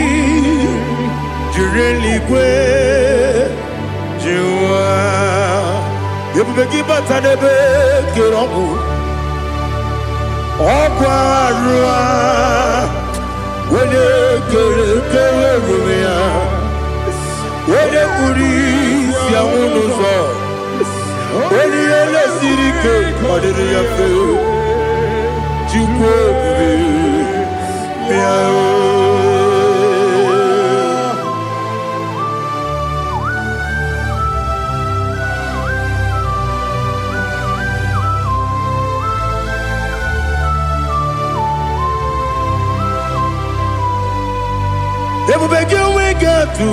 juru eluigwe ji ụwa. Ebube gị bata n'ebe kere ọgwụ ọgwụ arụ a, onye kere kere onwe ya, onye kpuru isi anwụ n'ụzọ, onye ihe lesiri ike ọ dịrị ya mfe. Chukwu ebube, bịa o. Ebube gị enweghị atụ,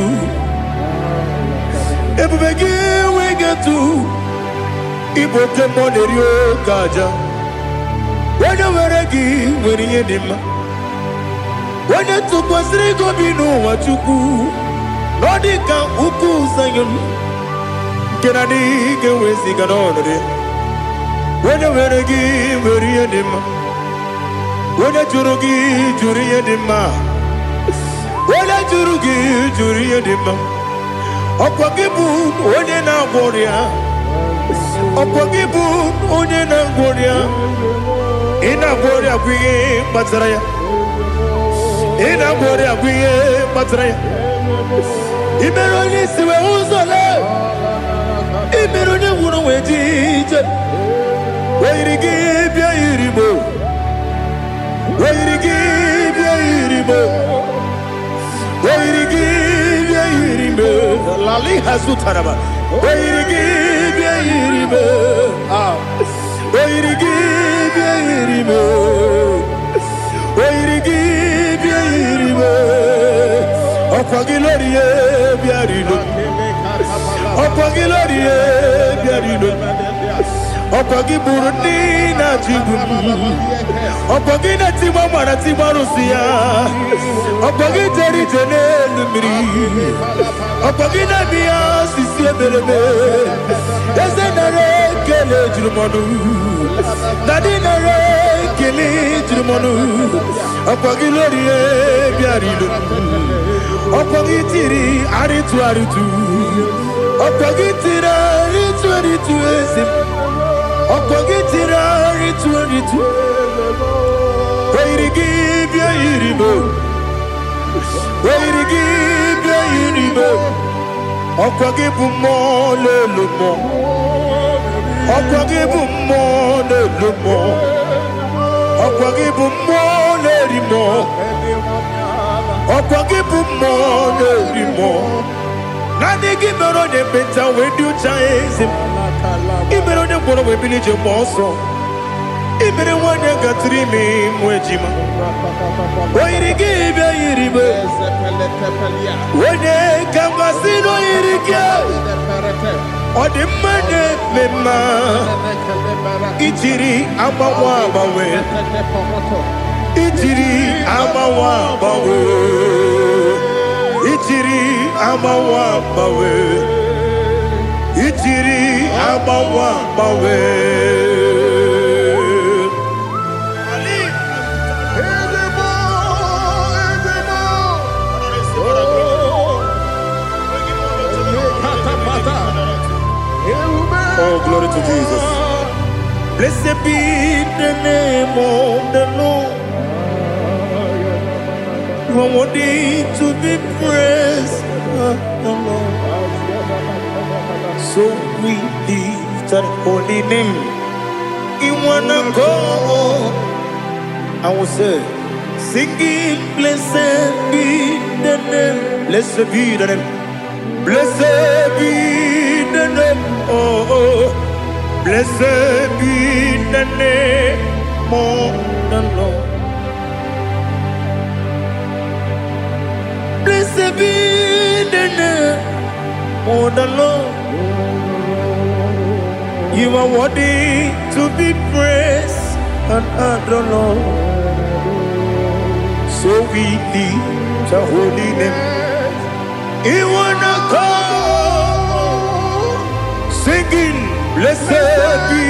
ebube gị enweghị atụ, ịbụ oke mmụọ na-eri oke aja. Onye nwere gị nwere ihe dị mma. Onye tụkwasịrị gị obi n'ụwa, Chukwu, na ọ dị ka ukwu Zayọn nke na-adịghị ga-eweziga n'ọnọdụ ya. Onye nwere gị nwere ihe dị mma. Onye jụrụ gị jụrụ ihe dị mma. Onye jụrụ gị jụrụ ihe dị mma. Ọkwa gị bụ onye na-agwọ ọrịa. Ọkwa gị bụ onye na-agwọ ọrịa. Ị na-agwọ ọrịa bụ ihe kpatara ya. Ị na-agwọ ọrịa bụ ihe kpatara ya. Ị mere onye isi wee hụ ụzọ lee. Ị mere onye nwụrụ wee ji ije. O yiri gị bịa yiri mo. O yiri gị bịa yiri mo. O yiri gị bịa yiri mo. Lali hazutaraba. O yiri gị bịa yiri mo. Ah. O yiri gị bịa yiri mo. O yiri gị bịa yiri mo. Ọkwa gị lórí e bịa rilo. Ọkwa gị lórí e bịa rilo. Ọkwa gị bụrụ ndị na-achịgbu m. Ọkwa gị na-etigba mara tigba arụsị ya. Ọkwa gị jere ije n'elu mmiri. Ọkwa gị na-eme ya osisi emereme. Eze nara ekele juru m ọnụ. Dadi nara ekele juru m ọnụ. Ọkwa gị lórí e bịara ilo. Ọkwa gị tiri arịtụ arịtụ. Ọkwa gị tiri arịtụ arịtụ eze m. Ọkwa gị tiri arịtụ arịtụ. O yiri gị bịa yiri m. O yiri gị bịa yiri m. Ọkwa gị bụ mmụọ na-elu mmụọ. Ọkwa gị bụ mmụọ na-elu mmụọ. Ọkwa gị bụ mmụọ na-eri mmụọ. Ọkwa gị bụ mmụọ na-eri mmụọ. Naanị gị mere onye ekpenta wee dị ụcha, eze m. Ị mere onye ngwọrọ wee bili ije mgbe ọsọ. Ị mere nwanyị gatụrụ ime ịmụ ejima. O yiri gị bịa yiri m. Onye ka m gasị na o yiri gị? Ọ dị mma na-eme mma. Ijiri agbanwe agbanwe. Ijiri agbanwe agbanwe. Ijiri agbanwe agbanwe. Ijiri agbanwe agbanwe. Ali. Ezebo, ezebo. Oh, lekatapata. Ewube. Oh, glory to Jesus. Blessed be the name of the Lord. You are worthy to be praised, the Lord. So we lift that holy name in one accord. I will say, singing, blessed be the name, blessed be the name, blessed be the name, oh, blessed be the name of the Lord. Blessed be the name of the Lord. You are worthy to be praised and adored, Lord. So we lift the holy name. In one accord, singing, blessed be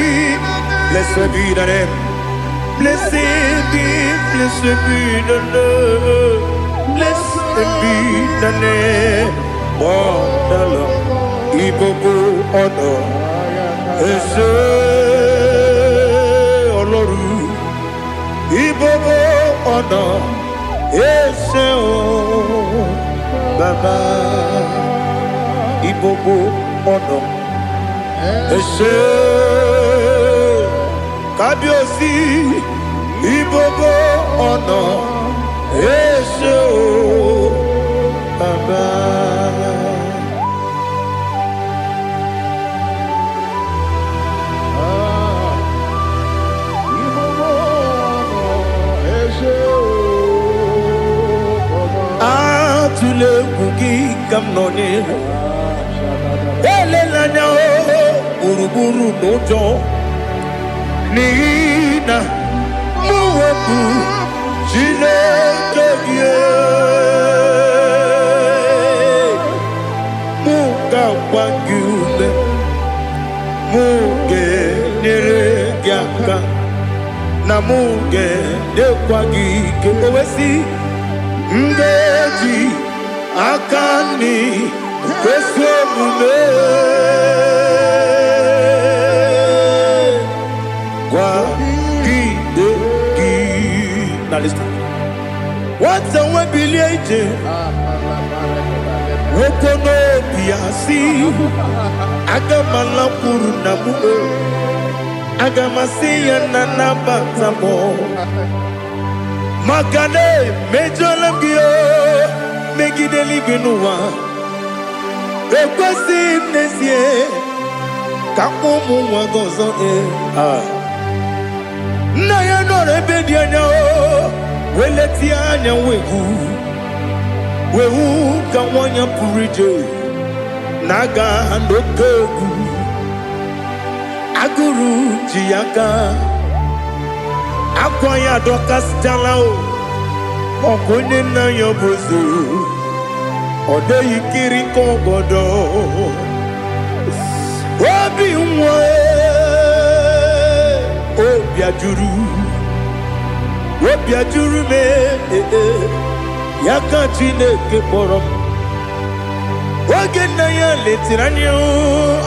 the name. Blessed be the name. Blessed be the name of the Lord. Ìgbogbo ọ̀nà ẹ ṣé Ọlọ́run. Ìgbogbo ọ̀nà ẹ ṣé o Bàbá. Ìgbogbo ọ̀nà ẹ ṣé Kábíyèsí. Ìgbogbo ọ̀nà ẹ ṣé o Bàbá. Ah, ìgbogbo ọ̀nà ẹ ṣé o, Bàbá. Atụla egwu, gị ka m nọ n'ihu. Elela anya o gburugburu n'ụjọ, n'ihi na mụ wepụ Chineke gị. Mụ ga-agba gị ume, mụ ga-enyere gị aka, na mụ ga-enyekwa gị ike. O wee sị, m ga-eji aka nri kwesị omume kwagide gị. Na listen. Nwata nwe bilie ije, nwoke n'obi ya si, aga m alakwuru nna m o, aga m asị ya na nabata m, maka na emejọla m gị o, megide eluigwe n'ụwa. Ekwesịghị m n'ezie ka mkpọ ụmụ nwa gị ọzọ. Ee. Ah. Nna ya nọrọ ebe dị anya o, wee letie anya, wee hụ ka nwa ya pụrụ ije na-aga n'oke egwu. Agụrụ ji ya aka, akwa ya adọkasịchala o. Ọkụ onye nna ya bụ eze, ọ dịghị kiri ka ọgọdọ obi nwa. Obi ajụrụ, obi ajụrụ m. Ee, ya ka Chineke kpọrọ m. Oge nna ya letiri anya,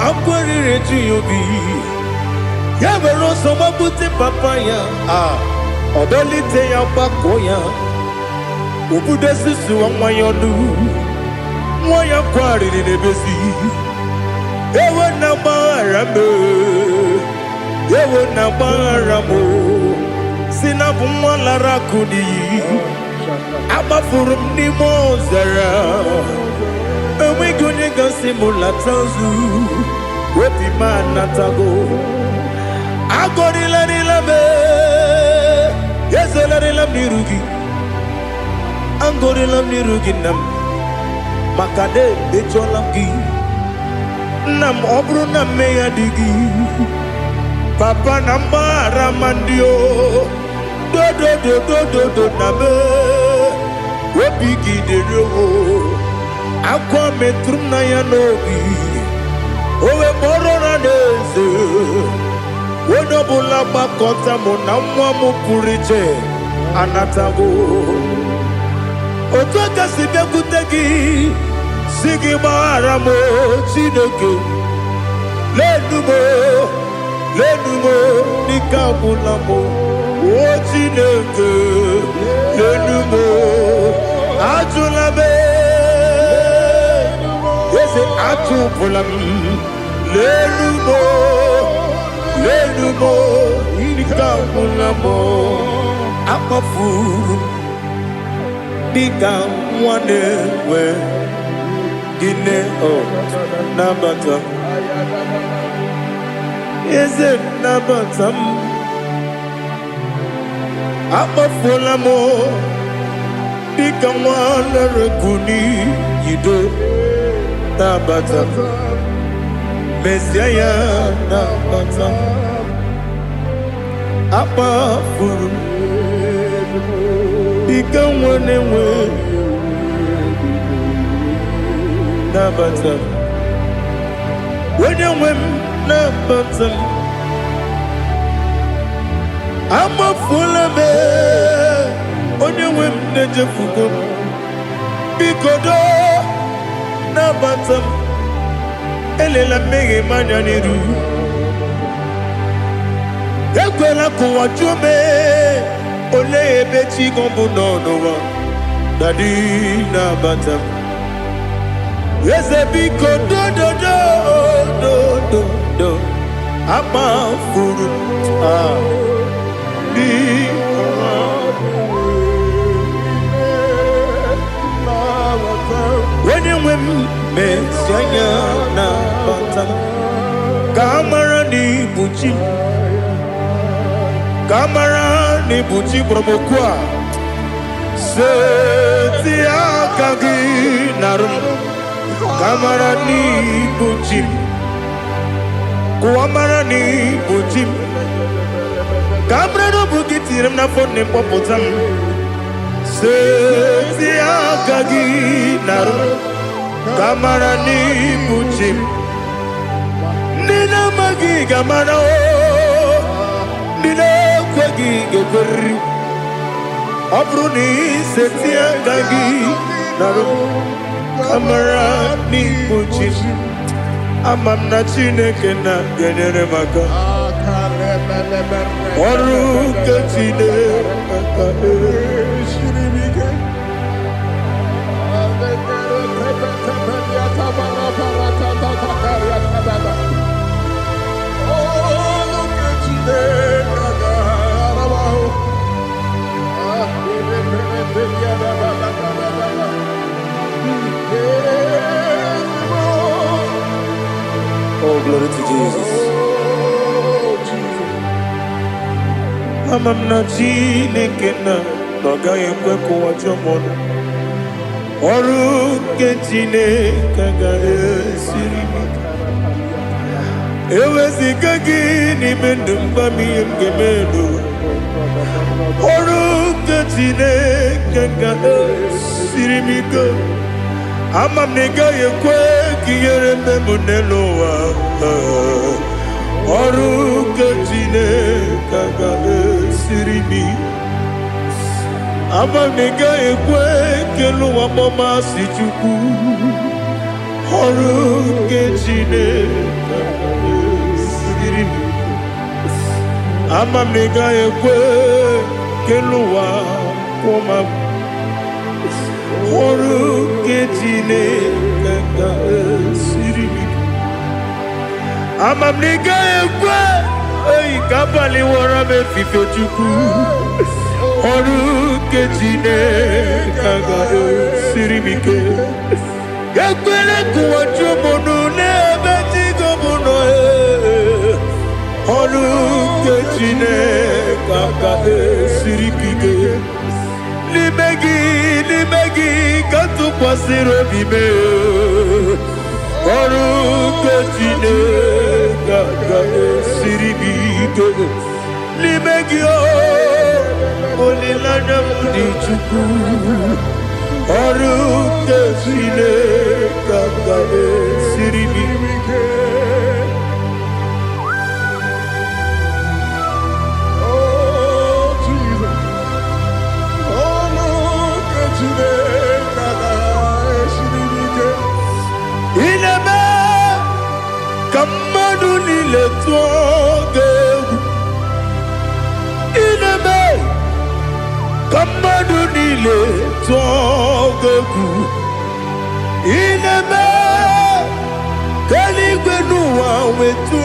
akwa riri eju ya obi. Ya were ọsọ gbapute papa ya, a ọ dọlite ya, gbakọ ya. Obodo susuwa nwa ya ọnụ, nwa ya kwarịrị n'ebezi. Ewo na gbaghara m, ewo na gbaghara m, si na bụ nwa lara akụ n'iyi. Agbafuru m n'ime ọzara, enweghị onye gasị m lata ozu. Obi m anatago. Agọrịlarịla m, ezolarịla m n'iru gị. Agọrịla m n'iru gị, nna m, maka na emejọla m gị, nna m. Ọ bụrụ na mmehie dị gị, papa, na mgbaghara ma ndị o dodododododo na m obi gị dịrị o. Akwa metụrụ m na ya n'obi, o wee kpọrọ na n'eze onye ọbụla gbakọta mụ na nwa m pụrụ iche anatago. Otu aka si bịakwute gị, si gị gbaghara m, Chineke. Lenu m, lenu m, n'ike agwụla m o. Chineke, lenu m, ajụla m. Eze, atụpụla m. Lenu m, lenu m, n'ike agwụla m. Akpafuru m dịka nwa na-enwe gịnị o. Nabata m, eze, nabata m. Akpafuola m dịka nwa lere yido. Nabata m, mezie ya, nabata m. Akpafuru m dịka nwa na-enwe. Nabata m, onye nwe m, nabata m. Amafuola m, onye nwe m, na-ejefugo m. Biko doo, nabata m. Elela mmehie m anya n'iru. Ekwela ka ụwa jụọ m, olee ebe chi gị bụ nọ n'ụwa. Daddy, nabata m. Eze, biko, dododo dododo. Amafuru m ah, biko. Onye nwe m, mezi anya, nabata m, ka a mara na ibu chi m, ka a mara na ibu chi kpọrọ m okwu a. Seti aka gị narụ m, ka a mara na ibu chi m. Kụwa mara na ibu chi m, ka a mara na ọ bụ gị tinyere m n'afọ nne m, kpọpụta m. Seti aka gị narụ m, ka a mara na ibu chi m. Ndị na-amaghị ga-amara o, ndị na-ekweghị ga-ekweriri. Ọ bụrụ na iseti aka gị narụ m, ka mara n'ibu chi m. Ama m na Chineke na ga-enyere m aka. Ọrụ nke Chineke Siri m ike. Oh, glory to Jesus. Ama m na Chineke na ọ gaghị ekwe ka ụwa jụọ m ọnụ. Ọrụ nke Chineke agaghị esiri m ike. Eweziga gị n'ime ndụ m, gwa m ihe m ga-eme n'ụwa. Ọrụ nke Chineke ga-esiri m ike. Ama m na ị gaghị ekwe ka ihere mme m n'elu ụwa. Ọrụ nke Chineke ga-esiri m ike. Ama m na ị gaghị ekwe ka elu ụwa kpọmasị Chukwu. Ọrụ nke Chineke ga-esiri m ike. Ama m na ị gaghị ekwe ka elu ụwa kwụọ m. Ọrụ nke Chineke ga-esiri m ike. Ama m na ị gaghị ekwe eyi ka abalị wọrọ m efife. Chukwu, ọrụ nke Chineke ga-esiri m ike. Ekwele ka ụwa jụọ m ọnụ n'ebe chi gị bụ nọ ee. Ọrụ nke Chineke ga-esiri m ike. N'ime gị, n'ime gị ka m tụkwasịrị obi m ee. Ọrụ nke Chineke ga-esiri m ike. N'ime gị o, olileanya m dị. Chukwu, ọrụ nke Chineke ga-esiri m ike. Oh, Jesus. Ọrụ nke Chineke ga-esiri m ike. Ị na-eme ka mmadụ niile tụọ gị egwu. Ị na-eme ka mmadụ niile tụọ gị egwu. Ị na-eme ka eluigwe n'ụwa wetụ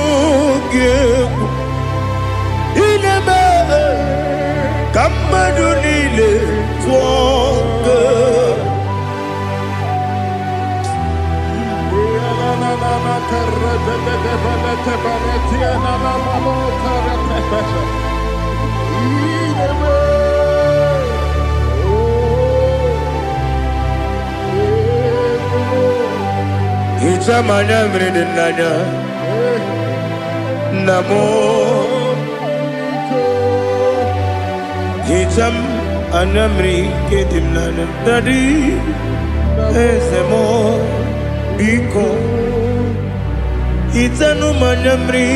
gị egwu. Ị na-eme ka mmadụ niile tụọ gị egwu. Hichaa m anya mmiri dị n'anya, nna m. Hichaa m anya mmiri nke dị m n'anya, Daddy, eze m, biko hichanụ m anya mmiri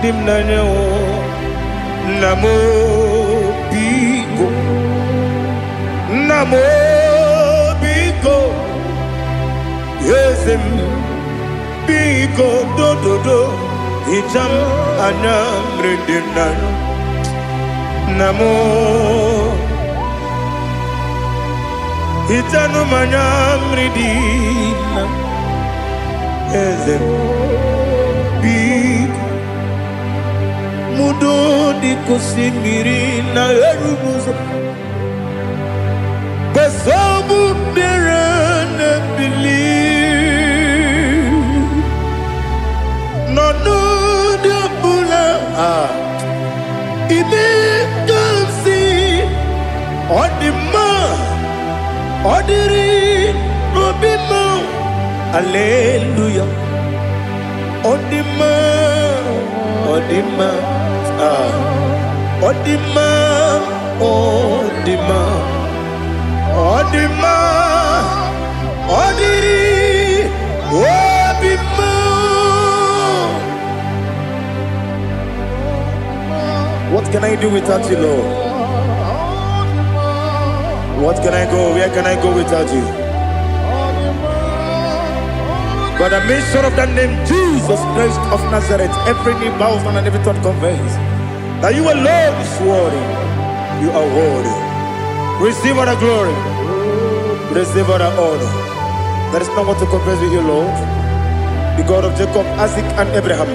dị m n'anya o. Nna m, biko, nna m, biko, eze m, biko, dododo, hichaa m anya mmiri dị m n'anya. Nna m, hichanụ m anya mmiri dị na eze m, biko. Mudo dịka osimiri na-eru n'ụzọ gbasọbụ mmiri na-ebili n'ọnọdụ ọbụla ah, ime ka m si ọ dị mma, ọ dịrị n'obi m. Aleluya, ọ dị mma, ọ dị mma ah, ọ dị mma, ọ dị mma, ọ dị mma, ọ dịrị obi m. What can I do without you, Lord? What can I go? Where can I go without you? By the mention of that name, Jesus Christ of Nazareth, every knee bows down and every tongue confess that you alone is worthy. You are worthy. Receive all the glory. Receive all the honor. There is no one to compare with you, Lord. The God of Jacob, Isaac, and Abraham.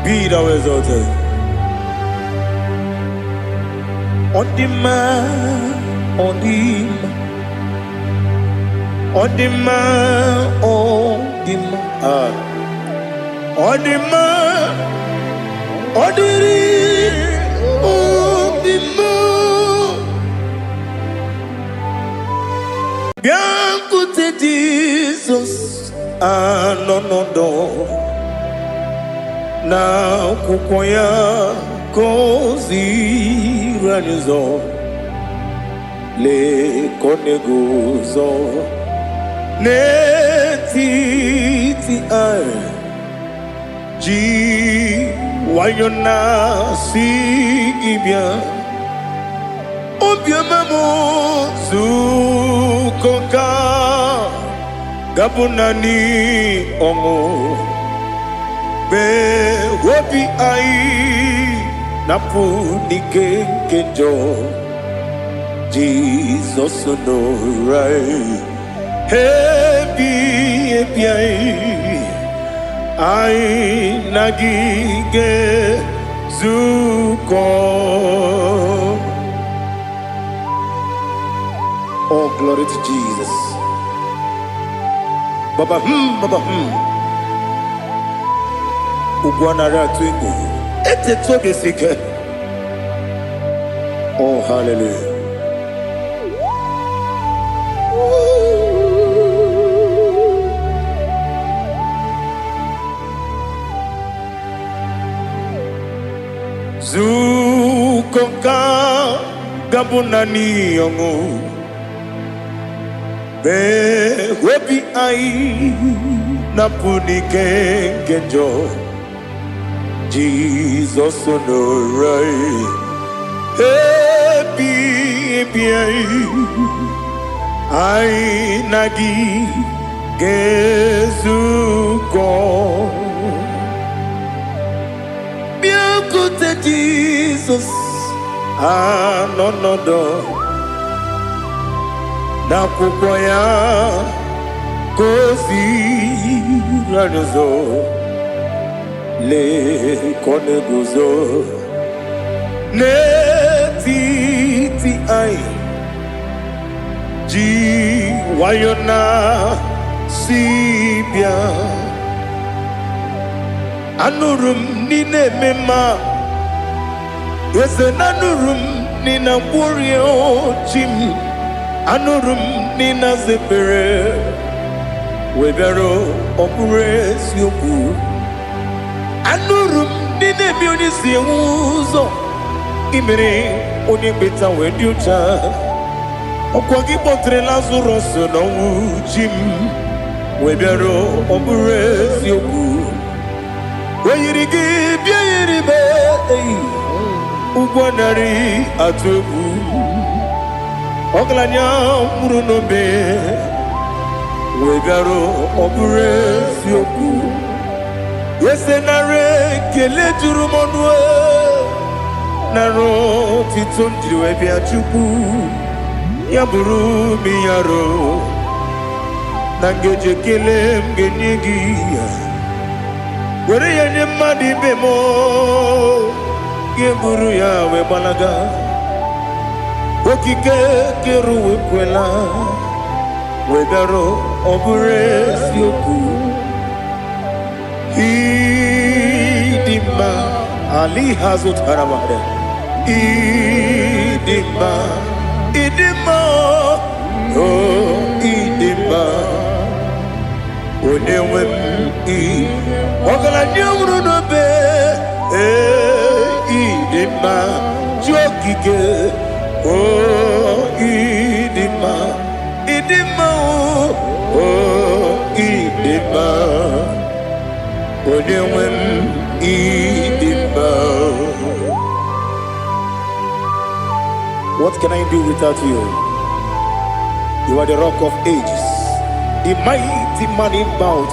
Be thou exalted. Ọ dị mma, ọ dị mma, ọ dị mma, ọ dị mma. Ah. Ọ dị mma, ọ dịrị obi m. Bịakwute Jizọs anọ n'ọdọ na akwụkwọ ya ka o ziri anyị ụzọ. Lee ka ọ na-eguzo n'etiti anyị ji nwayọ na-asị gị bịa. Obiọma m zukọ ka gabụ naanị ọṅụ mee obi anyị napụ n'ike nke njọ. Jizọs nọrọ ebi ebi anyị anyị na gị ga-ezukọ. Oh, glory to Jesus. Baba baba. Ugwu anara atụ egwu. Etetu obi esi ike. Oh, hallelujah. Zukọ nka gabụ naanị ọṅụ. Mee obi anyị napụ n'ike nke njọ. Jizọs nọrọ anyị. Ebi ebi anyị. Anyị na gị ga-ezukọ. Bịakwute Jizọs anọ nọdụ n'akwụkwọ ya ka o ziri anyị ụzọ. Lee ka ọ na-eguzo n'etiti anyị ji nwayọ na si bịa. Anụrụ m n'ị na-eme mma, eze na anụrụ m n'ị na-agwọrị chi m, anụrụ m n'ị na-azepere wee bịara ọ bụrụ eziokwu. Anụrụ m ndị na-eme onye si enwe ụzọ imere onye mkpeta wee dị ụcha. Ọkwa gị kpọtere Lazarọs n'ọnwụ chi m wee bịara ọ bụrụ eziokwu. O yiri gị bịa yiri m eyi ụgwọ narị atụ egwu. Ọgaranya nwụrụ n'obe wee bịara ọ bụrụ eziokwu. Ese nara ekele juru m ọnụ e, nara otito m jiri wee bịa Chukwu ya bụrụ m yaro na ngeji ekele m ga-enye gị ya were ya nye mmadụ ibe m gị buru ya wee gbalaga. Okike kere ụwa ekwela wee bịara ọ bụrụ eziokwu. Ịdị mma ali hazụtara mmadụ. Ịdị mma, ịdị mma, o ịdị mma, onye nwe m ị ọgaranya nwụrụ n'obe. Ee, ịdị mma chi okike, o ịdị mma, ịdị mma, o ịdị mma, onye nwe m ịdị mma. What can I do without you? You are the rock of ages, the mighty man in battle,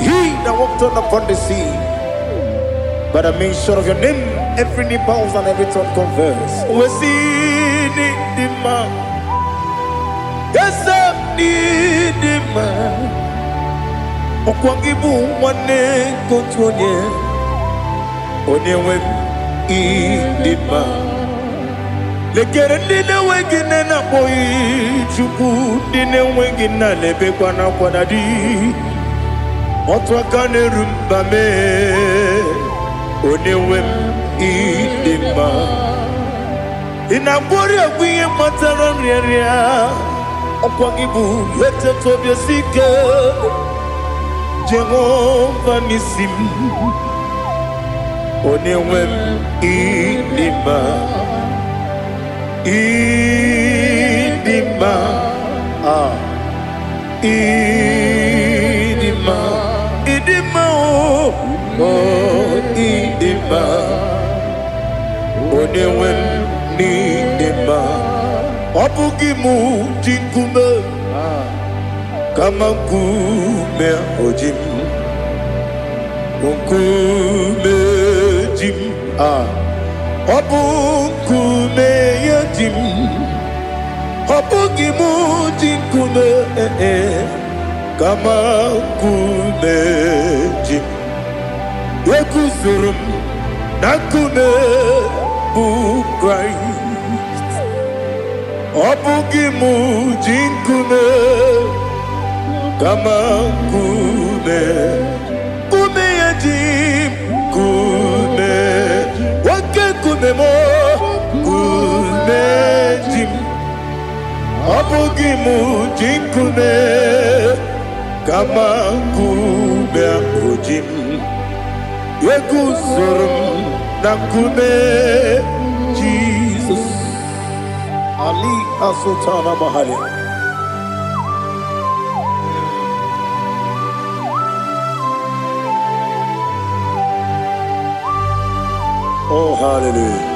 he that walked on upon the sea. By the mention of your name, every knee bows and every tongue confess. We see the man. Yes, I need the man. Ọkwa gị bụ nwanne nke otu onye, onye nwe m ịdị mma. Lekere ndị na-enweghị nne na-akpọghị Chukwu, ndị na-enweghị nna na-ebekwa n'akwa na di. Otu aka na-eru mba mee, onye nwe m ịdị mma. Ị na-agwọrị egwu ihe kpatara nrịanrịa, ọkwa gị bụ eteta obi esi ike. Jehova n'isi m, onye nwe m ịdị mma, ịdị mma, ah, ịdị mma, ịdị mma, o oh, ịdị mma, onye nwe m n'ịdị mma. Ọ bụghị mụ ji nkume, kama nkume oji m, nkume ji m, ah, ọ bụ nkume ya ji m. Ọ bụghị mụ ji nkume, eh, kama nkume ji m. Eguzoro m na nkume bụ Kraịst. Ọ bụghị mụ ji nkume, kama nkume, nkume ya ji m. Nkume, oke nkume m, nkume ji m. Ọ bụghị mụ ji nkume, kama nkume ahụ ji m. Eguzoro m na nkume Jizọs. Ali Asutana Mahali. Oh, hallelujah.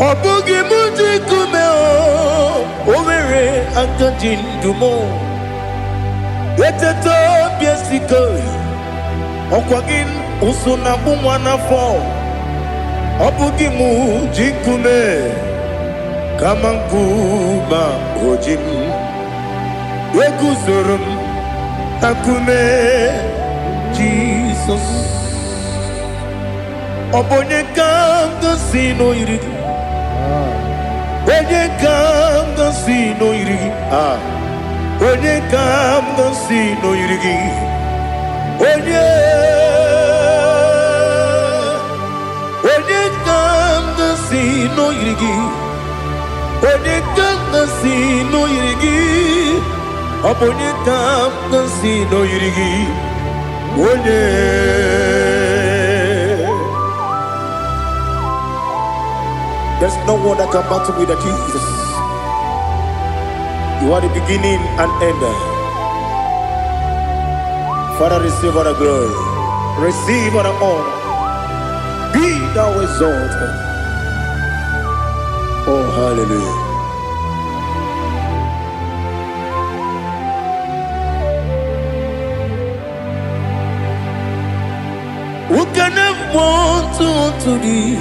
Ọ bụghị mụ ji nkume o, o nwere aka ji ndụ m. Eteta obi esike, ọkwa gị ụsụ na agbụ nwa n'afọ. Ọ bụghị mụ ji nkume, kama nkume o ji m. Eguzoro m na nkume Jizọs. Ọ bụ onye ka m gosi n'oyiri gị? Onye ka m gosi n'oyiri gị? Ah. Onye ka m gosi n'oyiri gị? Onye, onye ka m gosi n'oyiri gị? Onye ka m gosi n'oyiri gị? Ọ bụ onye ka m gosi n'oyiri gị? Onye. There's no one that can battle with the Jesus. You are the beginning and end. Father, receive all the glory. Receive all the honor. Be thou exalted. Oh, hallelujah. Who can have one to thee?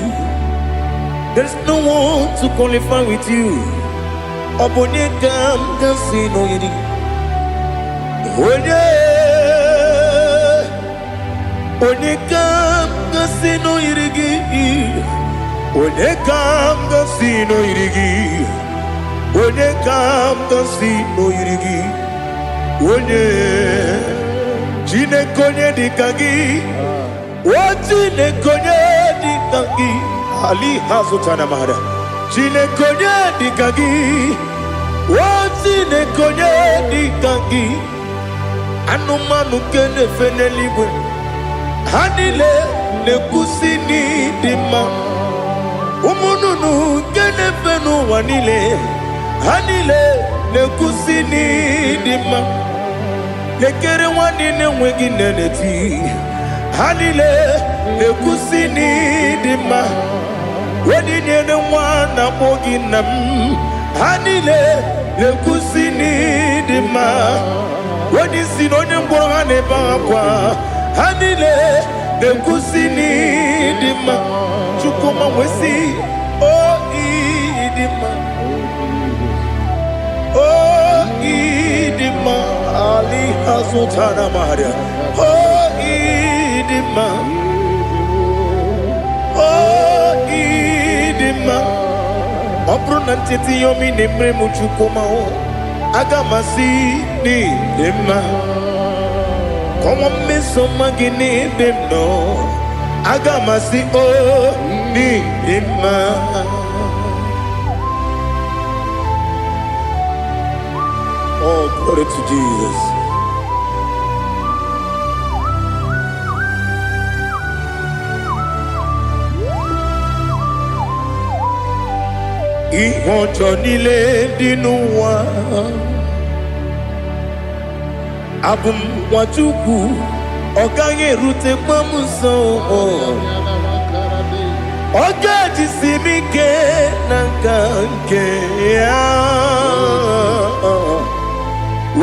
There's no one to qualify with you. Ọ bụ onye ka m ga-asị n'oyiri? Onye, onye ka m ga-asị n'oyiri gị? Onye ka m ga-asị n'oyiri gị? Onye ka m ga-asị n'oyiri gị? Onye, Chineke, onye dịka gị? O Chineke, onye dịka gị? Ali hazụtana mara. Chineke, onye dịka gị? O Chineke, onye dịka gị? Anụmanụ nke na-efe n'eluigwe, ha niile na-ekwusi n'ịdị mma. Ụmụ nnụnụ nke na-efe n'ụwa niile, ha niile na-ekwusi n'ịdị mma. Lekere nwa niile enweghị nne na-eti, ha niile na-ekwusi n'ịdị mma. Onye nyere nwa na-akpọ gị nna m, ha niile na-ekwusi n'ịdị mma. Onye isi na onye ngwọrọ, ha na-ebe akwa, ha niile na-ekwusi n'ịdị mma. Chukwuma wee o ịdị mma, o ịdị mma. Ali azụtara maria. O ịdị mma, o ịdị mma. Ọ bụrụ na ntete ihe omi na-emere m, Chukwuma o, aga m asị n'ịdị mma. Kọnwa mmeso mma gị n'ebe m nọ, aga m asị o n'ịdị mma. Oh, glory to Jesus. Ihe ọjọọ niile dị n'ụwa, abụ m nwa Chukwu, ọ gaghị erutekwa m nso. Ọ ga-ejisi m ike na nka nke ya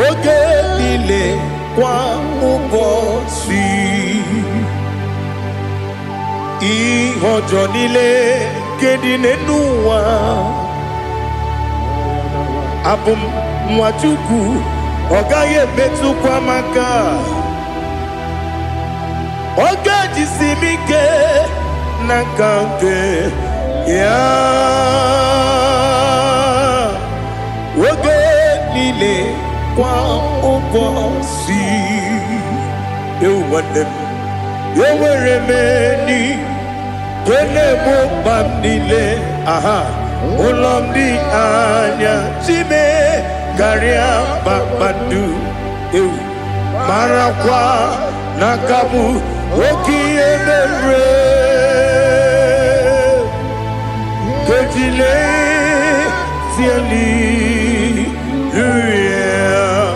oge niile, kwa ụbọchị. Ihe ọjọọ niile nke dị n'elu ụwa, abụ m nwa Chukwu, ọ gaghị emetụkwa m aka. Ọ ga-ejisi m ike na nka nke ya oge niile, kwa ụbọchị. Ewu nwanne m, enwere m enyi nke na-egbo mkpa m niile. Aha ụlọ m dị anya chime karịa kpakpando. Ewu, marakwa na aka bụ oke ihe mere kejile hallelujah.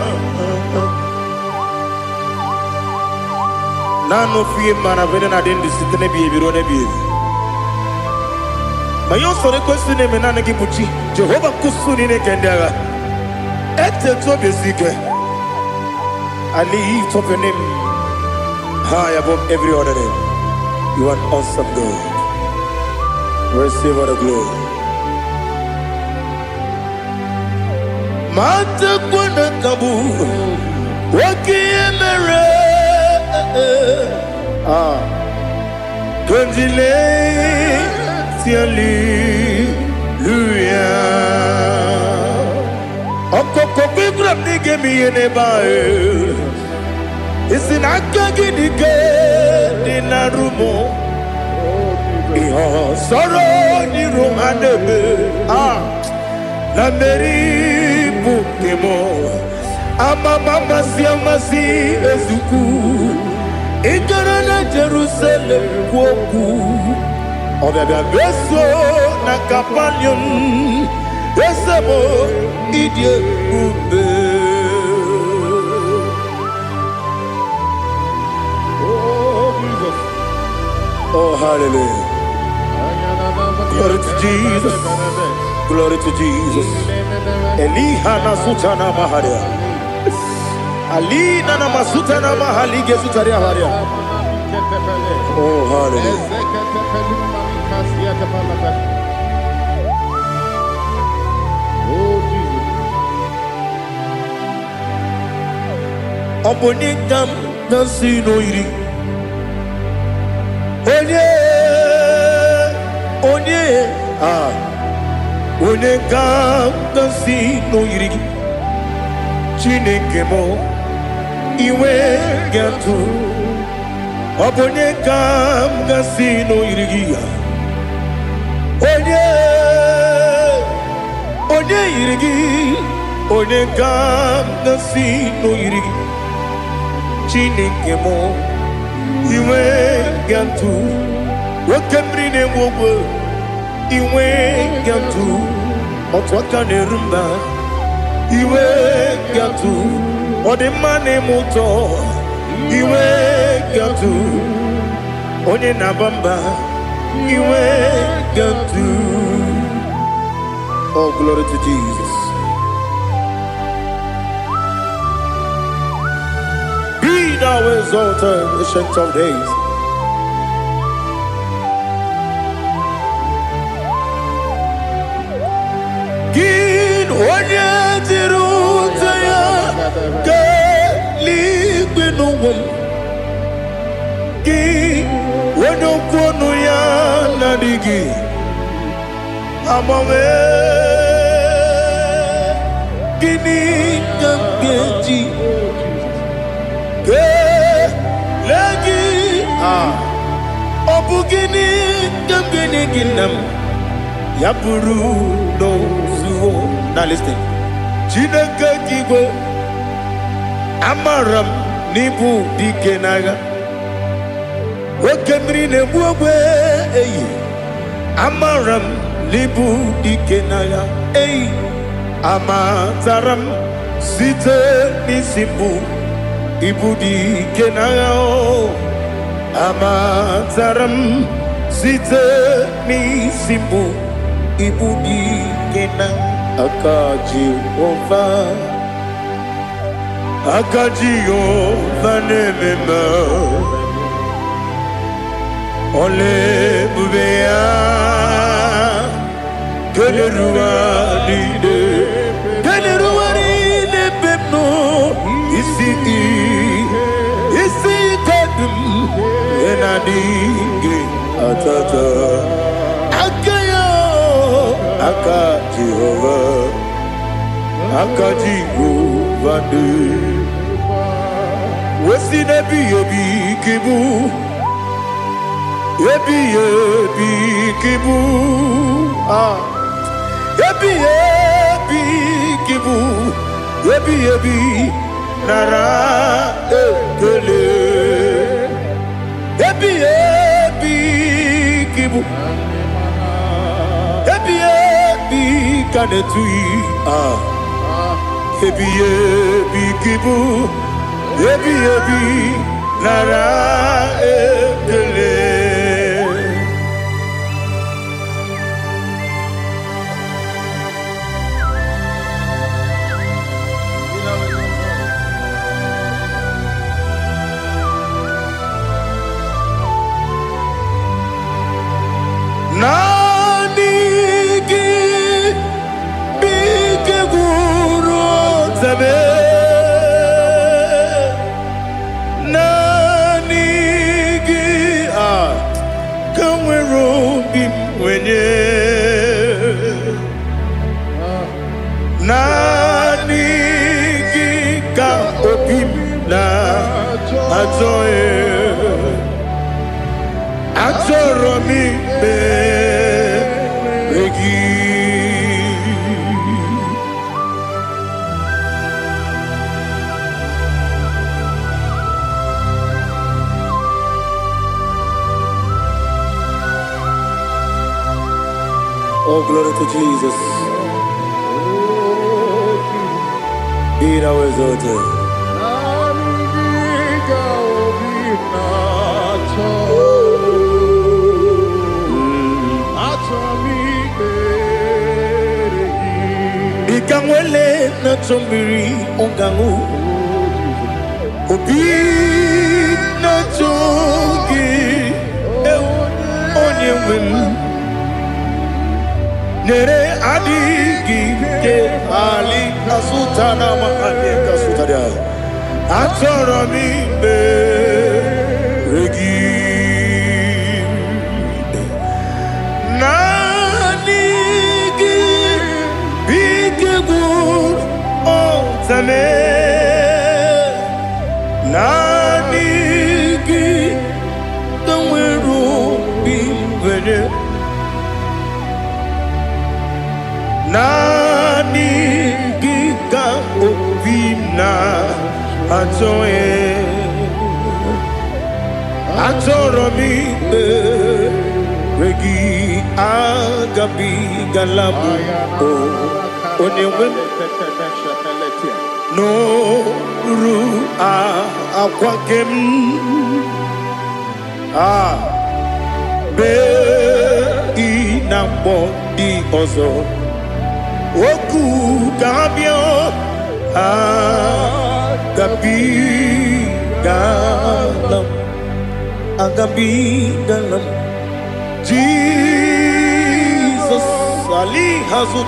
Naanị ofu ihe mara bụ na-adị ndụ site n'ebighị ebi ruo n'ebighị ebi. Ma ihe usoro ekwesị na-eme, naanị gị bụ chi Jehova nkusu niile nke ndị agha. Etetu obi esi ike. I lift up your name high above every other name. You are an awesome God. Receive all the glory. Matakwa na kabu oke ihe mere. Ah, Kondile hallelujah. Ọkọkọ gwara m na ị ga-eme ihe n'ebe ahụ. Isi na aka gị dị ike dị na rumo. Ihe ọsọrọ n'iru ha na-eme. Ah, na mmeri bụ nke m. Amama amasị amasị ezukwu. Ị gara na Jerusalem kwuo okwu. Ọbịabịa meso na Kapanium. Eze m, ịdị ebube. Oh, Jesus. Oh, hallelujah. Glory to Jesus. Glory to Jesus. Eliha na sutana maharia. Alina na masutana mahalige sutaria haria. Oh, hallelujah. Oh, Jesus. Ọ bụ onye ka m na-si n'oyiri? Onye, onye, ah, onye ka m na-si n'oyiri gị? Chineke m, iwe ga-atụ. Ọ bụ onye ka m ga-si n'oyiri gị? Onye, onye yiri gị? Onye ka m ga-si n'oyiri gị? Chineke m, iwe ga-atụ. Oke mmiri na-egbu ogwe, iwe ga-atụ. Otu aka na-eru mba, iwe ga-atụ. Ọ dị mma na-eme ụtọ, iwe ga-atụ. Onye na-aba mba, iwe ga-atụ. Oh, glory to Jesus. Be thou exalted, Ancient of Days. Gị onye jiri ute ya kelee n'ụwa m, gị onye okwu ọnụ ya na-adịghị agbanwe, gịnị ka m ga-eji kelee gị? Ah, ọ bụ gịnị ka m ga-enye gị, nna m, ya bụrụ n'ozuo na listen? Chineke gị igwe, amara m n'ịbụ dike n'agha. Oke mmiri na-egbu ogbe eyi, amara m n'ịbụ dike n'agha eyi. Amatara m site n'isi mbụ, ịbụ dike n'agha o. Amatara m. Site n'isi mbụ ibu dị ike na aka Jehova. Aka Jehova na-eme mma. Ọla ebube ya keneruwa niile, keneruwa niile ebe m nọ. Isi isi ike dị m ihe na-adịghị atata aka ya. Aka Jehova, aka Jehova dị wesi n'ebighị ebi ka ịbụ, ebighị ebi ka ịbụ, ah, ebighị ebi ka ịbụ, ebighị ebi, nara ekele. Ebighị ebi ka ịbụ, ebighị ebi ka na-etughị, ah, ebighị ebi ka ịbụ, ebighị ebi, nara ekele. Naanị gị bụ ike gwụrụ ọtabe. Naanị gị a ka nwere obi m nwenye. Naanị gị ka obi m na-achọ. Achọrọ m ikpere gị. Oh, glory to Jesus. Be thou exalted. Naanị gị ka obi na-achọ. Achọ m ikpere gị. Dịka nwele na-achọ mmiri ọ ga-aṅụ, obi na-achọ gị, ewu, onye nwe m. Nyere adịghị ike ali kasụta na mahadị kasụtara. Achọrọ m ikpere gị. Naanị gị bụ ike gwụrụ ọtame. Naanị gị ka nwere obi nwere. Naanị gị ka obi m na-achọ. Achọrọ m ikpere gị. Agabigala m o onye nwe m n'oru akwa nke m a bee ị na-akpọ ndị ọzọ okwu ka ha bịa. Agabigala m, agabigala m. Jesus Ali Hazut.